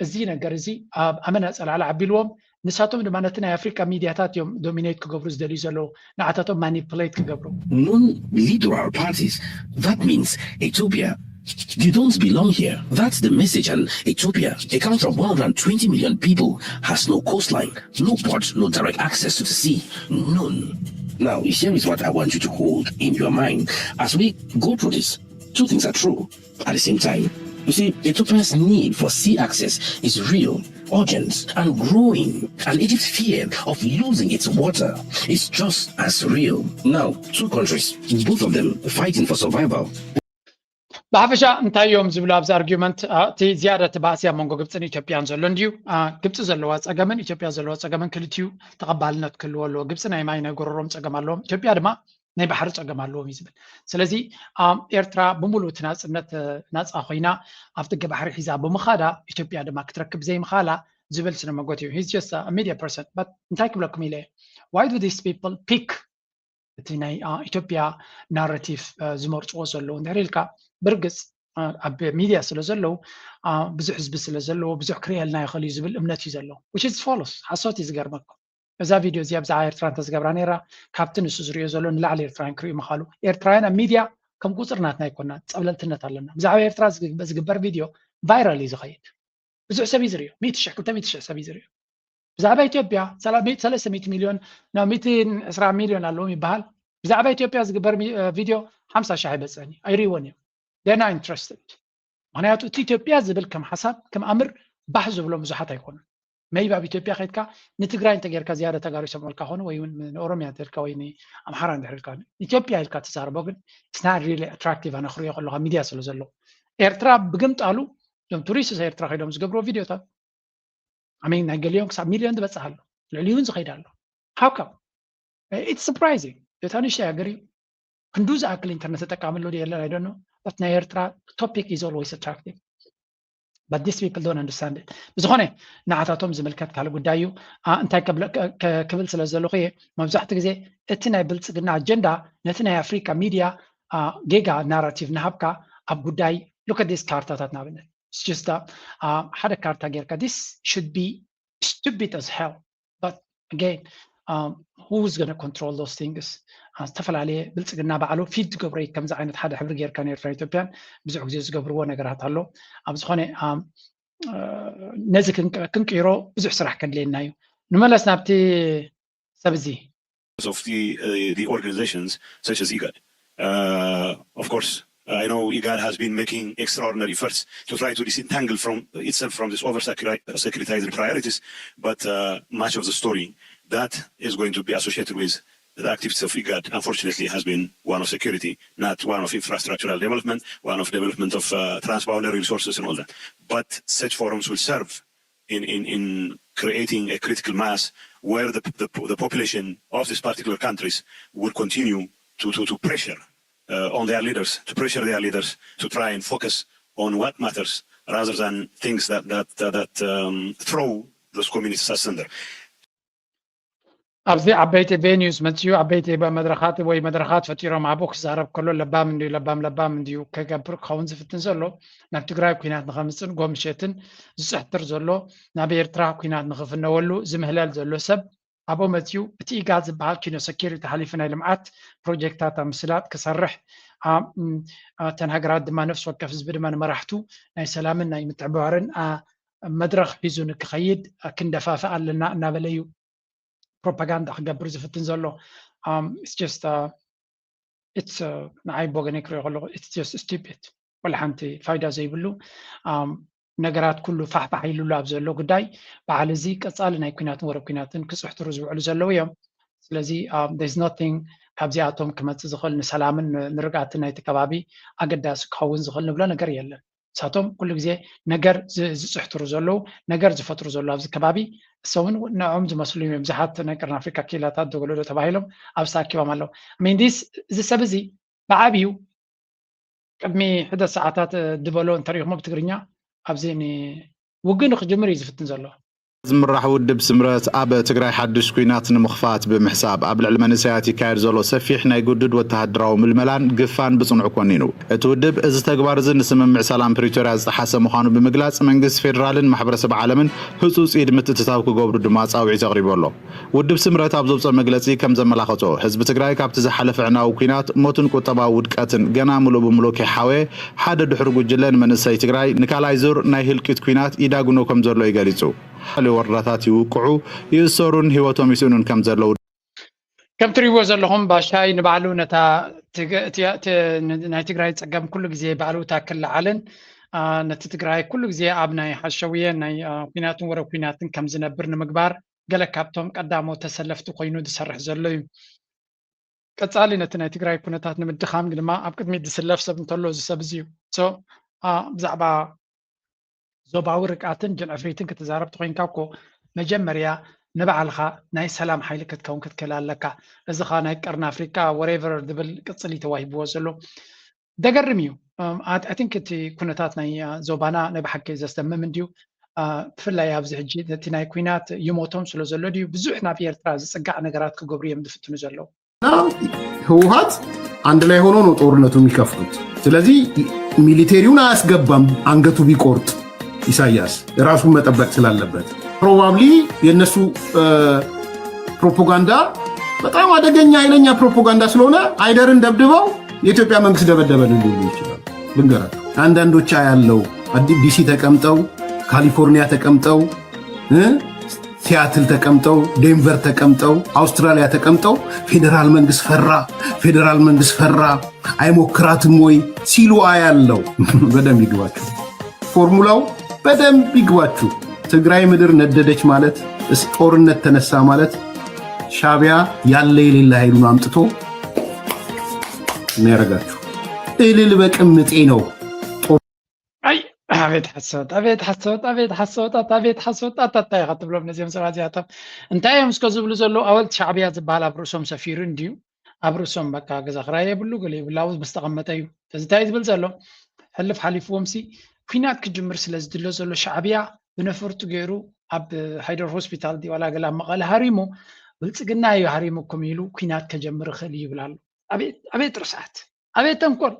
እዚ ነገር እዚ ኣብ ኣመና ጸላዕላ ኣቢልዎም ንሳቶም ድማ ነቲ ናይ ኣፍሪቃ ሚድያታት እዮም ዶሚኔት ክገብሩ ዝደልዩ ዘለዉ ንዓታቶም ማኒፕሌት ክገብሩ። Non-littoral parties, that means Ethiopia, you don't belong here. That's the message, and Ethiopia, a country of one hundred twenty million people, has no coastline, no port, no direct access to the sea. None. Now, here is what I want you to hold in your mind as we go through this. Two things are true at the same time. You see, Ethiopia's need for sea access is real, urgent, and growing. And Egypt's fear of losing its water is just as real. Now, two countries, both of them fighting for survival. ብሓፈሻ እንታይ እዮም ዝብሉ ኣብዚ ኣርጊመንት እቲ ዝያዳ እቲ ባእሲ ኣብ መንጎ ግብፅን ኢትዮጵያን ዘሎ እንድዩ። ግብፂ ዘለዋ ፀገምን ኢትዮጵያ ዘለዋ ፀገምን ክልቲኡ ተቐባልነት ክህልዎ ኣለዎ። ግብፂ ናይ ማይ ናይ ጎረሮም ፀገም ኣለዎም። ኢትዮጵያ ድማ ናይ ባሕሪ ፀገም ኣለዎም እዩ ዝብል። ስለዚ ኤርትራ ብምሉእ እቲ ናፅነት ናፃ ኮይና ኣብ ጥገ ባሕሪ ሒዛ ብምኻዳ ኢትዮጵያ ድማ ክትረክብ ዘይምኻላ ዝብል ስነ መጎት እዩ። He's just a media person but እንታይ ክብለኩም ኢለ why do these people pick እቲ ናይ ኢትዮጵያ ናራቲቭ ዝመርፅዎ ዘለዉ እንድሕር ኢልካ ብርግፅ ኣብ ሚድያ ስለ ዘለዉ ብዙሕ ህዝቢ ስለ ዘለዎ ብዙሕ ክርእየልና ይኽእል እዩ ዝብል እምነት እዩ ዘለዎ which is false ሓሶት እዩ ዝገርመኩም። እዛ ቪድዮ እዚኣ ብዛዕባ ኤርትራ እንተዝገብራ ነይራ፣ ካብቲ ንሱ ዝሪኦ ዘሎ ንላዕሊ ኤርትራውያን ክርእዩ ምኻሉ። ኤርትራውያን ኣብ ሚድያ ከም ቁፅር ናትና ኣይኮናን፣ ፀብለልትነት ኣለና። ብዛዕባ ኤርትራ ዝግ- ዝግበር ቪድዮ ቫይራል እዩ ዝኸይድ። ብዙሕ ሰብ እዩ ዝሪኦ፣ ሚእቲ ሽሕ፣ ክልተ ሚእቲ ሽሕ ሰብ እዩ ዝሪኦ። ብዛዕባ ኢትዮጵያ ሰላ- ሚእቲ- ሰለስተ ሚእቲ ሚልዮን ናብ ሚእቲ ዕስራ ሚልዮን ኣለዎም ይበሃል። ብዛዕባ ኢትዮጵያ ዝግበር ሚ- እ፣ ቪድዮ ሓምሳ ሽሕ ኣይበፅሕን እዩ፣ ኣይርእይዎን እዮም። They're not interested። ምክንያቱ እቲ ኢትዮጵያ ዝብል ከም ሓሳብ ከም ኣምር ባህ ዝብሎም ብዙሓት ኣይኮኑን። Maybe ኣብ ኢትዮጵያ ከይድካ ንትግራይ እንተጌርካ ዝያዳ ተጋሩ ይሰምዑልካ ኾኑ፣ ወይ እውን ንኦሮሚያ እንተልካ ወይ ንኣምሓራ እንድሕር ኢልካ ኢትዮጵያ ኢልካ ትዛረቦ ግን it's not really attractive። ኣነ ክሪኦ ከለካ ሚድያ ስለ ዘሎ ኤርትራ ብግምጣሉ እዞም ቱሪስት ኤርትራ ከይዶም ዝገብርዎ ቪድዮታት ኣሜን ናይ ገሊኦም ክሳብ ሚልዮን ዝበፅሕ ኣሎ፣ ልዕሊኡ እውን ዝኸይድ ኣሎ። How come? It's surprising። እታ ንእሽተይ ሃገር እዩ ክንዱ ዝኣክል ኢንተርነት ተጠቃሚ ኣሎ የለን፣ I don't know። But ናይ ኤርትራ topic is always attractive, but these people don't understand it። ብዝኾነ ንዓታቶም ዝምልከት ካልእ ጉዳይ እዩ። ኣ፣ እንታይ ከብለ- ከ- ከ- ክብል ስለ ዘለኹ እየ። መብዛሕትኡ ግዜ እቲ ናይ ብልፅግና ኣጀንዳ ነቲ ናይ ኣፍሪካ ሚድያ ኣ፣ ጌጋ ናራቲቭ ንሃብካ ኣብ ጉዳይ look at this ካርታታት ንኣብነት It's just a, um, ሓደ ካርታ ጌርካ this should be stupid as hell, but again, um, who's gonna control those things? Uh, ዝተፈላለየ ብልፅግና ባዕሉ ፊድ ዝገብሮ እዩ። ከምዚ ዓይነት ሓደ ሕብሪ ጌርካ ንኤርትራ ኢትዮጵያን ብዙሕ ግዜ ዝገብርዎ ነገራት ኣሎ። ኣብ ዝኾነ um, uh, ነዚ ክንቅ- ክንቅይሮ ብዙሕ ስራሕ ከድልየና እዩ። ንመለስ ናብቲ ሰብ እዚ of the, uh, the organizations such as IGAD. Uh, of course, I know IGAD has been making extraordinary efforts to try to disentangle from itself from these over-secretized priorities, but uh, much of the story that is going to be associated with the activities of IGAD, unfortunately, has been one of security, not one of infrastructural development, one of development of uh, transboundary resources and all that. But such forums will serve in, in, in creating a critical mass where the, the, the population of these particular countries will continue to, to, to pressure uh, on their leaders, to pressure their leaders to try and focus on what matters rather than things that, that, that, that um, throw those communities asunder. ኣብዚ ዓበይቲ ቬኒዩስ መፅዩ ዓበይቲ መድረኻት ወይ መድረኻት ፈጢሮም ኣብኡ ክዛረብ ከሎ ለባም እንድዩ ለባም ለባም እንድዩ ከገብር ክኸውን ዝፍትን ዘሎ ናብ ትግራይ ኩናት ንኸምፅን ጎምሸትን ዝፅሕትር ዘሎ ናብ ኤርትራ ኩናት ንኽፍነወሉ ዝምህለል ዘሎ ሰብ ኣብኡ መፅዩ እቲ ኢጋድ ዝበሃል ኪኖ ሰኪሪቲ ሓሊፉ ናይ ልምዓት ፕሮጀክታት ኣብ ምስላጥ ክሰርሕ ኣ- ም- ኣ- እተን ሃገራት ድማ ነፍሲ ወከፍ ህዝቢ ድማ ንመራሕቱ ናይ ሰላምን ናይ ምትሕብባርን ኣ- መድረኽ ሒዙ ንክኸይድ ኣ- ክንደፋፍእ ኣለና እናበለ እዩ ፕሮፓጋንዳ ክገብር ዝፍትን ዘሎ um, it's just uh, it's uh, ንዓይ ብወገነይ ክሪኦ ከለኹ it's just stupid ወላ ሓንቲ ፋይዳ ዘይብሉ um, ነገራት ኩሉ ፋሕፋሕ ኢሉሉ ኣብ ዘሎ ጉዳይ በዓል እዚ ቀፃሊ ናይ ኩናትን ወረ ኩናትን ክፅሕትሩ ዝውዕሉ ዘለዉ እዮም። ስለዚ um, there's nothing ካብዚኣቶም ክመፅእ ዝኽእል ንሰላምን ን- ንርግኣትን ናይቲ ከባቢ ኣገዳሲ ክኸውን ዝኽእል ንብሎ ነገር የለን። ንሳቶም ኩሉ ግዜ ነገር ዝ- ዝፅሕትሩ ዘለዉ ነገር ዝፈጥሩ ዘለዉ ኣብዚ ከባቢ እሶምን ንዕኦም ዝመስሉ እዮም። ብዙሓት ናይ ቀርኒ ኣፍሪካ ክኢላታት ዶገሎዶ ተባሂሎም ኣብዚ ተኣኪቦም ኣለዉ። ሚንዲስ እዚ ሰብ እዚ ብዓብዩ ቅድሚ ሕደ ሰዓታት እ፣ ድበሎ እንተሪኢኹሞ ብትግርኛ ኣብዚ ን- ውግእ ንክጅምር እዩ ዝፍትን ዘሎ። ዝምራሕ ውድብ ስምረት ኣብ ትግራይ ሓድሽ ኲናት ንምኽፋት ብምሕሳብ ኣብ ልዕሊ መንእሰያት ይካየድ ዘሎ ሰፊሕ ናይ ግዱድ ወተሃደራዊ ምልመላን ግፋን ብጽኑዕ ኮኒኑ። እቲ ውድብ እዚ ተግባር እዚ ንስምምዕ ሰላም ፕሪቶርያ ዝጠሓሰ ምዃኑ ብምግላጽ መንግስቲ ፌደራልን ማሕበረሰብ ዓለምን ህጹጽ ኢድ ምትእትታው ክገብሩ ድማ ጻውዒት ኣቕሪቡ ኣሎ። ውድብ ስምረት ኣብ ዘውፅኦ መግለፂ ከም ዘመላኸቶ ህዝቢ ትግራይ ካብቲ ዝሓለፈ ዕናዊ ኲናት ሞትን ቁጠባዊ ውድቀትን ገና ምሉእ ብምሉእ ከይሓወየ ሓደ ድሕሪ ጉጅለ ንመንእሰይ ትግራይ ንካልኣይ ዙር ናይ ህልቂት ኲናት ይዳግኖ ከም ዘሎ እዩ ገሊፁ። ዝተፈላለዩ ወረዳታት ይውቅዑ፣ ይእሰሩን ህይወቶም ይስእኑን ከም ዘለዉ ከም ትሪእዎ ዘለኹም ባሻይ ንባዕሉ ነታ ትግ- እቲ- እቲ- ን- ናይ ትግራይ ፀገም ኩሉ ግዜ ባዕሉ እታ ክለዓልን ኣ፣ ነቲ ትግራይ ኩሉ ግዜ ኣብ ናይ ሓሸውየ ናይ ኣ፣ ኩናትን ወረ ኩናትን ከም ዝነብር ንምግባር ገለ ካብቶም ቀዳሞት ተሰለፍቲ ኮይኑ ዝሰርሕ ዘሎ እዩ። ቀፃሊ ነቲ ናይ ትግራይ ኩነታት ንምድኻም ድማ ኣብ ቅድሚት ዝስለፍ ሰብ እንተሎ እዚ ሰብ እዚ እዩ። So ኣ፣ ብዛዕባ ዞባዊ ርግኣትን ጅንዕፍሪትን ክትዛረብ ተኮይንካ እኮ መጀመርያ ንባዕልኻ ናይ ሰላም ሓይሊ ክትከውን ክትክእል ኣለካ። እዚ ኸ ናይ ቀርኒ ኣፍሪካ whatever ዝብል ቅፅል እዩ ተዋሂብዎ ዘሎ። ደገርም እዩ። I think እቲ ኩነታት ናይ ዞባና ናይ ብሓቂ ዘስደምም እንድዩ። ብፍላይ ኣብዚ ሕጂ ነቲ ናይ ኩናት ይሞቶም ስለ ዘሎ ድዩ ብዙሕ ናብ ኤርትራ ዝፅጋዕ ነገራት ክገብሩ እዮም ዝፍትኑ ዘለዉ። ህወሓት አንድ ላይ ሆኖ ነው ጦርነቱ የሚከፍቱት። ስለዚህ ሚሊቴሪውን አያስገባም አንገቱ ቢቆርጥ ኢሳያስ ራሱን መጠበቅ ስላለበት probably የእነሱ ፕሮፓጋንዳ በጣም አደገኛ ኃይለኛ ፕሮፓጋንዳ ስለሆነ አይደርን ደብድበው የኢትዮጵያ መንግስት ደበደበን ሊሉ ይችላሉ። ልንገራችሁ፣ አንዳንዶች ያለው አዲ ዲሲ ተቀምጠው፣ ካሊፎርኒያ ተቀምጠው፣ እ? ሲያትል ተቀምጠው፣ ዴንቨር ተቀምጠው፣ አውስትራሊያ ተቀምጠው ፌዴራል መንግስት ፈራ፣ ፌዴራል መንግስት ፈራ፣ አይሞክራትም ወይ ሲሉ አያለው። በደንብ ይግባችሁ፣ ፎርሙላው በደንብ ይግባችሁ። ትግራይ ምድር ነደደች ማለት፣ ጦርነት ተነሳ ማለት ሻቢያ ያለ የሌለ ኃይሉን አምጥቶ የሚያደርጋችሁ እልል በቅምጤ ነው። ኣይ ኣቤት ሓሶት፣ ኣቤት ሓሶት፣ ኣቤት ሓሶት፣ ኣቤት ሓሶት ኣታታ ኢኻ ትብሎም ነዚኦም ሰባት እዚኣቶም። እንታይ እዮም እስከ ዝብሉ ዘለዉ? ኣወልት ሻዕብያ ዝበሃል ኣብ ርእሶም ሰፊሩ እንድዩ። ኣብ ርእሶም በቃ ገዛ ክራይ የብሉ፣ ገለ የብሉ፣ ኣብኡ ዝተቐመጠ እዩ። እዚ እንታይ ዝብል ዘሎ? ሕልፍ ሓሊፍዎም ሲ ኩናት ክጅምር ስለ ዝድሎ ዘሎ ሻዕብያ ብነፈርቱ ገይሩ ኣብ ሃይደር ሆስፒታል ድዩ ዋላ ገለ ኣብ መቐለ ሃሪሙ ብልጽግና እዩ ሃሪሙኩም ኢሉ ኩናት ከጀምር ይኽእል እዩ ይብል ኣሎ። ኣቤት ኣቤት ርስዓት፣ ኣቤት ተንኮል።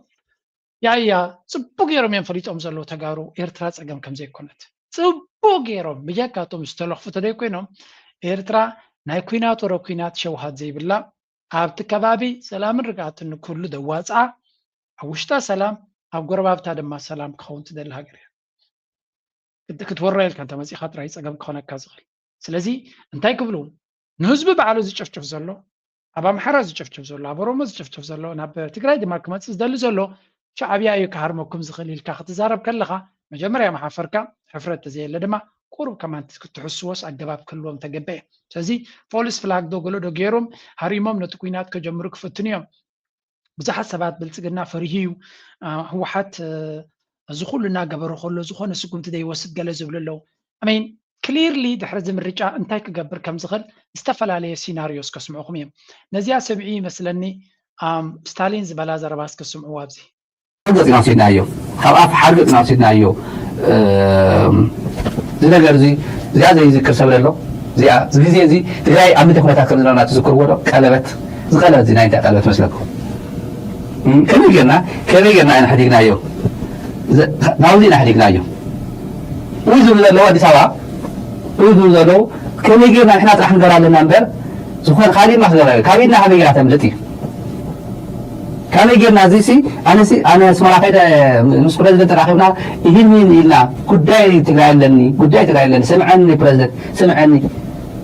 ያያ ጽቡቅ ገይሮም እዮም ፈሊጦም ዘለዉ ተጋሩ ኤርትራ ጸገም ከም ዘይኮነት ጽቡቅ ገይሮም ብጀካ እቶም ዝተለኽፉ ተደይ ኮይኖም ኤርትራ ናይ ኩናት ወረ ኩናት ሸውሃት ዘይብላ ኣብቲ ከባቢ ሰላምን ርግኣትን ንክህሉ ደዋፅኣ ኣብ ውሽጣ ሰላም ኣብ ጎረባብታ ድማ ሰላም ክኸውን ትደሊ ሃገር እያ። ክትወራ ኢልካ እንተመፂኻ ጥራይ ፀገም ክኾነካ ዝኽእል። ስለዚ እንታይ ክብሉ ንህዝቢ ባዕሉ ዝጭፍጭፍ ዘሎ ኣብ ኣምሓራ ዝጭፍጭፍ ዘሎ ኣብ ኦሮሞ ዝጭፍጭፍ ዘሎ ናብ ትግራይ ድማ ክመፅእ ዝደሊ ዘሎ ሻዕብያ እዩ ክሃርመኩም ዝኽእል ኢልካ ክትዛረብ ከለኻ መጀመርያ መሓፈርካ ሕፍረት ተዘየለ ድማ ቁሩብ ከማን ክትሕስዎስ ኣገባብ ክህልዎም ተገበ እዩ። ስለዚ ፎልስ ፍላግ ዶ ገሎ ዶ ገይሮም ሃሪሞም ነቲ ኩናት ከጀምሩ ክፍትኑ እዮም። ብዙሓት ሰባት ብልፅግና ፈሪሁ እዩ ህወሓት እዚ ኩሉ እናገበረ ከሎ ዝኾነ ስጉምቲ ዘይወስድ ገለ ዝብሉ ኣለዉ። ኣሜን ክሊርሊ ድሕሪ እዚ ምርጫ እንታይ ክገብር ከም ዝኽእል ዝተፈላለየ ሲናሪዮስ ከስምዑኹም እዮም። ነዚኣ ስምዒ ይመስለኒ ስታሊን ዝበላ ዘረባ እስከ ስምዕዋ ኣብዚ። ሓርገጽ ኢና ወሲድናዮ፣ ካብ ኣፍ ሓርገጽ ኢና ወሲድናዮ። እዚ ነገር እዚ እዚኣ ዘይዝክር ሰብ ኣሎ። እዚኣ እዚ ግዜ እዚ ትግራይ ኣብ ምንታይ ኩነታት ከም ዝነበርና ትዝክርዎ ዶ? ቀለበት፣ እዚ ቀለበት እዚ ናይ እንታይ ቀለበት መስለኩም? ከመይ ጌርና ከመይ ጌርና ኢና ሓዲግናዮ? ናብዚ ኢና ሓዲግናዮ። እዚ ዝብሉ ዘለዉ ኣዲስ ኣበባ እዚ ዝብሉ ዘለዉ ከመይ ጌርና ንሕና ጥራሕ ንገር ኣለና እምበር ዝኾነ ካሊእ ማ ክገበረ ካብ ኢድና ከመይ ጌራ ተምልጥ እዩ። ከመይ ጌርና እዚሲ ኣነሲ ኣነ ኣስመራ ከይደ ምስ ፕረዚደንት ተራኺብና ይህን ይህን ኢልና ጉዳይ ትግራይ ኣለኒ ጉዳይ ትግራይ ኣለኒ ስምዐኒ ፕረዚደንት ስምዐኒ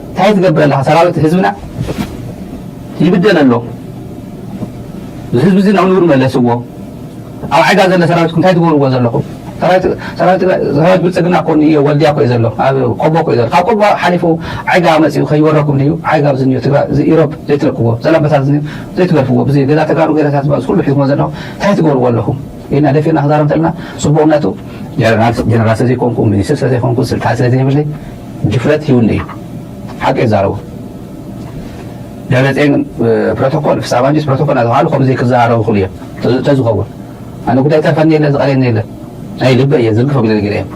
እንታይ ትገብር ኣለኻ ሰራዊት ህዝብና ይብደል ኣሎ ህዝቢ እዚ ናብ ንቡር መለስዎ ኣብ ዓይጋ ዘሎ ሰራዊት እንታይ ትገብርዎ ዘለኹም ሰራዊት ብልፅግና እኮ ወልድያ እኮ እዩ ዘሎ ኣብ ቆቦ እኮ እዩ ዘሎ ካብ ቆቦ ሓሊፉ ዓይጋ መፂኡ ከይወረኩም ድዩ ዓይጋ ኣብዚ እኒኦ ትግራይ እዚ ኢሮብ ዘይትለቅዎ ዘላበሳ እዚ ዘይትገርፍዎ ብዚ ገዛ ተጋሩ ገዛታት እዚ ኩሉ ሒዝሞ ዘለኹም እንታይ ትገብርዎ ኣለኹም ኢልና ደፊርና ክዛረብ እንተለና ፅቡቅነቱ ጀነራል ስለዘይኮንኩ ሚኒስትር ስለዘይኮንኩ ስልጣን ስለዘይብለይ ድፍረት ይውነ እዩ ሓቂ ይዛረቡ ደብረፅዮን ፕሮቶኮል ፍስሃ ማንጁስ ፕሮቶኮል እናተባሃሉ ከምዚ ክዘራረቡ ይኽእሉ እዮም ተዝኸውን ኣነ ጉዳይ ተርፈኒ የለ ዝቐርየኒ የለ ናይ ልበ እየ ዝርግፎ ግለ ገለ እዮም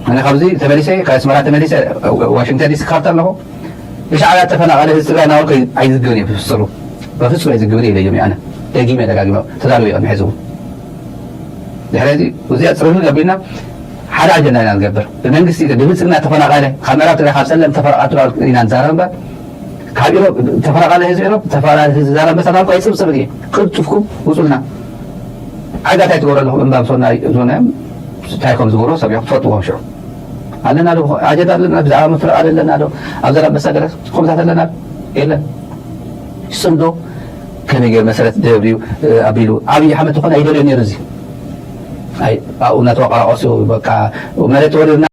ኣነ ካብዚ ተመሊሰ ካብ ኣስመራ ተመሊሰ ዋሽንግተን ዲሲ ክኸድ ኣለኹ ብሻዕብያ ዝተፈናቐለ ህዝቢ ትግራይ ናበልኩ ኣይዝግብን እየ ብፍፁም በፍፁም ኣይዝግብን እየ ኢለዮም ኣነ ደጊመ ደጋጊመ ተዛሪበ እዮም ሕዚ እውን ድሕሪ እዚ እዚኣ ፅርግርግ ኣቢልና ሓደ ኣጀንዳ ኢና ንገብር ብመንግስቲ ኢለ ብብልፅግና ተፈናቐለ ካብ ምዕራብ ትግራይ ካብ ፀለምቲ ተፈናቐልቲ ኢና ንዛረብ እምበር ካብ ኢሮብ ተፈናቐለ ህዝቢ ኢሮብ ተፈናቐለ ህዝቢ ዛላምበሳ እናበልኩ ኣይፅብፅብን እየ ቅልጥፍኩም ውፁልና ዓጋ እንታይ ትገብሩ ኣለኹም እምባ ምሶና ዞና እዮም እንታይ ከም ዝገብሩ ሰብ እዮም ትፈልጥዎም ሽዑ ኣለና ዶ ኣጀንዳ ኣለና ብዛዕባ ምፍናቐል ኣለና ዶ ኣብ ዛላምበሳ ገለ ኩነታት ኣለና የለን ይፅምዶ ከመይ ገይሩ መሰረት ደብርዩ ኣቢሉ ኣብይ ኣሕመድ ዝኾነ ኣይደልዮ ነይሩ እዚ ኣብኡ እናተዋቀራቀሱ በቃ መሬት ወሪርና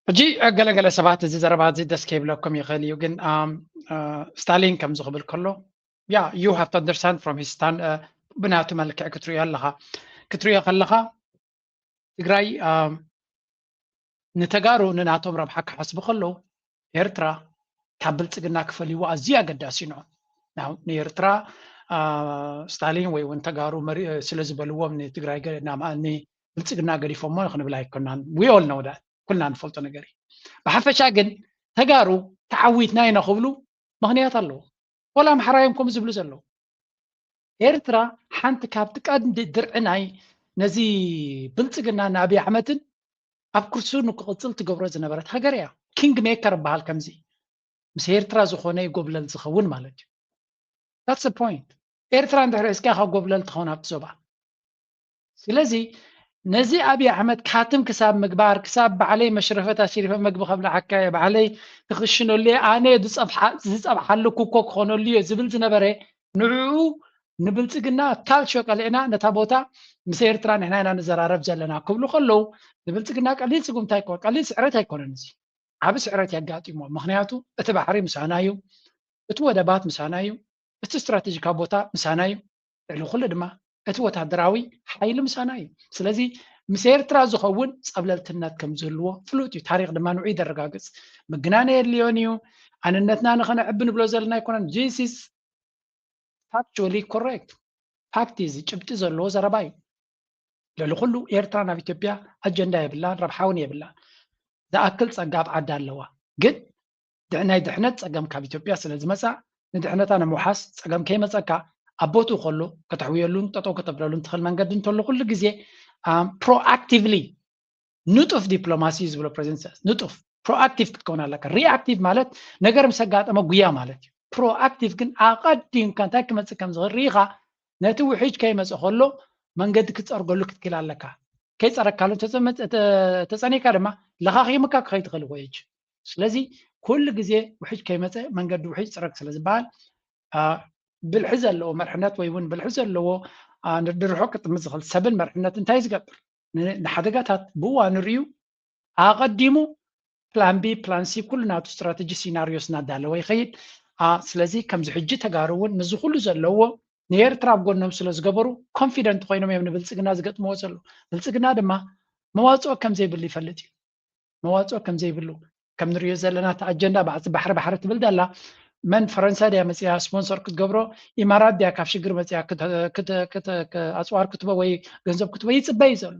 ሕጂ ገለገለ ሰባት እዚ ዘረባ እዚ ደስ ከይብለኩም ይኽእል እዩ ግን ስታሊን ከምዚ ክብል ከሎ yeah you have to understand from his stand ብናቱ መልክዕ ክትሪኦ ኣለኻ ክትሪኦ ከለኻ ትግራይ ንተጋሩ ንናቶም ረብሓ ክሓስቡ ከለዉ ኤርትራ ካብ ብልፅግና ክፈልይዎ ኣዝዩ ኣገዳሲ ንዖ ንኤርትራ ስታሊን ወይ እውን ተጋሩ ስለ ዝበልዎም ንትግራይ ብልፅግና ገዲፎሞ ክንብል ኣይኮናን we all know that ኩልና ንፈልጦ ነገር እዩ ብሓፈሻ ግን ተጋሩ ተዓዊትና ኢና ክብሉ ምኽንያት ኣለዎ ወላ ኣምሓራ እዮም ከምኡ ዝብሉ ዘለዉ ኤርትራ ሓንቲ ካብቲ ቀንዲ ድርዒ ናይ ነዚ ብልፅግና ንኣብይ ኣሕመድን ኣብ ኩርሱ ንክቕፅል ትገብሮ ዝነበረት ሃገር እያ ኪንግ ሜከር በሃል ከምዚ ምስ ኤርትራ ዝኾነ ይጎብለል ዝኸውን ማለት እዩ። That's the point። ኤርትራ እንድሕር እስኪያ ካብ ጎብለል ትኸውን ኣብቲ ዞባ። ስለዚ ነዚ ኣብይ ኣሕመድ ካትም ክሳብ ምግባር፣ ክሳብ ባዕለይ መሽረፈት ኣሲሪፈ መግቢ ከብልዓካ እየ፣ ባዕለይ ክኽሽነሉ እየ፣ ኣነ ዝፀብሓ- ዝፀብሓሉ ኩኮ ክኾነሉ እየ ዝብል ዝነበረ፣ ንዕኡ ንብልፅግና ካልሾ ቀሊዕና ነታ ቦታ ምስ ኤርትራ ንሕና ኢና ንዘራረብ ዘለና ክብሉ ከለዉ፣ ንብልፅግና ቀሊል ስጉምቲ ኣይኮ- ቀሊል ስዕረት ኣይኮነን። እዚ ዓቢ ስዕረት የጋጢሞ። ምኽንያቱ እቲ ባሕሪ ምሳና እዩ፣ እቲ ወደባት ምሳና እዩ፣ እቲ ስትራቴጂካዊ ቦታ ምሳና እዩ። ልዕሊ ኩሉ ድማ እቲ ወታደራዊ ሓይሊ ምሳና እዩ። ስለዚ ምስ ኤርትራ ዝኸውን ጸብለልትነት ከም ዝህልዎ ፍሉጥ እዩ። ታሪኽ ድማ ንዑ ይደረጋግጽ። ምግናን የድልዮን እዩ። ኣንነትና ንኸነዕቢ ንብሎ ዘለና ኣይኮነን። This is factually correct። ፋክት እዩ፣ እዚ ጭብጢ ዘለዎ ዘረባ እዩ። ልዕሊ ኩሉ ኤርትራ ናብ ኢትዮጵያ ኣጀንዳ የብላን፣ ረብሓ እውን የብላን። ዝኣክል ጸጋ ኣብ ዓዳ ኣለዋ። ግን ድሕ- ናይ ድሕነት ጸገም ካብ ኢትዮጵያ ስለ ዝመጻ፣ ንድሕነታ ንምውሓስ ጸገም ከይመጸካ ኣብ ቦትኡ ከሎ ከተሕውየሉን ጠጠው ከተብለሉን ትኽእል መንገዲ እንተሎ ኩሉ ግዜ ፕሮኣክቲቭሊ ንጡፍ ዲፕሎማሲ እዩ ዝብሎ ፕሬዚደንት ኢሳያስ። ንጡፍ ፕሮኣክቲቭ ክትከውን ኣለካ። ሪኣክቲቭ ማለት ነገር ምስ ኣጋጠመ ጉያ ማለት እዩ። ፕሮኣክቲቭ ግን ኣቐዲምካ እንታይ ክመጽእ ከም ዝኽእል ርኢኻ ነቲ ውሕጅ ከይመጽእ ከሎ መንገዲ ክትጸርገሉ ክትክእል ኣለካ። ከይጸረግካሉ ተጸመ- ተ- ተጸኒካ ድማ ለኻኺምካ ክኸይድ ትኽእል እኮ እዩ። ስለዚ ኩሉ ግዜ ውሕጅ ከይመጸ መንገዲ ውሕጅ ጽረግ ስለ ዝበሃል፣ አ፣ ብልሒ ዘለዎ መርሕነት ወይ እውን ብልሒ ዘለዎ፣ አ፣ ንርድርሖ ክጥምት ዝኽእል ሰብን መርሕነት እንታይ ዝገብር? ን- ንሓደጋታት ብእዋኑ ርእዩ ኣቐዲሙ ፕላን ቢ፣ ፕላን ሲ፣ ኩሉ ናቱ ስትራቴጂ ሲናሪዮስ እናዳለወ ይኸይድ። አ፣ ስለዚ ከምዚ ሕጂ ተጋሩ እውን ምስዚ ኩሉ ዘለዎ ንኤርትራ ኣብ ጎኖም ስለ ዝገበሩ ኮንፊደንት ኮይኖም እዮም ንብልጽግና ዝገጥምዎ ዘለዉ። ብልጽግና ድማ መዋጽኦ ከም ዘይብሉ ይፈልጥ እዩ። መዋጽኦ ከም ዘይብሉ ከም ንሪኦ ዘለና እቲ ኣጀንዳ ባዕዚ ባሕሪ ባሕሪ ትብል ዘላ መን ፈረንሳ ድያ መጽያ ስፖንሰር ክትገብሮ ኢማራት ድያ ካብ ሽግር መጽያ ክት- ክት- ክት- ክ- ኣጽዋር ክትቦ ወይ ገንዘብ ክትቦ ይጽበይ ዘሎ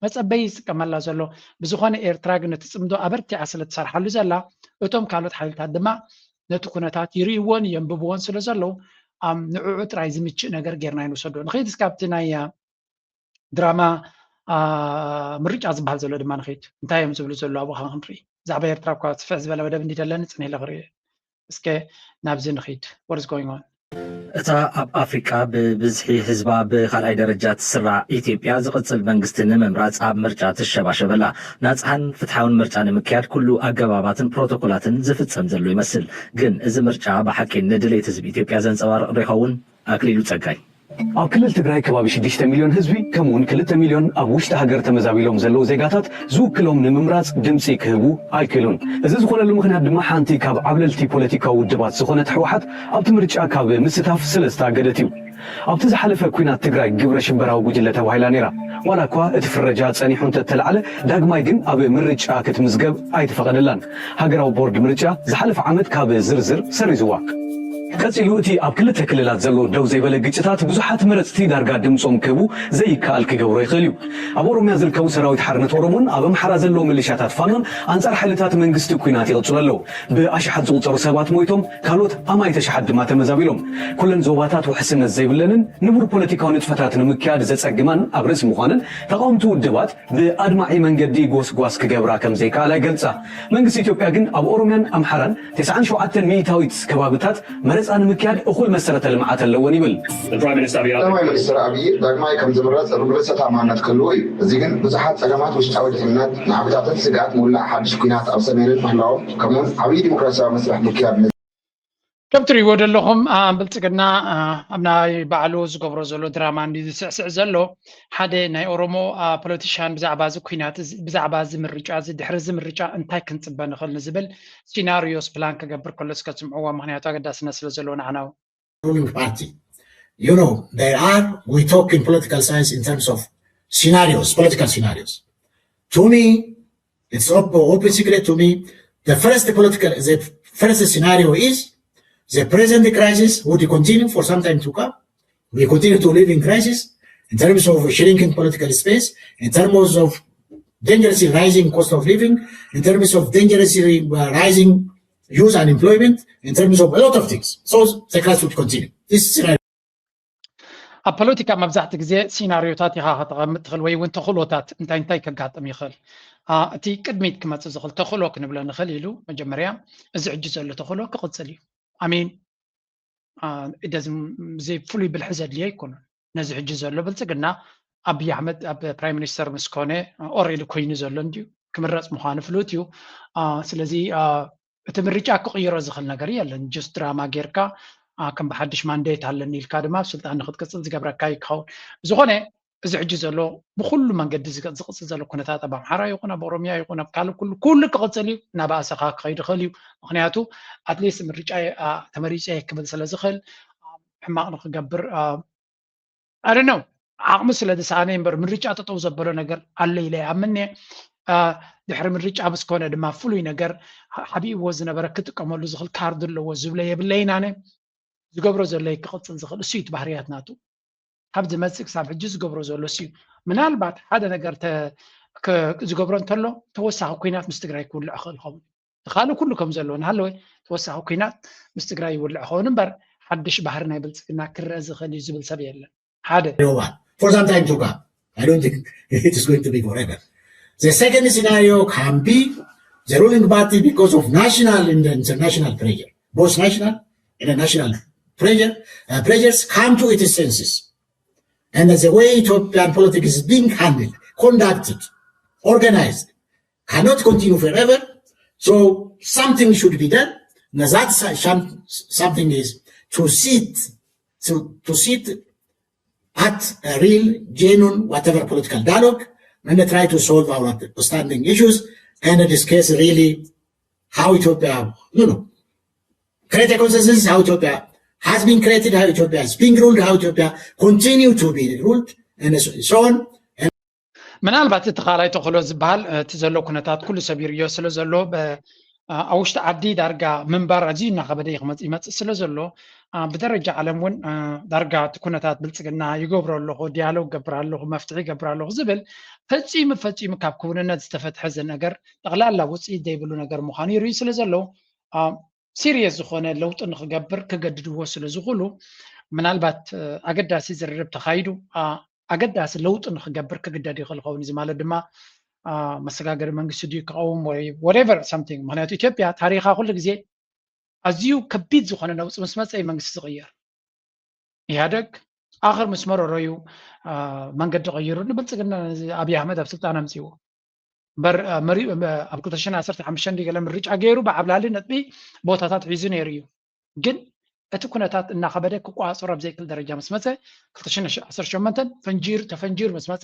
መጸበይ ይጥቀመላ ዘሎ። ብዝኾነ ኤርትራ ግን እቲ ጽምዶ ኣበርቲዓ ስለ ትሰርሓሉ ዘላ እቶም ካልኦት ሓይልታት ድማ ነቲ ኩነታት ይርእይዎን የንብብዎን ስለ ዘለዉ ኣም ንዕዑ ጥራይ ዝምችእ ነገር ጌርና ይንውሰዶ። ንኸይድ እስካብቲ ናይ ድራማ ምርጫ ዝበሃል ዘሎ ድማ ንኸይድ እንታይ እዮም ዝብሉ ዘለዉ ኣብኡ ክንርኢ። ብዛዕባ ኤርትራ እኳ ስፍሕ ዝበለ መደብ እንዲደለኒ ጽኒሕ ኢለ ክርኢ። እስከ ናብዚ ንኸይድ። What is going on? እታ ኣብ ኣፍሪቃ ብብዝሒ ህዝባ ብኻልኣይ ደረጃ ትስራዕ ኢትዮጵያ ዝቕጽል መንግስቲ ንምምራጽ ኣብ ምርጫ ትሸባሸበላ። ናጽሃን ፍትሓውን ምርጫ ንምክያድ ኩሉ ኣገባባትን ፕሮቶኮላትን ዝፍጸም ዘሎ ይመስል። ግን እዚ ምርጫ ብሓቂ ንድሌት ህዝቢ ኢትዮጵያ ዘንጸባርቕ ዶ ይኸውን? ኣክሊሉ ጸጋይ። ኣብ ክልል ትግራይ ከባቢ ሽዱሽተ ሚልዮን ህዝቢ ከምኡውን ክልተ ሚልዮን ኣብ ውሽጢ ሃገር ተመዛቢሎም ዘለዉ ዜጋታት ዝውክሎም ንምምራጽ ድምፂ ክህቡ ኣይክእሉን። እዚ ዝኾነሉ ምኽንያት ድማ ሓንቲ ካብ ዓብለልቲ ፖለቲካዊ ውድባት ዝኾነት ህወሓት ኣብቲ ምርጫ ካብ ምስታፍ ስለ ዝተኣገደት እዩ። ኣብቲ ዝሓለፈ ኲናት ትግራይ ግብረ ሽበራዊ ጉጅለ ተባሂላ ነይራ። ዋላ እኳ እቲ ፍረጃ ጸኒሑ እንተተላዕለ ዳግማይ ግን ኣብ ምርጫ ክትምዝገብ ኣይተፈቐደላን። ሃገራዊ ቦርድ ምርጫ ዝሓለፈ ዓመት ካብ ዝርዝር ሰሪዝዋ። ቀጺሉ እቲ ኣብ ክልተ ክልላት ዘሎ ደው ዘይበለ ግጭታት ብዙሓት መረጽቲ ዳርጋ ድምጾም ክህቡ ዘይከኣል ክገብሮ ይኽእል እዩ። ኣብ ኦሮምያ ዝርከቡ ሰራዊት ሓርነት ኦሮሞን ኣብ ኣምሓራ ዘለዉ ምልሻታት ፋኖን ኣንጻር ሓይልታት መንግስቲ ኲናት ይቕጽሉ ኣለዉ። ብኣሽሓት ዝቑጸሩ ሰባት ሞይቶም ካልኦት ኣማኢት ኣሽሓት ድማ ተመዛቢሎም። ኩለን ዞባታት ውሕስነት ዘይብለንን ንቡር ፖለቲካዊ ንጥፈታት ንምክያድ ዘጸግማን ኣብ ርእሲ ምዃነን ተቓወምቲ ውድባት ብኣድማዒ መንገዲ ጎስጓስ ክገብራ ከም ዘይከኣላ ይገልጻ። መንግስቲ ኢትዮጵያ ግን ኣብ ኦሮምያን ኣምሓራን ተስዓን ሸውዓተን ሚእታዊት ከባብታት መረጻ ንምክያድ እኹል መሰረተ ልምዓት ኣለወን ይብል። ቀዳማይ ሚኒስትር ኣብይ ዳግማይ ከም ዝምረጽ ርጉእ ርእሰ ተኣማንነት ክህልዎ እዩ። እዚ ግን ብዙሓት ጸገማት ውሽጣዊ ድሕነት፣ ናዕብታትን ስግኣት ምውላዕ ሓድሽ ኲናት ኣብ ሰሜንን ምህላዎም ከምኡውን ዓብዪ ዲሞክራሲያዊ መስርሕ ምክያድ ነዚ ከም ትሪእዎ ዘለኹም ብልፅግና ኣብ ናይ ባዕሉ ዝገብሮ ዘሎ ድራማ እንዲ ዝስዕስዕ ዘሎ ሓደ ናይ ኦሮሞ ፖለቲሽያን ብዛዕባ እዚ ኩናት ብዛዕባ እዚ ምርጫ እዚ ድሕሪ እዚ ምርጫ እንታይ ክንፅበ ንኽእል ንዝብል ሲናሪዮስ ፕላን ክገብር ከሎ እስከ ትስምዕዎ ምክንያቱ ኣገዳስነት ስለ ዘለዎ ንዓና እውን ruling party. You know, there are, we talk in political science in terms of scenarios, political scenarios. To me, it's open secret to me. The first political, the first scenario is the present crisis would continue for some time to come. We continue to live in crisis in terms of shrinking political space, in terms of dangerously rising cost of living, in terms of dangerously uh, rising youth unemployment, in terms of a lot of things. So the crisis would continue. This scenario. ኣብ ፖለቲካ መብዛሕትኡ ግዜ ሲናርዮታት ኢኻ ከተቐምጥ ትኽእል፣ ወይ እውን ተኽእሎታት እንታይ እንታይ ከጋጥም ይኽእል። እቲ ቅድሚት ክመፅእ ዝኽእል ተኽእሎ ክንብሎ ንኽእል ኢሉ መጀመርያ፣ እዚ ሕጂ ዘሎ ተኽእሎ ክቕፅል እዩ። ኣሜን። እዚ ፍሉይ ብልሒ ዘድልዮ ኣይኮነን። ነዚ ሕጂ ዘሎ ብልፅግና፣ ኣብይ ኣሕመድ ኣብ ፕራይም ሚኒስተር ምስ ኮነ፣ ኦሬዲ ኮይኑ ዘሎ እንድዩ፣ ክምረፅ ምዃኑ ፍሉጥ እዩ። ስለዚ እቲ ምርጫ ክቕይሮ ዝኽእል ነገር የለን። ጀስት ድራማ ጌርካ፣ ከም ብሓድሽ ማንዴት ኣለኒ ኢልካ ድማ ኣብ ስልጣን ንክትቅፅል ዝገብረካ እዩ ክኸውን። ብዝኾነ፣ እዚ ሕጂ ዘሎ ብኩሉ መንገዲ ዝቅፅል ዘሎ ኩነታት ኣብ ኣምሓራ ይኹን ኣብ ኦሮሚያ ይኹን ኣብ ካልእ ኩሉ ኩሉ ክቕፅል እዩ። እናባእሰ ከዓ ክኸይድ ይኽእል እዩ። ምክንያቱ ኣትሊስት ምርጫ ተመሪፀ ክብል ስለ ዝኽእል፣ ሕማቕ ንክገብር ኣደነው ዓቕሚ ስለ ዝሰኣነ እምበር፣ ምርጫ ጠጠው ዘበሎ ነገር ኣሎ ኢለ ይኣምን እየ። ድሕሪ ምርጫ ምስ ኮነ ድማ ፍሉይ ነገር ሓቢእዎ ዝነበረ ክጥቀመሉ ዝኽእል ካርድ ኣለዎ ዝብለ የብለይን። ኣነ ዝገብሮ ዘሎ ክቕፅል ዝኽእል እሱ እዩ፣ እቲ ባህርያት ናቱ። ካብ ዝመፅእ ክሳብ ሕጂ ዝገብሮ ዘሎ እሱ እዩ። ምናልባት ሓደ ነገር ዝገብሮ እንተሎ፣ ተወሳኺ ኩናት ምስ ትግራይ ክውልዕ ክኽእል ይኸውን። ካልእ ኩሉ ከም ዘለዎ እናሃለወ፣ ተወሳኺ ኩናት ምስ ትግራይ ይውልዕ ክኸውን እምበር፣ ሓድሽ ባህሪ ናይ ብልፅግና ክረአ ዝኽእል እዩ ዝብል ሰብ የለን። ሓደ for some time to come. I don't think it is going to be forever. The second scenario can be the ruling party, because of national and international pressure, both national and national pressure, uh, pressures, come to its senses. And the way Ethiopian politics is being handled, conducted, organized, cannot continue forever. So something should be done. And that something is to sit, to, to sit at a real, genuine, whatever political dialogue and try to solve our outstanding issues and discuss really how Ethiopia, you know, create a consensus how Ethiopia has been created, how Ethiopia is being ruled, how Ethiopia continue to be ruled, and so on. ምናልባት እቲ ካልኣይ ተኽእሎ ዝበሃል እቲ ዘሎ ኩነታት ኩሉ ሰብ ይርእዮ ስለ ዘሎ፣ ኣብ ውሽጢ ዓዲ ዳርጋ ምንባር ኣዝዩ እናኸበደ ይመፅእ ስለ ዘሎ፣ ብደረጃ ዓለም እውን ዳርጋ እቲ ኩነታት ብልፅግና ይገብሮ ኣለኹ፣ ዲያሎግ ገብር ኣለኹ፣ መፍትሒ ገብር ኣለኹ ዝብል ፈፂሙ ፈፂሙ ካብ ክውንነት ዝተፈትሐ ነገር፣ ጠቕላላ ውፅኢት ዘይብሉ ነገር ምዃኑ ይርእዩ ስለ ዘለዉ፣ ሲሪየስ ዝኾነ ለውጢ ንክገብር ክገድድዎ ስለ ዝኽእሉ፣ ምናልባት ኣገዳሲ ዝርርብ ተኻይዱ ኣገዳሲ ለውጢ ንክገብር ክግደድ ይኽእል ይኸውን። እዚ ማለት ድማ መሰጋገሪ መንግስቲ ድዩ ክቐውም ወይ whatever something። ምክንያቱ ኢትዮጵያ ታሪኻ ኩሉ ግዜ ኣዝዩ ከቢድ ዝኾነ ነውፂ ምስ መፀ እዩ መንግስቲ ዝቕየር። ኢህኣደግ ኣኽር ምስ መረሮ እዩ መንገዲ ቀይሩ ንብልፅግና ኣብይ ኣሕመድ ኣብ ስልጣን ኣምፅዎ። እምበር ኣብ ክልተ ሽሕን ዓሰርተ ሓሙሽተን ገለ ምርጫ ገይሩ ብዓብላሊ ነጥቢ ቦታታት ሒዙ ነይሩ እዩ። ግን እቲ ኩነታት እናኸበደ ክቋፅሮ ኣብ ዘይክእል ደረጃ ምስ መፀ፣ ክልተ ሽሕን ዓሰርተ ሸሞንተን ፈንጂር ተፈንጂሩ ምስ መፀ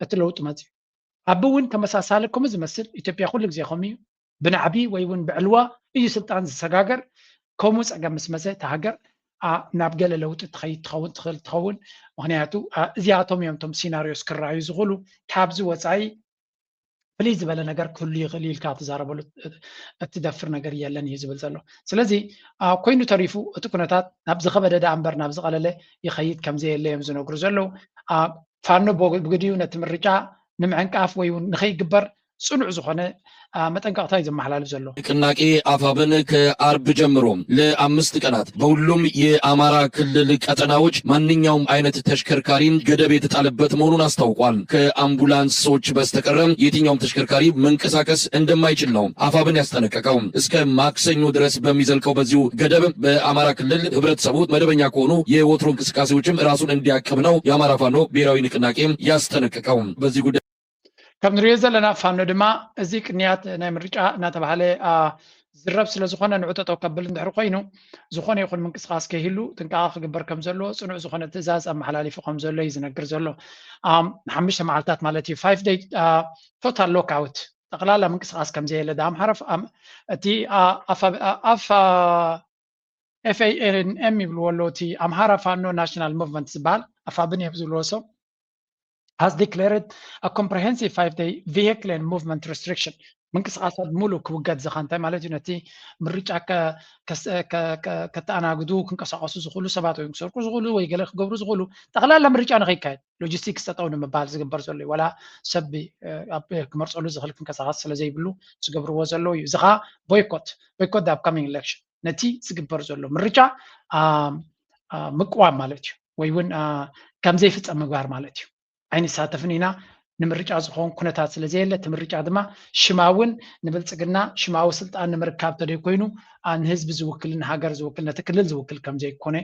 እቲ ለውጢ መፅዩ። ኣብ እውን ተመሳሳሊ ከምኡ ዝመስል፣ ኢትዮጵያ ኩሉ ግዜ ከምኡ እዩ። ብናዕቢ ወይ እውን ብዕልዋ እዩ ስልጣን ዝሰጋገር። ከምኡ ፀገም ምስ መፀ እታ ሃገር ናብ ገለ ለውጢ ትኸይድ ትኸውን ትኽእል ትኸውን። ምክንያቱ እዚኣቶም እዮም እቶም ሲናሪዮስ ክረኣዩ ዝኽእሉ። ካብዚ ወፃኢ ፍልይ ዝበለ ነገር ክህሉ ይኽእል ኢልካ ትዛረበሉ እትደፍር ነገር የለን እዩ ዝብል ዘሎ። ስለዚ ኮይኑ ተሪፉ እቲ ኩነታት ናብ ዝኸበደ ደኣ እምበር ናብ ዝቐለለ ይኸይድ ከምዘየለ እዮም ዝነግሩ ዘለዉ። ፋኖ ብግዲኡ ነቲ ምርጫ ንምዕንቃፍ ወይ እውን ንኸይግበር ፅኑዕ ዝኾነ መጠንቀቕታ እዩ ዘመሓላልፍ ዘሎ። ንቅናቄ ኣፋብን ከአርብ ጀምሮ ለአምስት ቀናት በሁሉም የአማራ ክልል ቀጠናዎች ማንኛውም አይነት ተሽከርካሪ ገደብ የተጣለበት መሆኑን አስታውቋል። ከአምቡላንሶች በስተቀረ የትኛውም ተሽከርካሪ መንቀሳቀስ እንደማይችል ነው አፋብን ያስጠነቀቀው። እስከ ማክሰኞ ድረስ በሚዘልቀው በዚሁ ገደብ በአማራ ክልል ህብረተሰቡ መደበኛ ከሆኑ የወትሮ እንቅስቃሴዎችም ራሱን እንዲያቅብ ነው የአማራ ፋኖ ብሔራዊ ንቅናቄ ያስጠነቀቀው። በዚህ ጉዳይ ከም ንሪኦ ዘለና ፋኖ ድማ እዚ ቅንያት ናይ ምርጫ እናተባሃለ ዝረብ ስለ ዝኾነ ንዑ ጠጠው ከብል እንድሕር ኮይኑ ዝኾነ ይኹን ምንቅስቃስ ከይህሉ ጥንቃቐ ክግበር ከም ዘለዎ ፅኑዕ ዝኾነ ትእዛዝ ኣመሓላሊፉ ከም ዘሎ እዩ ዝነግር ዘሎ። ንሓሙሽተ መዓልታት ማለት እዩ five day total lockout፣ ጠቕላላ ምንቅስቃስ ከም ዘየለ ኣምሓራ እቲ ኣፋ FANM ይብልዎ ኣለዉ። እቲ ኣምሓራ ፋኖ ናሽናል ሙቭመንት ዝበሃል ኣፋብን እዮም ዝብልዎ ሰብ has declared a comprehensive five day vehicle and movement restriction። ምንቅስቃሳት ሙሉ ክውገድ ዝኻ እንታይ ማለት እዩ? ነቲ ምርጫ ከተኣናግዱ ክንቀሳቀሱ ዝኽእሉ ሰባት ወይ ክሰርቁ ዝኽእሉ ወይ ገለ ክገብሩ ዝኽእሉ ጠቕላላ ምርጫ ንኸይካየድ ሎጂስቲክስ ጠጠው ንምባል ዝግበር ዘሎ እዩ። ዋላ ሰብ ክመርፀሉ ዝኽእል ክንቀሳቀስ ስለዘይብሉ ዝገብርዎ ዘለዉ እዩ። እዚ ከዓ boycott boycott upcoming election ነቲ ዝግበር ዘሎ ምርጫ ምቅዋም ማለት እዩ። ወይ እውን ከም ዘይፍፀም ምግባር ማለት እዩ። ኣይንሳተፍን ኢና። ንምርጫ ዝኸውን ኩነታት ስለ ዘየለ፣ እቲ ምርጫ ድማ ሽማውን ንብልፅግና ሽማዊ ስልጣን ንምርካብ ተደይኮይኑ ንህዝቢ ዝውክልን ሃገር ዝውክል ነቲ ክልል ዝውክል ከም ዘይኮነ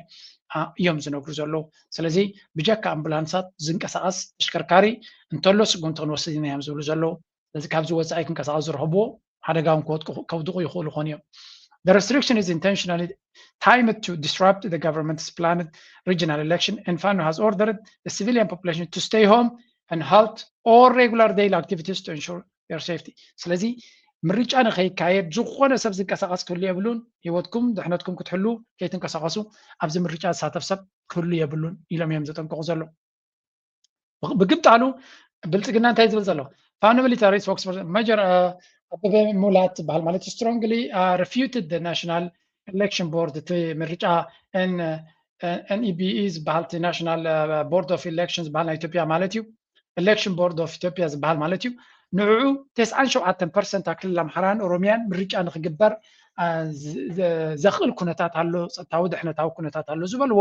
እዮም ዝነግሩ ዘለዉ። ስለዚ ብጀካ ኣምቡላንሳት ዝንቀሳቐስ ተሽከርካሪ እንተሎ ስጉምቲ ክንወስድ ኢና እዮም ዝብሉ ዘለዉ። ስለዚ ካብዚ ወፃኢ ክንቀሳቐሱ ዝረኸብዎ ሓደጋ እውን ከውድቑ ይኽእሉ ኾኑ እዮም። The restriction is intentionally timed to disrupt the government's planned regional election, and Fano has ordered the civilian population to stay home and halt all regular daily activities to ensure their safety. ስለዚ ምርጫ ንኸይካየድ ዝኾነ ሰብ ዝንቀሳቐስ ክህሉ የብሉን። ህይወትኩም ድሕነትኩም ክትሕሉ ከይትንቀሳቐሱ ኣብዚ ምርጫ ዝሳተፍ ሰብ ክህሉ የብሉን ኢሎም እዮም ዘጠንቀቑ ዘለዉ። ብግምጣሉ ብልፅግና እንታይ ዝብል ዘሎ? Fano military spokesperson Major ኣበበ ሙላት ዝበሃል ማለት strongly refuted the national election board፣ እቲ ምርጫ NEBE ዝበሃል፣ እቲ National Board of Election ዝበሃል ናይ ኢትዮጵያ ማለት እዩ፣ Election Board of Ethiopia ዝበሃል ማለት እዩ። ንዕኡ ተስዓን ሸውዓተን ፐርሰንት ኣብ ክልል ኣምሓራን ኦሮሚያን ምርጫ ንክግበር ዘኽእል ኩነታት ኣሎ፣ ፀጥታዊ ድሕነታዊ ኩነታት ኣሎ ዝበልዎ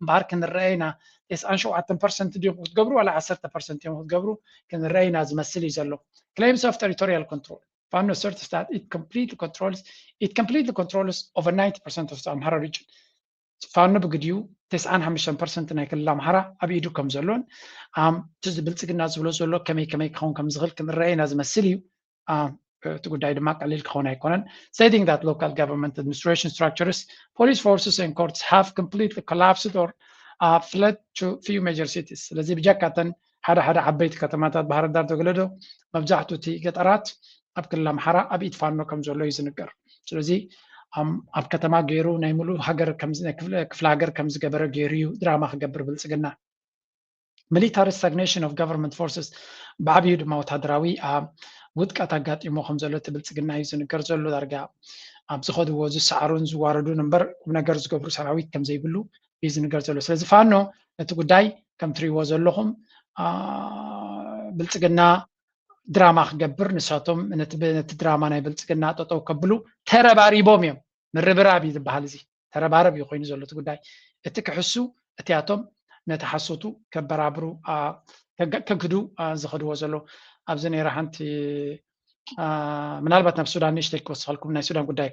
እምበኣር ክንረአ ኢና። ተስዓን ሸውዓተን ፐርሰንት ድዮም ክትገብሩ ዋላ ዓሰርተ ፐርሰንት እዮም ክትገብሩ ክንረአ ኢና ዝመስል እዩ ዘሎ። Claims of territorial control. Fano asserts that it completely controls it completely controls over ninety percent of the Amhara region. ፋኖ ብግዲኡ ተስዓን ሓሙሽተን ፐርሰንት ናይ ክልል ኣምሓራ ኣብ ኢዱ ከም ዘሎን እቲ ብልፅግና ዝብሎ ዘሎ ከመይ ከመይ ክኸውን ከም ዝኽእል ክንረአ ኢና ዝመስል እዩ። እቲ ጉዳይ ድማ ቀሊል ክኸውን ኣይኮነን። Stating that local government administration structures, police forces and courts have completely collapsed or fled to few major cities. ስለዚ ብጀካ እተን ሓደ ሓደ ዓበይቲ ከተማታት ባህር ዳር ተገለዶ መብዛሕቱ እቲ ገጠራት ኣብ ክልል ኣምሓራ ኣብ ኢድ ፋኖ ከም ዘሎ እዩ ዝንገር። ስለዚ ኣብ ከተማ ገይሩ ናይ ሙሉእ ሃገር ክፍለ ሃገር ከም ዝገበረ ገይሩ እዩ ድራማ ክገብር ብልፅግና። Military stagnation of government forces፣ ብዓብዩ ድማ ወታደራዊ ውድቀት ኣጋጢሞ ከም ዘሎ እቲ ብልፅግና እዩ ዝንገር ዘሎ። ዳርጋ ኣብ ዝኸድዎ ዝሰዓሩን ዝዋረዱን እምበር ቁም ነገር ዝገብሩ ሰራዊት ከም ዘይብሉ እዩ ዝንገር ዘሎ። ስለዚ ፋኖ ነቲ ጉዳይ ከም ትሪእዎ ዘለኹም ብልፅግና ድራማ ክገብር፣ ንሳቶም ነቲ ድራማ ናይ ብልፅግና ጠጠው ከብሉ ተረባሪቦም እዮም። ምርብራብ እዩ ዝበሃል እዚ። ተረባረብ እዩ ኮይኑ ዘሎ እቲ ጉዳይ። እቲ ክሕሱ እቲኣቶም ነቲ ሓሶቱ ከበራብሩ ከግዱ ዝኸድዎ ዘሎ። ኣብዚ ነይራ ሓንቲ ምናልባት ናብ ሱዳን ንእሽተይ ክወስኸልኩም ናይ ሱዳን ጉዳይ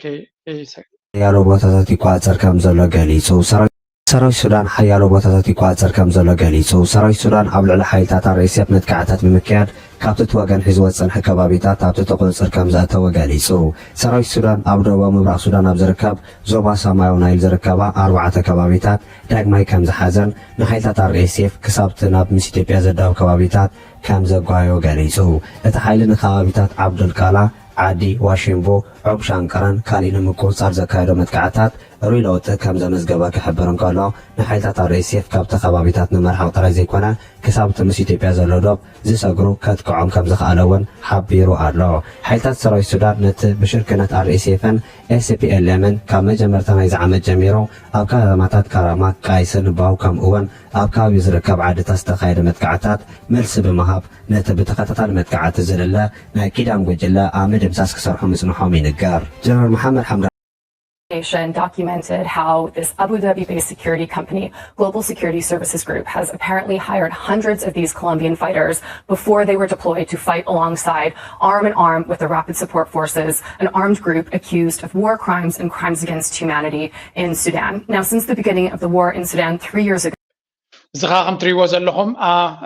ሓያሎ ቦታታት ይቆፃፀር ከም ዘሎ ገሊፁ። ሰራዊት ሱዳን ሓያሎ ቦታታት ይቆፃፀር ከም ዘሎ ገሊፁ። ሰራዊት ሱዳን ኣብ ልዕሊ ሓይልታት ኣር ኤስ ኤፍ መጥቃዕታት ብምክያድ ካብቲ እቲ ወገን ሒዝዎ ዝፀንሐ ከባቢታት ኣብቲ እቲ ቁፅፅር ከም ዘእተወ ገሊፁ። ሰራዊት ሱዳን ኣብ ደቡባዊ ምብራቕ ሱዳን ኣብ ዝርከብ ዞባ ሰማያዊ ናይል ዝርከባ ኣርባዕተ ከባቢታት ዳግማይ ከም ዝሓዘን ንሓይልታት ኣር ኤስ ኤፍ ክሳብቲ ናብ ምስ ኢትዮጵያ ዘዳውብ ከባቢታት ከም ዘጓዮ ገሊፁ። እቲ ሓይሊ ንከባቢታት ዓብዱልቃላ፣ ዓዲ ዋሽምቦ፣ ዑብ ሻንቀረን ካልእ ንምቁፅፃር ዘካየዶ መጥቃዕታት ርኡይ ለውጢ ከም ዘመዝገበ ክሕብር እንከሎ፣ ንሓይልታት ኣር ኤስ ኤፍ ካብቲ ከባቢታት ንምርሓቕ ጥራይ ዘይኮነ ክሳብ እቲ ምስ ኢትዮጵያ ዘሎ ዶብ ዝሰግሩ ከጥቅዖም ከም ዝኸኣለ እውን ሓቢሩ ኣሎ። ሓይልታት ሰራዊት ሱዳን ነቲ ብሽርክነት ኣር ኤስ ኤፍን ኤስ ፒ ኤል ኤምን ካብ መጀመርታ ናይዚ ዓመት ጀሚሩ ኣብ ከተማታት ካራማክ፣ ቃይስን ባው ከምኡ እውን ኣብ ከባቢኡ ዝርከብ ዓድታት ዝተኻየደ መጥቃዕታት መልሲ ብምሃብ ነቲ ብተኸታታሊ መጥቃዕቲ ዝልለ ናይ ኪዳን ጉጅለ ኣብ ምድምሳስ ክሰርሑ ምጽንሖም ይንገር። ጀነራል መሓመድ ሓምዳ Nation documented how this Abu Dhabi-based security company, Global Security Services Group, has apparently hired hundreds of these Colombian fighters before they were deployed to fight alongside, arm in arm with the Rapid Support Forces, an armed group accused of war crimes and crimes against humanity in Sudan. Now, since the beginning of the war in Sudan three years ago, እዚ ኸዓ ከም ትሪእዎ ዘለኹም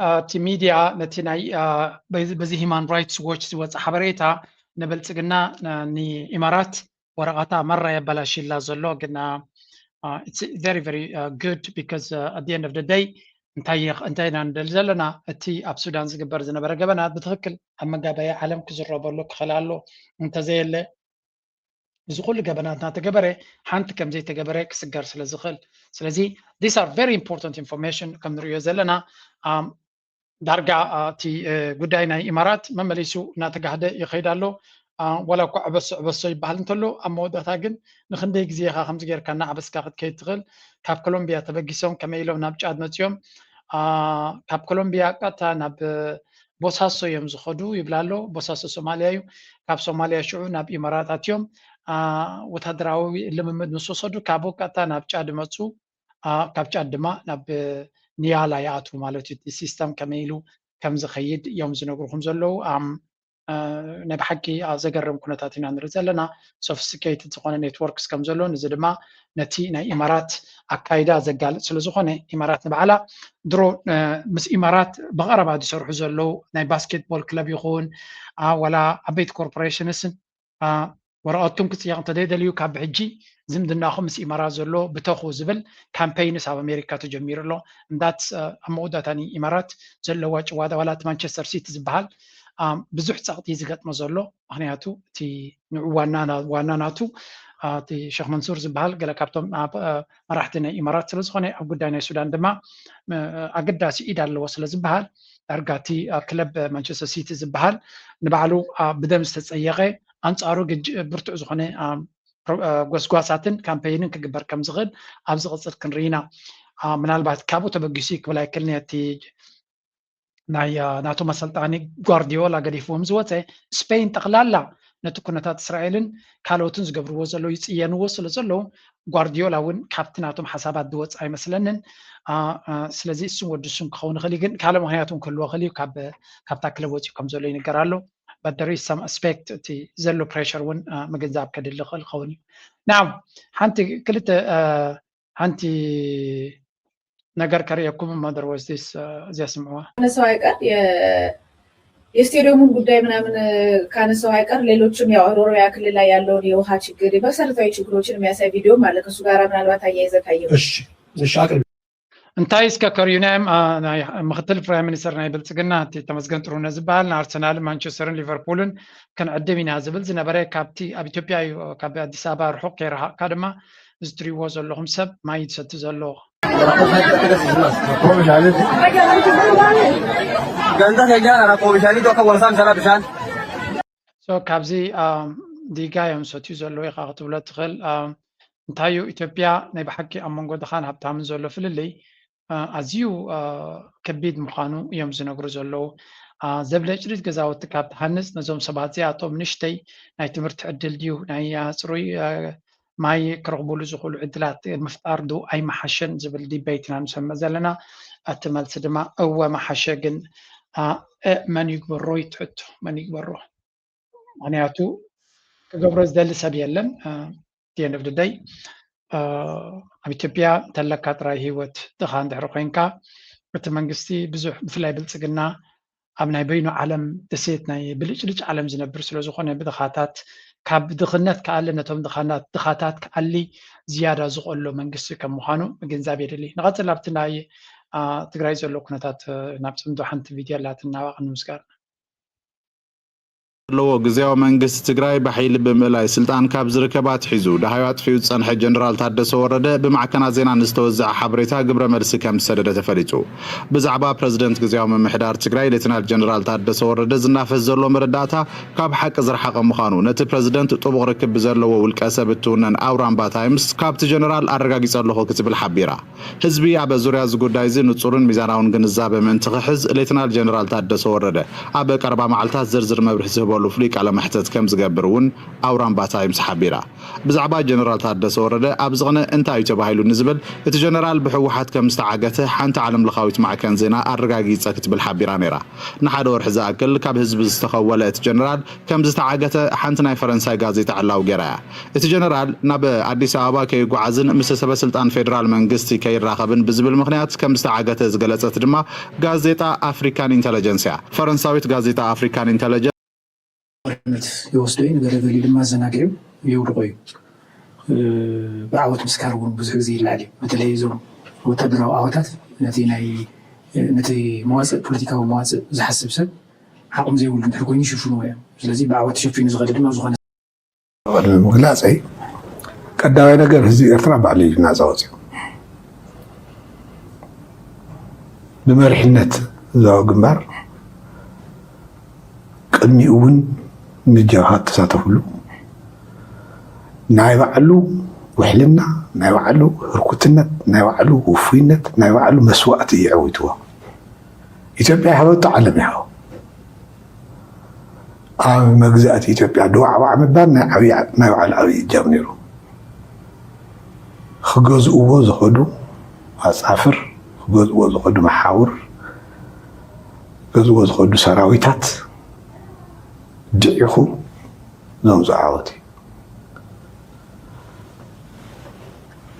እቲ ሚድያ ነቲ ናይ በዚ ሂማን ራይትስ ዎች ዝወፀ ሓበሬታ ንብልፅግና ንኢማራት ወረቐታ መራ የበላሽላ ዘሎ። ግን it's very very good because at the end of the day እንታይ እንታይ ኢና ንደሊ ዘለና? እቲ ኣብ ሱዳን ዝግበር ዝነበረ ገበናት ብትኽክል ኣብ መጋበያ ዓለም ክዝረበሉ ክኽእል ኣሎ። እንተዘየለ እዚ ኩሉ ገበናት እናተገበረ ሓንቲ ከም ዘይተገበረ ክስገር ስለ ዝኽእል። ስለዚ these are very important information ከም ንሪኦ ዘለና ዳርጋ እቲ ጉዳይ ናይ ኢማራት መመሊሱ እናተጋህደ ይኸይድ ኣሎ። ዋላ እኳ ዕበሶ ዕበሶ ይበሃል እንተሎ ኣብ መወዳእታ ግን ንክንደይ ግዜ ኢኻ ከምዚ ጌርካ እናዓበስካ ክትከይድ ትኽእል? ካብ ኮሎምቢያ ተበጊሶም ከመይ ኢሎም ናብ ጫድ መፂኦም? ካብ ኮሎምቢያ ቀጥታ ናብ ቦሳሶ እዮም ዝኸዱ ይብላ ኣሎ። ቦሳሶ ሶማልያ እዩ። ካብ ሶማልያ ሽዑ ናብ ኢማራት ኣትዮም ወታደራዊ ልምምድ ምስ ወሰዱ ካብኡ ቀጥታ ናብ ጫድ መፁ። ካብ ጫድ ድማ ናብ ኒያላ ይኣትዉ ማለት እዩ። እቲ ሲስተም ከመይ ኢሉ ከም ዝኸይድ እዮም ዝነግርኹም ዘለዉ። ናይ ብሓቂ ዘገርም ኩነታት ኢና ንርኢ ዘለና። ሶፊስቲኬትድ ዝኾነ ኔትወርክስ ከም ዘሎ፣ እዚ ድማ ነቲ ናይ ኢማራት ኣካይዳ ዘጋልጽ ስለ ዝኾነ፣ ኢማራት ንባዕላ ድሮ ምስ ኢማራት ብቐረባ ዝሰርሑ ዘለዉ ናይ ባስኬትቦል ክለብ ይኹን ዋላ ዓበይቲ ኮርፖሬሽንስን ወረቐትኩም ክጽየቕ እንተዘይደልዩ ካብ ሕጂ ዝምድናኹም ምስ ኢማራት ዘሎ ብተኹ ዝብል ካምፔይንስ ኣብ ኣሜሪካ ተጀሚሩ ኣሎ። እንዳት ኣብ መወዳእታ ኢማራት ዘለዋ ጭዋዳ ዋላ እቲ ማንቸስተር ሲቲ ዝበሃል ብዙሕ ጸቕጢ ዝገጥሞ ዘሎ፣ ምክንያቱ እቲ ንዑ ዋና ናቱ እቲ ሸክ መንሱር ዝበሃል ገለ ካብቶም መራሕቲ ናይ ኢማራት ስለዝኾነ፣ ኣብ ጉዳይ ናይ ሱዳን ድማ ኣገዳሲ ኢድ ኣለዎ ስለዝበሃል፣ ዳርጋ እቲ ክለብ ማንቸስተር ሲቲ ዝበሃል ንባዕሉ ብደም ዝተጸየቐ፣ ኣንጻሩ ብርቱዕ ዝኾነ ጎስጓሳትን ካምፔይንን ክግበር ከም ዝኽእል ኣብ ዝቕጽል ክንርኢና። ምናልባት ካብኡ ተበጊሱ ክብል ኣይክልኒ፣ እቲ ናይ ናቶም ኣሰልጣኒ ጓርዲዮላ ገዲፍዎም ዝወፀ፣ ስፔን ጠቕላላ ነቲ ኩነታት እስራኤልን ካልኦትን ዝገብርዎ ዘለዉ ይፅየንዎ ስለ ዘለዉ፣ ጓርዲዮላ እውን ካብቲ ናቶም ሓሳባት ዝወፅ ኣይመስለንን። ስለዚ እሱን ወዲ እሱን ክኸውን ይኽእል እዩ፣ ግን ካልእ ምክንያት እውን ክህልዎ ይኽእል እዩ። ካብታ ክለብ ወፂኡ ከም ዘሎ ይንገር ኣሎ። But there is some aspect፣ እቲ ዘሎ ፕሬሸር እውን ምግንዛብ ከድሊ ይኽእል ክኸውን እዩ። ናው ሓንቲ ክልተ ሓንቲ ነገር ከርእየኩም እሞ፣ otherwise this እዚኣ ስምዕዋ። ካነሳው አይቀር የስቴዲየሙን ጉዳይ ምናምን ካነሳው አይቀር ሌሎችም ያው ኦሮሚያ ክልል ላይ ያለውን የውሃ ችግር፣ የመሰረታዊ ችግሮችን የሚያሳይ ቪዲዮም አለ። ከሱ ጋር ምናልባት አያይዘህ ካየኸው። እሺ፣ እሺ፣ አቅርቢ። እንታይ እስከ ከርእዩና እዮም? ምክትል ፕራይም ሚኒስተር ናይ ብልጽግና እቲ ተመስገን ጥሩነህ ዝበሃል ንኣርሰናልን ማንቸስተርን ሊቨርፑልን ክንዕድም ኢና ዝብል ዝነበረ፣ ካብቲ ኣብ ኢትዮጵያ እዩ፣ ካብ ኣዲስ ኣበባ ርሑቕ ከይረሃቕካ ድማ እዚ ትሪእዎ ዘለኹም ሰብ ማይ ዝሰቲ ዘሎ። Ganda keenyaan rakkoo bishaanii tokko warsaam sana bishaan. So ካብዚ ዲጋ እዮም ሰትዩ ዘለዉ ኢኻ ክትብሎ ትኽእል። እንታይ እዩ ኢትዮጵያ ናይ ብሓቂ ኣብ መንጎ ድኻን ሃብታምን ዘሎ ፍልልይ ኣዝዩ ከቢድ ምዃኑ እዮም ዝነግሩ ዘለዉ። ዘብለጭልጭ ገዛውቲ ካብ ትሃንፅ ነዞም ሰባት እዚኣቶም ንእሽተይ ናይ ትምህርቲ ዕድል ድዩ ናይ ፅሩይ ማይ ክረኽቡሉ ዝኽእሉ ዕድላት ምፍጣር ዶ ኣይመሓሸን ዝብል ዲበይት ኢና ንሰምዕ ዘለና። እቲ መልሲ ድማ እወ መሓሸ፣ ግን መን ይግበሮ ይትሕቶ፣ መን ይግበሮ? ምክንያቱ ክገብሮ ዝደሊ ሰብ የለን። At the end of the day ኣብ ኢትዮጵያ እንተለካ ጥራይ ህይወት ድኻ እንድሕሪ ኮይንካ፣ እቲ መንግስቲ ብዙሕ ብፍላይ ብልፅግና ኣብ ናይ በይኑ ዓለም ደሴት ናይ ብልጭልጭ ዓለም ዝነብር ስለ ዝኾነ ብድኻታት ካብ ድኽነት ክኣሊ ነቶም ድኻታት ክኣሊ ዝያዳ ዝቐሎ መንግስቲ ከም ምዃኑ ምግንዛብ የድሊ። ንቐፅል ኣብቲ ናይ ትግራይ ዘሎ ኩነታት ናብ ፅምዶ ሓንቲ ቪድዮ ኣላትና፣ ዋቕ ንምስጋር። ዘለዎ ግዝያዊ መንግስቲ ትግራይ ብሓይሊ ብምእላይ ስልጣን ካብ ዝርከብ ኣትሒዙ ደሃዩ ኣጥፊኡ ዝፀንሐ ጀነራል ታደሰ ወረደ ብማዕከናት ዜና ንዝተወዘዐ ሓበሬታ ግብረ መልሲ ከም ዝሰደደ ተፈሊጡ። ብዛዕባ ፕረዚደንት ግዝያዊ ምምሕዳር ትግራይ ሌተናል ጀነራል ታደሰ ወረደ ዝናፈስ ዘሎ መረዳእታ ካብ ሓቂ ዝረሓቐ ምዃኑ ነቲ ፕረዚደንት ጥቡቕ ርክብ ብዘለዎ ውልቀ ሰብ እትውነን ኣውራምባ ታይምስ ካብቲ ጀነራል ኣረጋጊፀ ኣለኹ ክትብል ሓቢራ። ህዝቢ ኣብ ዙርያ እዚ ጉዳይ እዚ ንጹርን ሚዛናውን ግንዛበ ምእንቲ ክሕዝ ሌተናል ጀነራል ታደሰ ወረደ ኣብ ቀረባ መዓልታት ዝርዝር መብርሂ ዝህበሉ ፍሉይ ቃለ መሕተት ከም ዝገብር እውን ኣውራምባ ታይምስ ሓቢራ። ብዛዕባ ጀነራል ታደሰ ወረደ ኣብዚ ቅነ እንታይ እዩ ተባሂሉ ንዝብል እቲ ጀነራል ብህወሓት ከም ዝተዓገተ ሓንቲ ዓለም ለኻዊት ማዕከን ዜና ኣረጋጊጸ ክትብል ሓቢራ ነይራ። ንሓደ ወርሒ ዝኣክል ካብ ህዝቢ ዝተኸወለ እቲ ጀነራል ከም ዝተዓገተ ሓንቲ ናይ ፈረንሳይ ጋዜጣ ዕላዊ ገይራ እያ። እቲ ጀነራል ናብ ኣዲስ ኣበባ ከይጓዓዝን ምስ ሰበ ስልጣን ፌደራል መንግስቲ ከይራኸብን ብዝብል ምኽንያት ከም ዝተዓገተ ዝገለጸት ድማ ጋዜጣ ኣፍሪካን ኢንተለጀንስ እያ። ፈረንሳዊት ጋዜጣ ኣፍሪካን ኢንተለጀንስ መሪሕነት ይወስዶ እዩ፣ ንገለ ገሊኡ ድማ ኣዘናጊዑ የውድቖ እዩ። ብዓወት ምስካር እውን ብዙሕ ግዜ ይለዓል እዩ። በተለይ እዞም ወታደራዊ ዓወታት ነቲ ናይ ነቲ መዋፅእ ፖለቲካዊ መዋፅእ ዝሓስብ ሰብ ዓቕሚ ዘይብሉ እንድሕር ኮይኑ ይሽፍንዎ እዮም። ስለዚ ብዓወት ተሸፊኑ ዝኸደ ድማ ዝኾነ ቅድሚ ምግላፀይ ቀዳማይ ነገር ህዝቢ ኤርትራ ባዕሉ እዩ ናፃ ወፂኡ። ብመሪሕነት ህዝባዊ ግንባር ቅድሚኡ እውን ምስ ጀብሃ እተሳተፍሉ ናይ ባዕሉ ውሕልና፣ ናይ ባዕሉ ህርኩትነት፣ ናይ ባዕሉ ውፉይነት፣ ናይ ባዕሉ መስዋእቲ እዩ የዕዊትዎ። ኢትዮጵያ ይሃበቶ ዓለም ይሃቦ። ኣብ መግዛእቲ ኢትዮጵያ ድዋዕዋዕ ምባል ናይ ዓብዪ ናይ ባዕሉ ዓብዪ እጃም ነይሩ። ክገዝእዎ ዝኸዱ ኣጻፍር፣ ክገዝእዎ ዝኸዱ መሓውር፣ ክገዝእዎ ዝኸዱ ሰራዊታት ድዒኹ ዘምፅኦ ዓወት እዩ።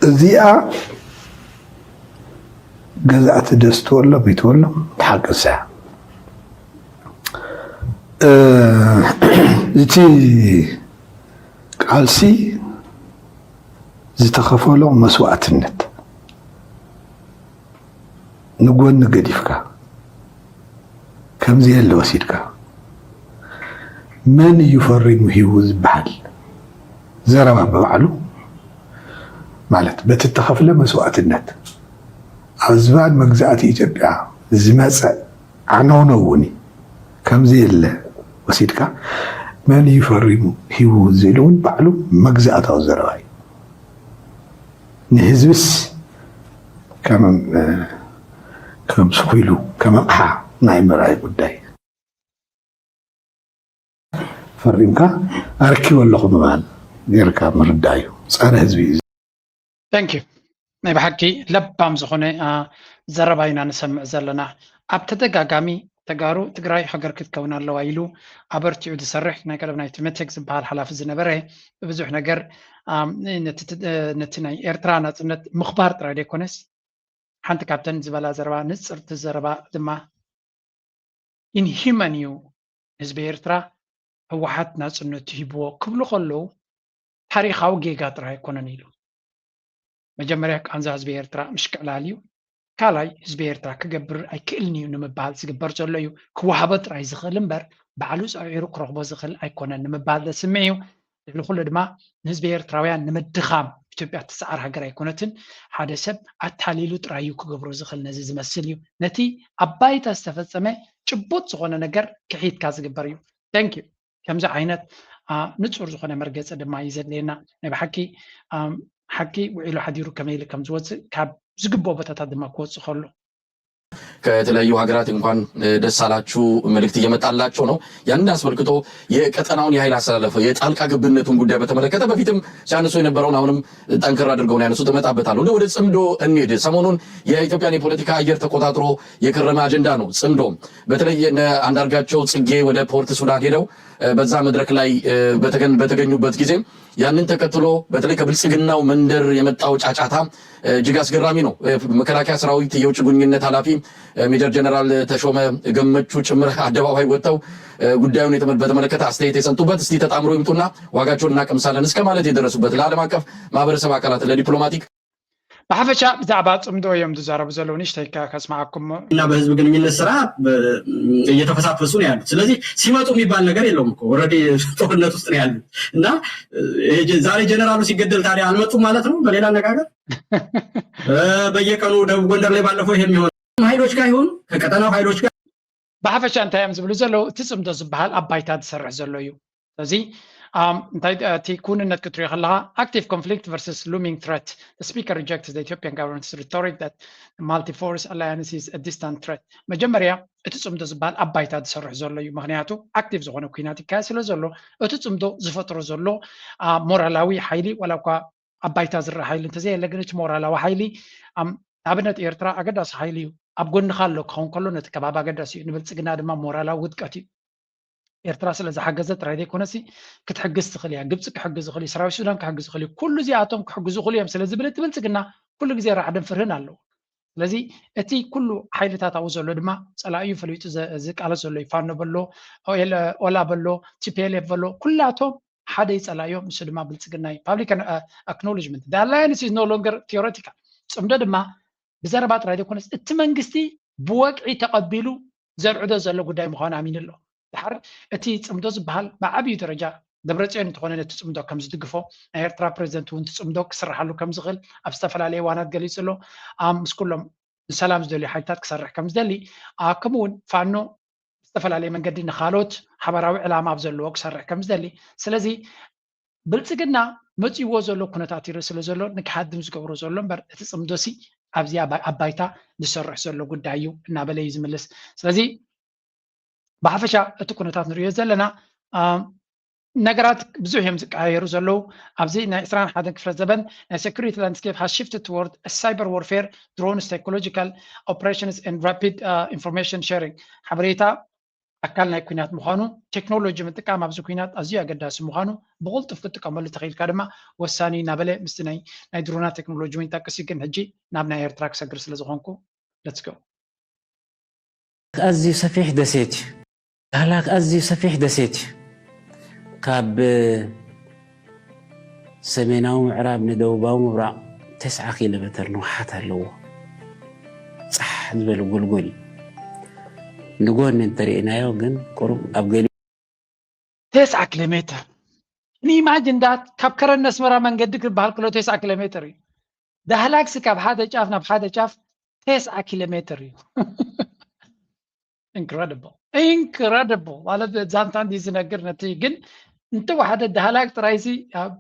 እዚኣ ገዛእቲ ደስ ትበሎም ይትበሎም፣ ሓቂ እሳ እያ። እ፣ እቲ ቃልሲ ዝተኸፈሎ መስዋእትነት ንጎኒ ገዲፍካ፣ ከምዚ የለ ወሲድካ፣ መን እዩ ፈሪሙ ሂቡ ዝበሃል ዘረባ ብባዕሉ፣ ማለት በቲ እተኸፍለ መስዋእትነት፣ ኣብ ዝባን መግዛእቲ ኢትዮጵያ ዝመጸ ዓነውነው እውን እዩ። ከምዚ የለ ወሲድካ፣ መን እዩ ፈሪሙ ሂቡ ዝብል እውን ባዕሉ መግዛእታዊ ዘረባ እዩ። ንህዝብስ ከም፣ ከም ስኹ ኢሉ፣ ከም ኣቕሓ ናይ ምርኣይ ጉዳይ። ፈሪምካ ኣረኪበ ኣለኹ ምባል ጌርካ ምርዳእ እዩ። ጸረ ህዝቢ እዩ። Thank you። ናይ ብሓቂ ለባም ዝኾነ፣ አ፣ ዘረባ ኢና ንሰምዕ ዘለና። ኣብ ተደጋጋሚ ተጋሩ ትግራይ ሃገር ክትከውን ኣለዋ ኢሉ ኣበርቲዑ ዝሰርሕ ናይ ቀደም ናይ ትመቴክ ዝበሃል ሓላፊ ዝነበረ፣ ብብዙሕ ነገር፣ ኣም፣ ነቲ ት-፣ ነቲ ናይ ኤርትራ ናጽነት ምኽባር ጥራይ ዘይኮነስ፣ ሓንቲ ካብተን ዝበላ ዘረባ፣ ንጽርቲ ዘረባ ድማ፣ ኢንሂመን እዩ ህዝቢ ኤርትራ ህወሓት ናጽነቱ ሂብዎ ክብሉ ከለዉ፣ ታሪኻዊ ጌጋ ጥራይ ኣይኮነን ኢሉ። መጀመርያ ቃንዛ ህዝቢ ኤርትራ ምሽክዕላል እዩ። ካልኣይ ህዝቢ ኤርትራ ክገብር ኣይክእልን እዩ ንምባል ዝግበር ዘሎ እዩ። ክወሃቦ ጥራይ ዝኽእል እምበር ባዕሉ ጸዒሩ ክረኽቦ ዝኽእል ኣይኮነን ንምባል ዘስምዕ እዩ። ልዕሊ ኩሉ ድማ ንህዝቢ ኤርትራውያን ንምድኻም ኢትዮጵያ ትስዓር ሃገር ኣይኮነትን። ሓደ ሰብ ኣታሊሉ ጥራይ እዩ ክገብሮ ዝኽእል ነዚ ዝመስል እዩ። ነቲ ኣብ ባይታ ዝተፈጸመ ጭቡጥ ዝኾነ ነገር ክሒድካ ዝግበር እዩ። Thank you። ከምዚ ዓይነት፣ አ፣ ንጹር ዝኾነ መርገጺ ድማ እዩ ዘድልየና። ናይ ብሓቂ፣ ኣም፣ ሓቂ ውዒሉ ሓዲሩ ከመይ ኢሉ ከም ዝወጽእ ካብ ዝግብኦ ቦታታት ድማ ክወጽእ ከሎ። ከተለያዩ ሀገራት እንኳን ደስ አላችሁ መልእክት እየመጣላቸው ነው። ያንን አስመልክቶ የቀጠናውን የኃይል አሰላለፍ የጣልቃ ገብነቱን ጉዳይ በተመለከተ በፊትም ሲያነሱ የነበረውን አሁንም ጠንከር አድርገው ነው ያነሱት። እመጣበታለሁ። እንደው ወደ ጽምዶ እንሂድ። ሰሞኑን የኢትዮጵያን የፖለቲካ አየር ተቆጣጥሮ የከረመ አጀንዳ ነው ጽምዶ። በተለይ እነ አንዳርጋቸው ጽጌ ወደ ፖርት ሱዳን ሄደው፣ እ፣ በዛ መድረክ ላይ፣ እ፣ በተገን-፣ በተገኙበት ጊዜ ያንን ተከትሎ በተለይ ከብልጽግናው መንደር የመጣው ጫጫታ፣ እ፣ እጅግ አስገራሚ ነው። እ፣ መከላከያ ሰራዊት የውጭ ግንኙነት ኃላፊ፣ እ፣ ሜጀር ጀነራል ተሾመ ገመቹ ጭምር አደባባይ ወጥተው፣ እ፣ ጉዳዩን የተመ-፣ በተመለከተ አስተያየት የሰጡበት፣ እስቲ ተጣምሮ ይምጡና ዋጋቸውን እናቀምሳለን እስከ ማለት የደረሱበት፣ ለዓለም አቀፍ ማህበረሰብ አካላት፣ ለዲፕሎማቲክ ብሓፈሻ ብዛዕባ ጽምዶ እዮም ዝዛረቡ ዘለዉ። ንእሽተይ ከ-፣ ከስምዓኩም እሞ። እና በህዝብ ግንኙነት ስራ በ-፣ እየተፈሳፈሱ ነው ያሉት። ስለዚህ ሲመጡ የሚባል ነገር የለውም እኮ፣ ኦልሬዲ ጦርነት ውስጥ ነው ያሉት። እና ይሄ ጀ-፣ ዛሬ ጀነራሉ ሲገደል ታዲያ አልመጡም ማለት ነው? በሌላ አነጋገር፣ እ፣ በየቀኑ ደቡብ ጎንደር ላይ ባለፈው ይሄ የሚሆን ኃይሎች ጋር ይሁን ከቀጠናው ኃይሎች ጋር ብሓፈሻ እንታይ እዮም ዝብሉ ዘለዉ? እቲ ጽምዶ ዝበሃል ኣብ ባይታ ዝሰርሕ ዘሎ እዩ። ስለዚ፣ ኣም፣ እንታይ፣ እቲ ክውንነት ክትሪኦ ከለኻ፣ active conflict versus looming threat. The speaker rejects the Ethiopian government's rhetoric that multi-force alliance is a distant threat. መጀመርያ፣ እቲ ጽምዶ ዝበሃል ኣብ ባይታ ዝሰርሕ ዘሎ እዩ። ምኽንያቱ፣ ኣክቲቭ ዝኾነ ኲናት ይካየድ ስለ ዘሎ፣ እቲ ጽምዶ ዝፈጥሮ ዘሎ፣ አ፣ ሞራላዊ ሓይሊ፣ ዋላ እኳ ኣብ ባይታ ዝረአ ሓይሊ እንተዘየለ፣ ግን እቲ ሞራላዊ ሓይሊ፣ ኣም፣ ንኣብነት ኤርትራ ኣገዳሲ ሓይሊ እዩ። ኣብ ጎንኻ ኣሎ ክኸውን ከሎ ነቲ ከባቢ ኣገዳሲ እዩ። ንብልጽግና ድማ ሞራላዊ ውድቀት እዩ። ኤርትራ ስለ ዝሓገዘት ጥራይ ዘይኮነሲ ክትሕግዝ ትኽእል እያ። ግብጺ ክሕግዝ ይኽእል እዩ። ሰራዊት ሱዳን ክሕግዝ ይኽእል እዩ። ኩሉ እዚኣቶም ክሕግዙ ይኽእሉ እዮም ስለ ዝብል እቲ ብልጽግና ኩሉ ግዜ ራዕድን ፍርህን ኣለዎ። ስለዚ እቲ ኩሉ ሓይልታት ኣብኡ ዘሎ ድማ ጸላኢኡ ፈሊጡ ዘ-፣ ዝቃለስ ዘሎ እዩ። ፋኖ በሎ፣ ኦኤል-፣ ኦላ በሎ፣ ቲ ፒ ኤል ኤፍ በሎ፣ ኩላቶም ሓደ እዩ ጸላኢኦም፣ ንሱ ድማ ብልጽግና እዩ። ፓብሊክ ኣክኖሎጅመንት። The alliance is no longer theoretical። ጽምዶ ድማ ብዘረባ ጥራይ ዘይኮነስ እቲ መንግስቲ ብወግዒ ተቐቢሉ ዘርዕዶ ዘሎ ጉዳይ ምዃኑ ኣሚኑ ኣሎ። ድሓር እቲ ጽምዶ ዝበሃል ብዓብዩ ደረጃ ደብረጽዮን እንተኾነ ነቲ ጽምዶ ከም ዝድግፎ፣ ናይ ኤርትራ ፕሬዚደንት እውን እቲ ጽምዶ ክስርሓሉ ከም ዝኽእል ኣብ ዝተፈላለየ እዋናት ገሊጹ ኣሎ። ኣም፣ ምስ ኩሎም ንሰላም ዝደልዩ ሓይልታት ክሰርሕ ከም ዝደሊ፣ ኣ፣ ከምኡ እውን ፋኖ ብዝተፈላለየ መንገዲ ንኻልኦት ሓባራዊ ዕላማ ኣብ ዘለዎ ክሰርሕ ከም ዝደሊ። ስለዚ ብልጽግና መጺእዎ ዘሎ ኩነታት ይርኢ ስለ ዘሎ ንክሃድም ዝገብሮ ዘሎ እምበር እቲ ጽምዶሲ ኣብዚ ኣብ፣ ኣብ ባይታ ዝሰርሕ ዘሎ ጉዳይ እዩ እናበለ እዩ ዝምልስ። ስለዚ ብሓፈሻ እቲ ኩነታት ንርእዮ ዘለና፣ ኣ፣ ነገራት ብዙሕ እዮም ዝቀያየሩ ዘለዉ። ኣብዚ ናይ ዕስራን ሓደን ክፍለ ዘበን ናይ security landscape has shifted toward cyber warfare, drones, technological operations and rapid information sharing። ሓበሬታ ኣካል ናይ ኩናት ምዃኑ፣ ቴክኖሎጂ ምጥቃም ኣብዚ ኩናት ኣዝዩ ኣገዳሲ ምዃኑ፣ ብቕልጡፍ ክትጥቀመሉ ተኽኢልካ ድማ ወሳኒ እናበለ ምስቲ ናይ ናይ ድሮናት ቴክኖሎጂ እውን ይጠቅስ እዩ። ግን ሕጂ ናብ ናይ ኤርትራ ክሰግር ስለ ዝኾንኩ let's go። ኣዝዩ ሰፊሕ ደሴት እዩ። ዳህላክ ኣዝዩ ሰፊሕ ደሴት እዩ። ካብ ሰሜናዊ ምዕራብ ንደቡባዊ ምብራቕ ተስዓ ኪሎ ሜተር ንውሓት ኣለዎ። ጻሕ ዝበለ ጎልጎል እዩ። ንጎኒ እንተሪእናዮ ግን ቁሩብ ኣብ ገሊኡ ተስዓ ኪሎ ሜተር ንኢማጅን ዳት ካብ ከረን ኣስመራ መንገዲ ክበሃል ከሎ ተስዓ ኪሎ ሜተር እዩ። ዳህላክሲ ካብ ሓደ ጫፍ ናብ ሓደ ጫፍ ተስዓ ኪሎ ሜተር እዩ። incredible incredible ማለት ዛንታ እንዲ ዝነግር ነቲ ግን እንተወሓደ ዳህላክ ጥራይሲ ኣብ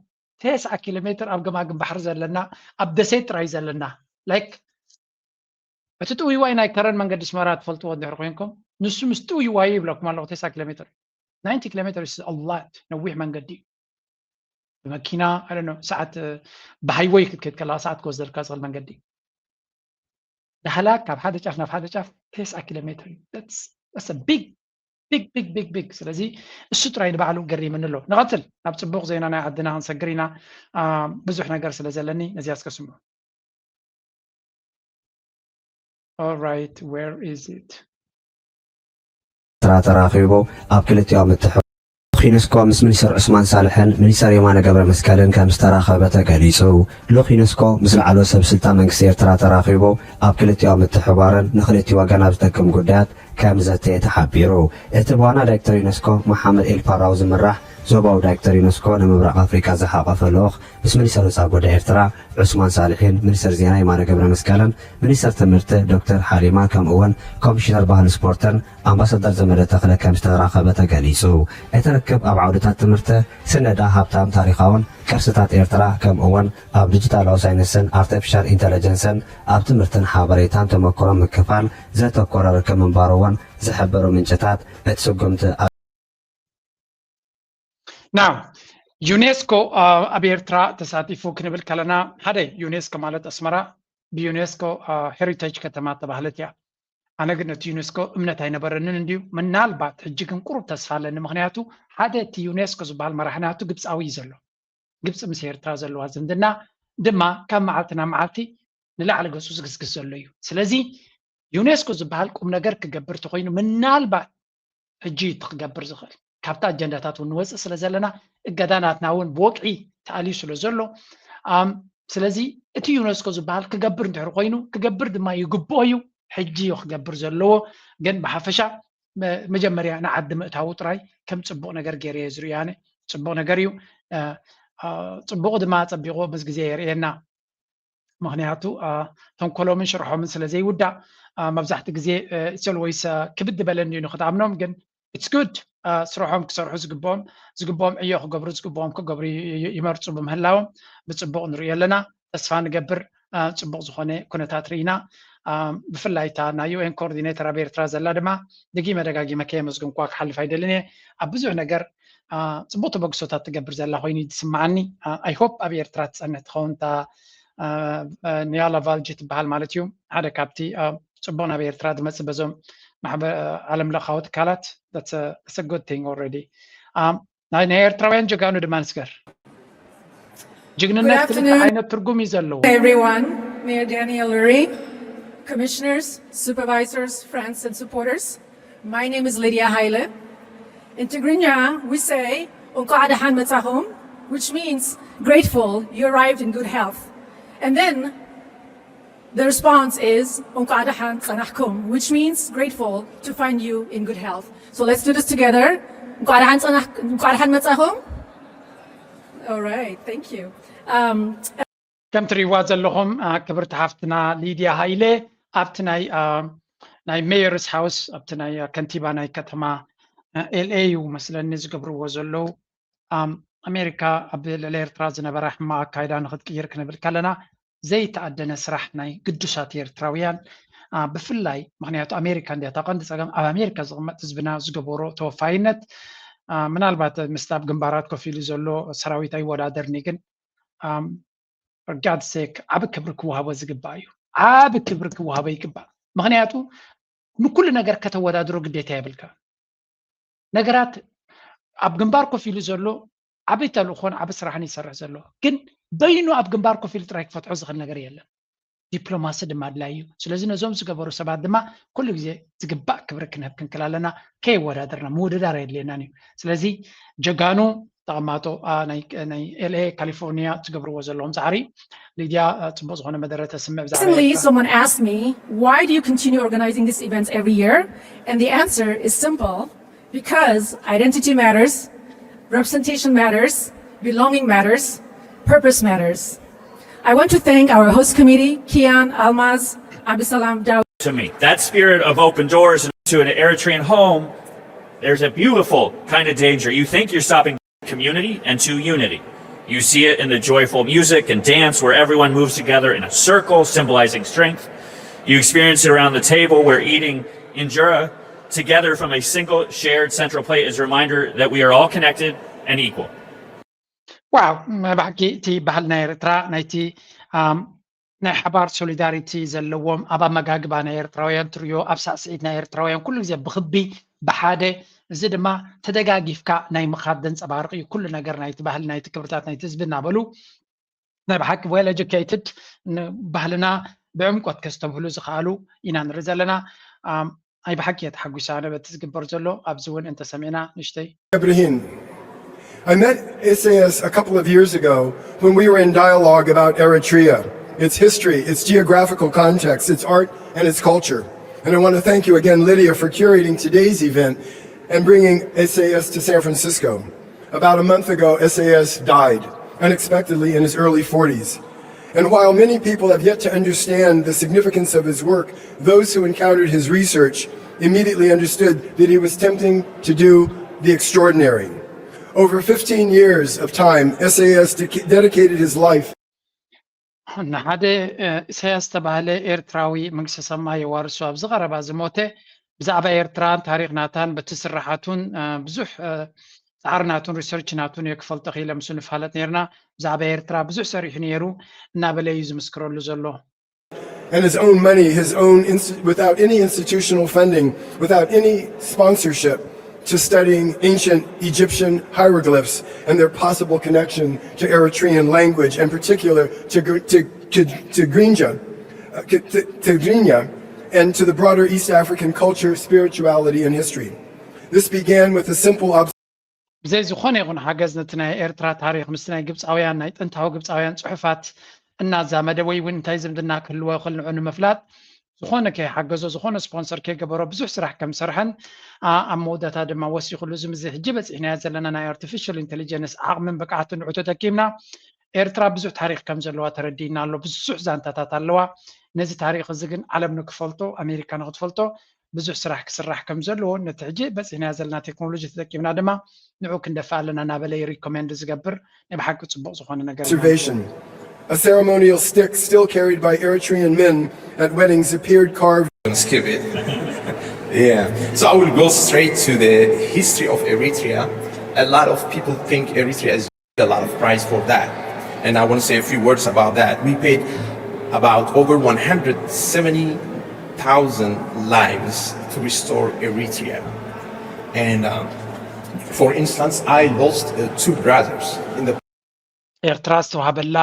ተስዓ ኪሎ ሜተር ኣብ ገማግም ባሕሪ ዘለና ኣብ ደሴት ጥራይ ዘለና like እቲ ጥውይዋይ ናይ ከረን መንገዲ ኣስመራ ትፈልጥዎ እንድሕር ኮይንኩም ንሱ ምስ ጥውይዋይ ይብለኩም ኣለኹ ተስዓ ኪሎ ሜተር ninety ኪሎ ሜተር is a lot ነዊሕ መንገዲ እዩ። ብመኪና I don't know ሰዓት ብሃይወይ ክትከይድ ከለካ ሰዓት ክወስደልካ ዝኽእል መንገዲ እዩ። ዳህላክ ካብ ሓደ ጫፍ ናብ ሓደ ጫፍ ተስዓ ኪሎ ሜትር እዩ። That's a big big big big big ስለዚ እሱ ጥራይ ንባዕሉ ገሪምኒ ኣሎ። ንቐጽል ናብ ጽቡቕ ዜና ናይ ዓድና ክንሰግር ኢና። ብዙሕ ነገር ስለ ዘለኒ ነዚኣ እስከ ስምዑ። Alright, where is it? ኤርትራ ተራኺቡ ኣብ ክልቲኦም ምትሕብባር ልኡኽ ዩኔስኮ ምስ ሚኒስተር ዑስማን ሳልሕን ሚኒስተር የማነ ገብረመስቀልን ከም ዝተራኸበ ተገሊጹ። ልኡኽ ዩኔስኮ ምስ ላዕለዎት ሰብ ስልጣን መንግስቲ ኤርትራ ተራኺቡ ኣብ ክልቲኦም ምትሕብባርን ንኽልቲኡ ወገን ኣብ ዝጠቅም ጉዳያት ከም ዘተየ ተሓቢሩ። እቲ ብዋና ዳይሬክተር ዩኔስኮ መሓመድ ኤል ፓራው ዝምራሕ ዞባዊ ዳይሬክተር ዩኔስኮ ንምብራቕ ኣፍሪቃ ዝሓቖፈ ልኡኽ ምስ ሚኒስተር ወጻኢ ጉዳይ ኤርትራ ዑስማን ሳልሒን ሚኒስተር ዜና የማነ ገብረመስቀልን ሚኒስተር ትምህርቲ ዶክተር ሓሊማ ከምኡ እውን ኮሚሽነር ባህልን ስፖርትን ኣምባሳደር ዘመደ ተኽለ ከም ዝተራኸበ ተገሊጹ። እቲ ርክብ ኣብ ዓውድታት ትምህርቲ፣ ስነዳ ሃብታም ታሪኻውን ቅርስታት ኤርትራ ከምኡ እውን ኣብ ዲጂታላዊ ሳይንስን ኣርቲፊሻል ኢንተለጀንስን ኣብ ትምህርትን ሓበሬታን ተመክሮ ምክፋል ዘተኮረ ርክብ ምንባሩ እውን ዝሕብሩ ምንጭታት እቲ ስጉምቲ Now ዩኔስኮ ኣብ ኤርትራ ተሳቲፉ ክንብል ከለና ሓደ ዩኔስኮ ማለት ኣስመራ ብዩኔስኮ ሄሪቴጅ ከተማ ተባህለት እያ። ኣነ ግን ነቲ ዩኔስኮ እምነት ኣይነበረንን እንድዩ። ምናልባት ሕጂ ግን ቁሩብ ተስፋ ኣለኒ። ምኽንያቱ ሓደ እቲ ዩኔስኮ ዝበሃል መራሒ ናቱ ግብፃዊ እዩ ዘሎ። ግብፂ ምስ ኤርትራ ዘለዋ ዝምድና ድማ ካብ መዓልቲ ናብ መዓልቲ ንላዕሊ ገፁ ዝግስግስ ዘሎ እዩ። ስለዚ ዩኔስኮ ዝበሃል ቁም ነገር ክገብር ተኮይኑ ምናልባት ሕጂ እቲ ክገብር ዝኽእል ካብቲ ኣጀንዳታት እውን ንወፅእ ስለ ዘለና እገዳ ናትና እውን ብወግዒ ተኣልዩ ስለ ዘሎ ስለዚ እቲ ዩኔስኮ ዝበሃል ክገብር እንድሕር ኮይኑ ክገብር ድማ ይግብኦ እዩ። ሕጂ እዩ ክገብር ዘለዎ። ግን ብሓፈሻ መጀመርያ ንዓዲ ምእታዉ ጥራይ ከም ፅቡቕ ነገር ገይረ እየ ዝርእዮ ኣነ። ፅቡቕ ነገር እዩ። ፅቡቕ ድማ ፀቢቑ ምስ ግዜ የርእየና። ምኽንያቱ ተንኮሎምን ሽርሖምን ስለ ዘይውዳእ መብዛሕቲ ግዜ it's always ክብድ በለኒ እዩ ንክትኣምኖም ግን it's good ስርሖም ክሰርሑ ዝግብኦም ዝግብኦም ዕዮ ክገብሩ ዝግብኦም ክገብሩ ይመርፁ ብምህላዎም ብፅቡቕ ንሪኦ ኣለና። ተስፋ ንገብር ፅቡቕ ዝኾነ ኩነታት ርኢና። ብፍላይ እታ ናይ ዩ ኤን ኮኦርዲኔተር ኣብ ኤርትራ ዘላ ድማ ደጊመ ደጋጊመ ከየመስገንኳ ክሓልፍ ኣይደልን እየ። ኣብ ብዙሕ ነገር ፅቡቕ ተበግሶታት ትገብር ዘላ ኮይኑ እዩ ዝስምዓኒ። I hope ኣብ ኤርትራ ትፀንሕ ትኸውን እታ ኒያላ ቫልጂ ትበሃል ማለት እዩ። ሓደ ካብቲ ፅቡቕ ናብ ኤርትራ ዝመፅእ በዞም ዓለም ለኻዊ ትካላት that's a good thing already። ናይ ናይ ኤርትራውያን ጀጋኑ ድማ ንስገር። ጅግንነት ክልተ ዓይነት ትርጉም እዩ ዘለዎ። Everyone, Mayor Daniel Lurie, commissioners, supervisors, friends and supporters. My name is Lydia Haile. In Tigrinya, we say እንኳዕ ደሓን መጻኹም, which means grateful you arrived in good health. And then the response is እንኳዕ ደሓን ጸናሕኩም, which means grateful to find you in good health. So let's do this together. እንኳዕ ደሓን ጸናሕ እንኳዕ ደሓን መጻኹም. All right, thank you. Um, ከም ትሪእዋ ዘለኹም ክብርቲ ሓፍትና ሊድያ ሃይለ ኣብቲ ናይ ናይ ሜየርስ ሃውስ ኣብቲ ናይ ከንቲባ ናይ ከተማ ኤልኤ እዩ መስለኒ ዝገብርዎ ዘለዉ። ኣሜሪካ ኣብ ልዕሊ ኤርትራ ዝነበራ ሕማቕ ኣካይዳ ንክትቅይር ክንብል ከለና ዘይተኣደነ ስራሕ ናይ ግዱሳት ኤርትራውያን ብፍላይ ምክንያቱ ኣሜሪካ እንዲያ እታ ቀንዲ ፀገም ኣብ ኣሜሪካ ዝቕመጥ ህዝብና ዝገበሮ ተወፋይነት ምናልባት ምስቲ ኣብ ግንባራት ኮፍ ኢሉ ዘሎ ሰራዊት ኣይወዳደርኒ ግን ርጋድ ሴክ ዓብ ክብሪ ክወሃቦ ዝግባእ እዩ። ዓብ ክብሪ ክወሃቦ ይግባእ። ምክንያቱ ንኩሉ ነገር ከተወዳድሮ ግዴታ የብልካ። ነገራት ኣብ ግንባር ኮፍ ኢሉ ዘሎ ዓብ ተልእኾን ዓብ ስራሕን ይሰርሕ ዘሎ ግን በይኑ ኣብ ግንባር ኮፍ ኢሉ ጥራይ ክፈትሖ ዝኽእል ነገር የለን። ዲፕሎማሲ ድማ ኣድላይ እዩ። ስለዚ ነዞም ዝገበሩ ሰባት ድማ ኩሉ ግዜ ዝግባእ ክብሪ ክንህብ ክንክል ኣለና። ከይወዳደርና ምውድዳር የድልየናን እዩ። ስለዚ ጀጋኑ ተቐማጦ ናይ ኤልኤ ካሊፎርኒያ ትገብርዎ ዘለኹም ፃዕሪ ሊድያ ፅቡቅ ዝኾነ መደረ ተስምዕ ብዛዕባ Recently, someone asked me, why do you continue organizing these events every year? And the answer is simple, because identity matters, representation matters, belonging matters, purpose matters. I want to thank our host committee, Kian, Almaz, Abdusalam, Dawood. To me, that spirit of open doors to an Eritrean home, there's a beautiful kind of danger. You think you're stopping community and to unity. You see it in the joyful music and dance where everyone moves together in a circle, symbolizing strength. You experience it around the table where eating injera together from a single shared central plate is a reminder that we are all connected and equal. ዋው፣ ብሓቂ እቲ ባህልና ኤርትራ ናይቲ ናይ ሓባር ሶሊዳሪቲ ዘለዎም ኣብ ኣመጋግባ ናይ ኤርትራውያን ትሪዮ ኣብ ሳዕስዒት ናይ ኤርትራውያን ኩሉ ግዜ ብክቢ ብሓደ፣ እዚ ድማ ተደጋጊፍካ ናይ ምኻድ ዘንጸባርቕ እዩ። ኩሉ ነገር ናይቲ ባህሊ ናይቲ ክብርታት ናይቲ ህዝቢ እናበሉ ናይ ብሓቂ well educated ባህልና ብዕምቆት ከስተብህሉ ዝኽኣሉ ኢና ንርኢ ዘለና። ናይ ብሓቂ እየ ተሓጒሰ ኣነ በቲ ዝግበር ዘሎ። ኣብዚ እውን እንተሰሚዕና ንእሽተይ Ibrahim. I met S A S a couple of years ago when we were in dialogue about Eritrea, its history, its geographical context, its art, and its culture. And I want to thank you again, Lydia, for curating today's event and bringing S A S to San Francisco. About a month ago, S A S died unexpectedly in his early forties. And while many people have yet to understand the significance of his work, those who encountered his research immediately understood that he was attempting to do the extraordinary. Over fifteen years of time, S A S dedicated his life. ንሓደ ኢሳያስ ዝተባህለ ኤርትራዊ መንግስተ ሰማይ የዋርሶ ኣብዚ ቀረባ ዝሞተ ብዛዕባ ኤርትራን ታሪኽ ናታን በቲ ስራሓቱን ብዙሕ ፃዕሪ ናቱን ሪሰርች ናቱን እየ ክፈልጦ ክኢለ ምስ ንፋለጥ ነርና። ብዛዕባ ኤርትራ ብዙሕ ሰሪሑ ነይሩ እናበለ እዩ ዝምስክረሉ ዘሎ። And his own money, his own without any institutional funding, without any sponsorship, to studying ancient Egyptian hieroglyphs and their possible connection to Eritrean language, and particular to, to, to, to Grinja, uh, to, to Grinya, and to the broader East African culture, spirituality, and history. This began with a simple observation. ብዘይ ዝኾነ ይኹን ሓገዝ ነቲ ናይ ኤርትራ ታሪኽ ምስቲ ናይ ግብፃውያን ናይ ጥንታዊ ግብፃውያን ፅሑፋት እናዛመደ ወይ እውን እንታይ ዝምድና ክህልዎ ይኽእል ንዑ ንምፍላጥ ዝኾነ ከይሓገዞ ዝኾነ ስፖንሰር ከይገበሮ ብዙሕ ስራሕ ከም ዝሰርሐን ኣብ መወዳእታ ድማ ወሲኹሉ እዚ ምዚ ሕጂ በፂሕናዮ ዘለና ናይ ኣርቲፊሻል ኢንቴሊጀንስ ዓቕምን ብቕዓትን ንዑ ተጠቂምና ኤርትራ ብዙሕ ታሪኽ ከም ዘለዋ ተረዲእና ኣሎ። ብዙሕ ዛንታታት ኣለዋ። ነዚ ታሪኽ እዚ ግን ዓለም ንክፈልጦ ኣሜሪካ ንክትፈልጦ ብዙሕ ስራሕ ክስራሕ ከም ዘለዎ ነቲ ሕጂ በፂሕናዮ ዘለና ቴክኖሎጂ ተጠቂምና ድማ ንዑ ክንደፍእ ኣለና እናበለ እዩ ሪኮሜንድ ዝገብር። ናይ ብሓቂ ፅቡቕ ዝኾነ ነገር ኢና። Observation. A ceremonial stick still carried by Eritrean men at weddings appeared carved. Skip it. Yeah. So I will go straight to the history of Eritrea. A lot of people think Eritrea is a lot of price for that. And I want to say a few words about that. We paid about over one hundred seventy thousand lives to restore Eritrea. And um, for instance, I lost uh, two brothers in the ኤርትራ ዝተዋሃበላ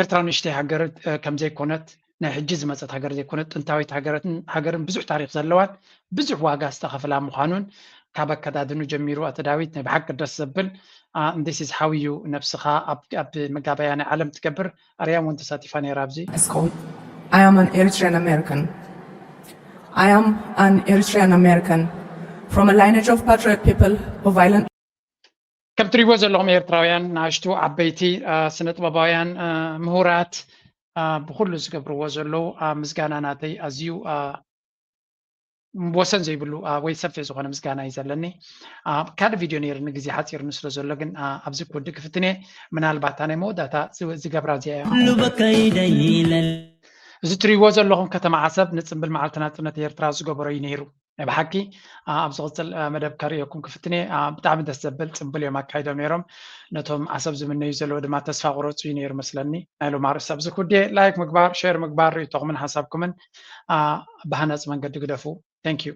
ኤርትራ ንእሽተይ ሃገር ከም ዘይኮነት ናይ ሕጂ ዝመፀት ሃገር ዘይኮነት ጥንታዊት ሃገርን ብዙሕ ታሪክ ዘለዋን ብዙሕ ዋጋ ዝተኸፍላ ምዃኑን ካብ ኣከዳድኑ ጀሚሩ ኣቶ ዳዊት ናይ ብሓቂ ደስ ዘብል this is how you ነብስኻ ኣብ መጋበያ ናይ ዓለም ትገብር ኣርያም እውን ተሳቲፋ ነይራ ኣብዚ I am an Eritrean American. I am an Eritrean American from a lineage of patriot people of violent ከም ትሪእዎ ዘለኹም ኤርትራውያን ንኣሽቱ ዓበይቲ ስነ ጥበባውያን ምሁራት ብኩሉ ዝገብርዎ ዘለዉ ምስጋና ናተይ ኣዝዩ ወሰን ዘይብሉ ወይ ሰፊሕ ዝኾነ ምስጋና እዩ ዘለኒ። ካልእ ቪድዮ ነይርኒ ግዜ ሓፂርኒ ስለ ዘሎ ግን ኣብዚ ክወዲ ክፍትን እየ። ምናልባት ናይ መወዳእታ ዝገብራ እዚኣ እያ። እዚ ትሪእዎ ዘለኹም ከተማ ዓሰብ ንፅምብል መዓልቲ ናፅነት ኤርትራ ዝገበሮ እዩ ነይሩ። ናይ ብሓቂ ኣብ ዝቕፅል መደብ ከርእየኩም ክፍትነ። ብጣዕሚ ደስ ዘብል ፅምብል እዮም ኣካይዶም ነይሮም። ነቶም ዓሰብ ዝምነዩ ዘለዉ ድማ ተስፋ ቁረፁ እዩ ነይሩ መስለኒ። ናይ ሎም ኣርእስቲ ኣብዚ ክውድየ ላይክ ምግባር፣ ሼር ምግባር፣ ርእይቶኹምን ሓሳብኩምን ብሃናፂ መንገዲ ግደፉ። Thank you.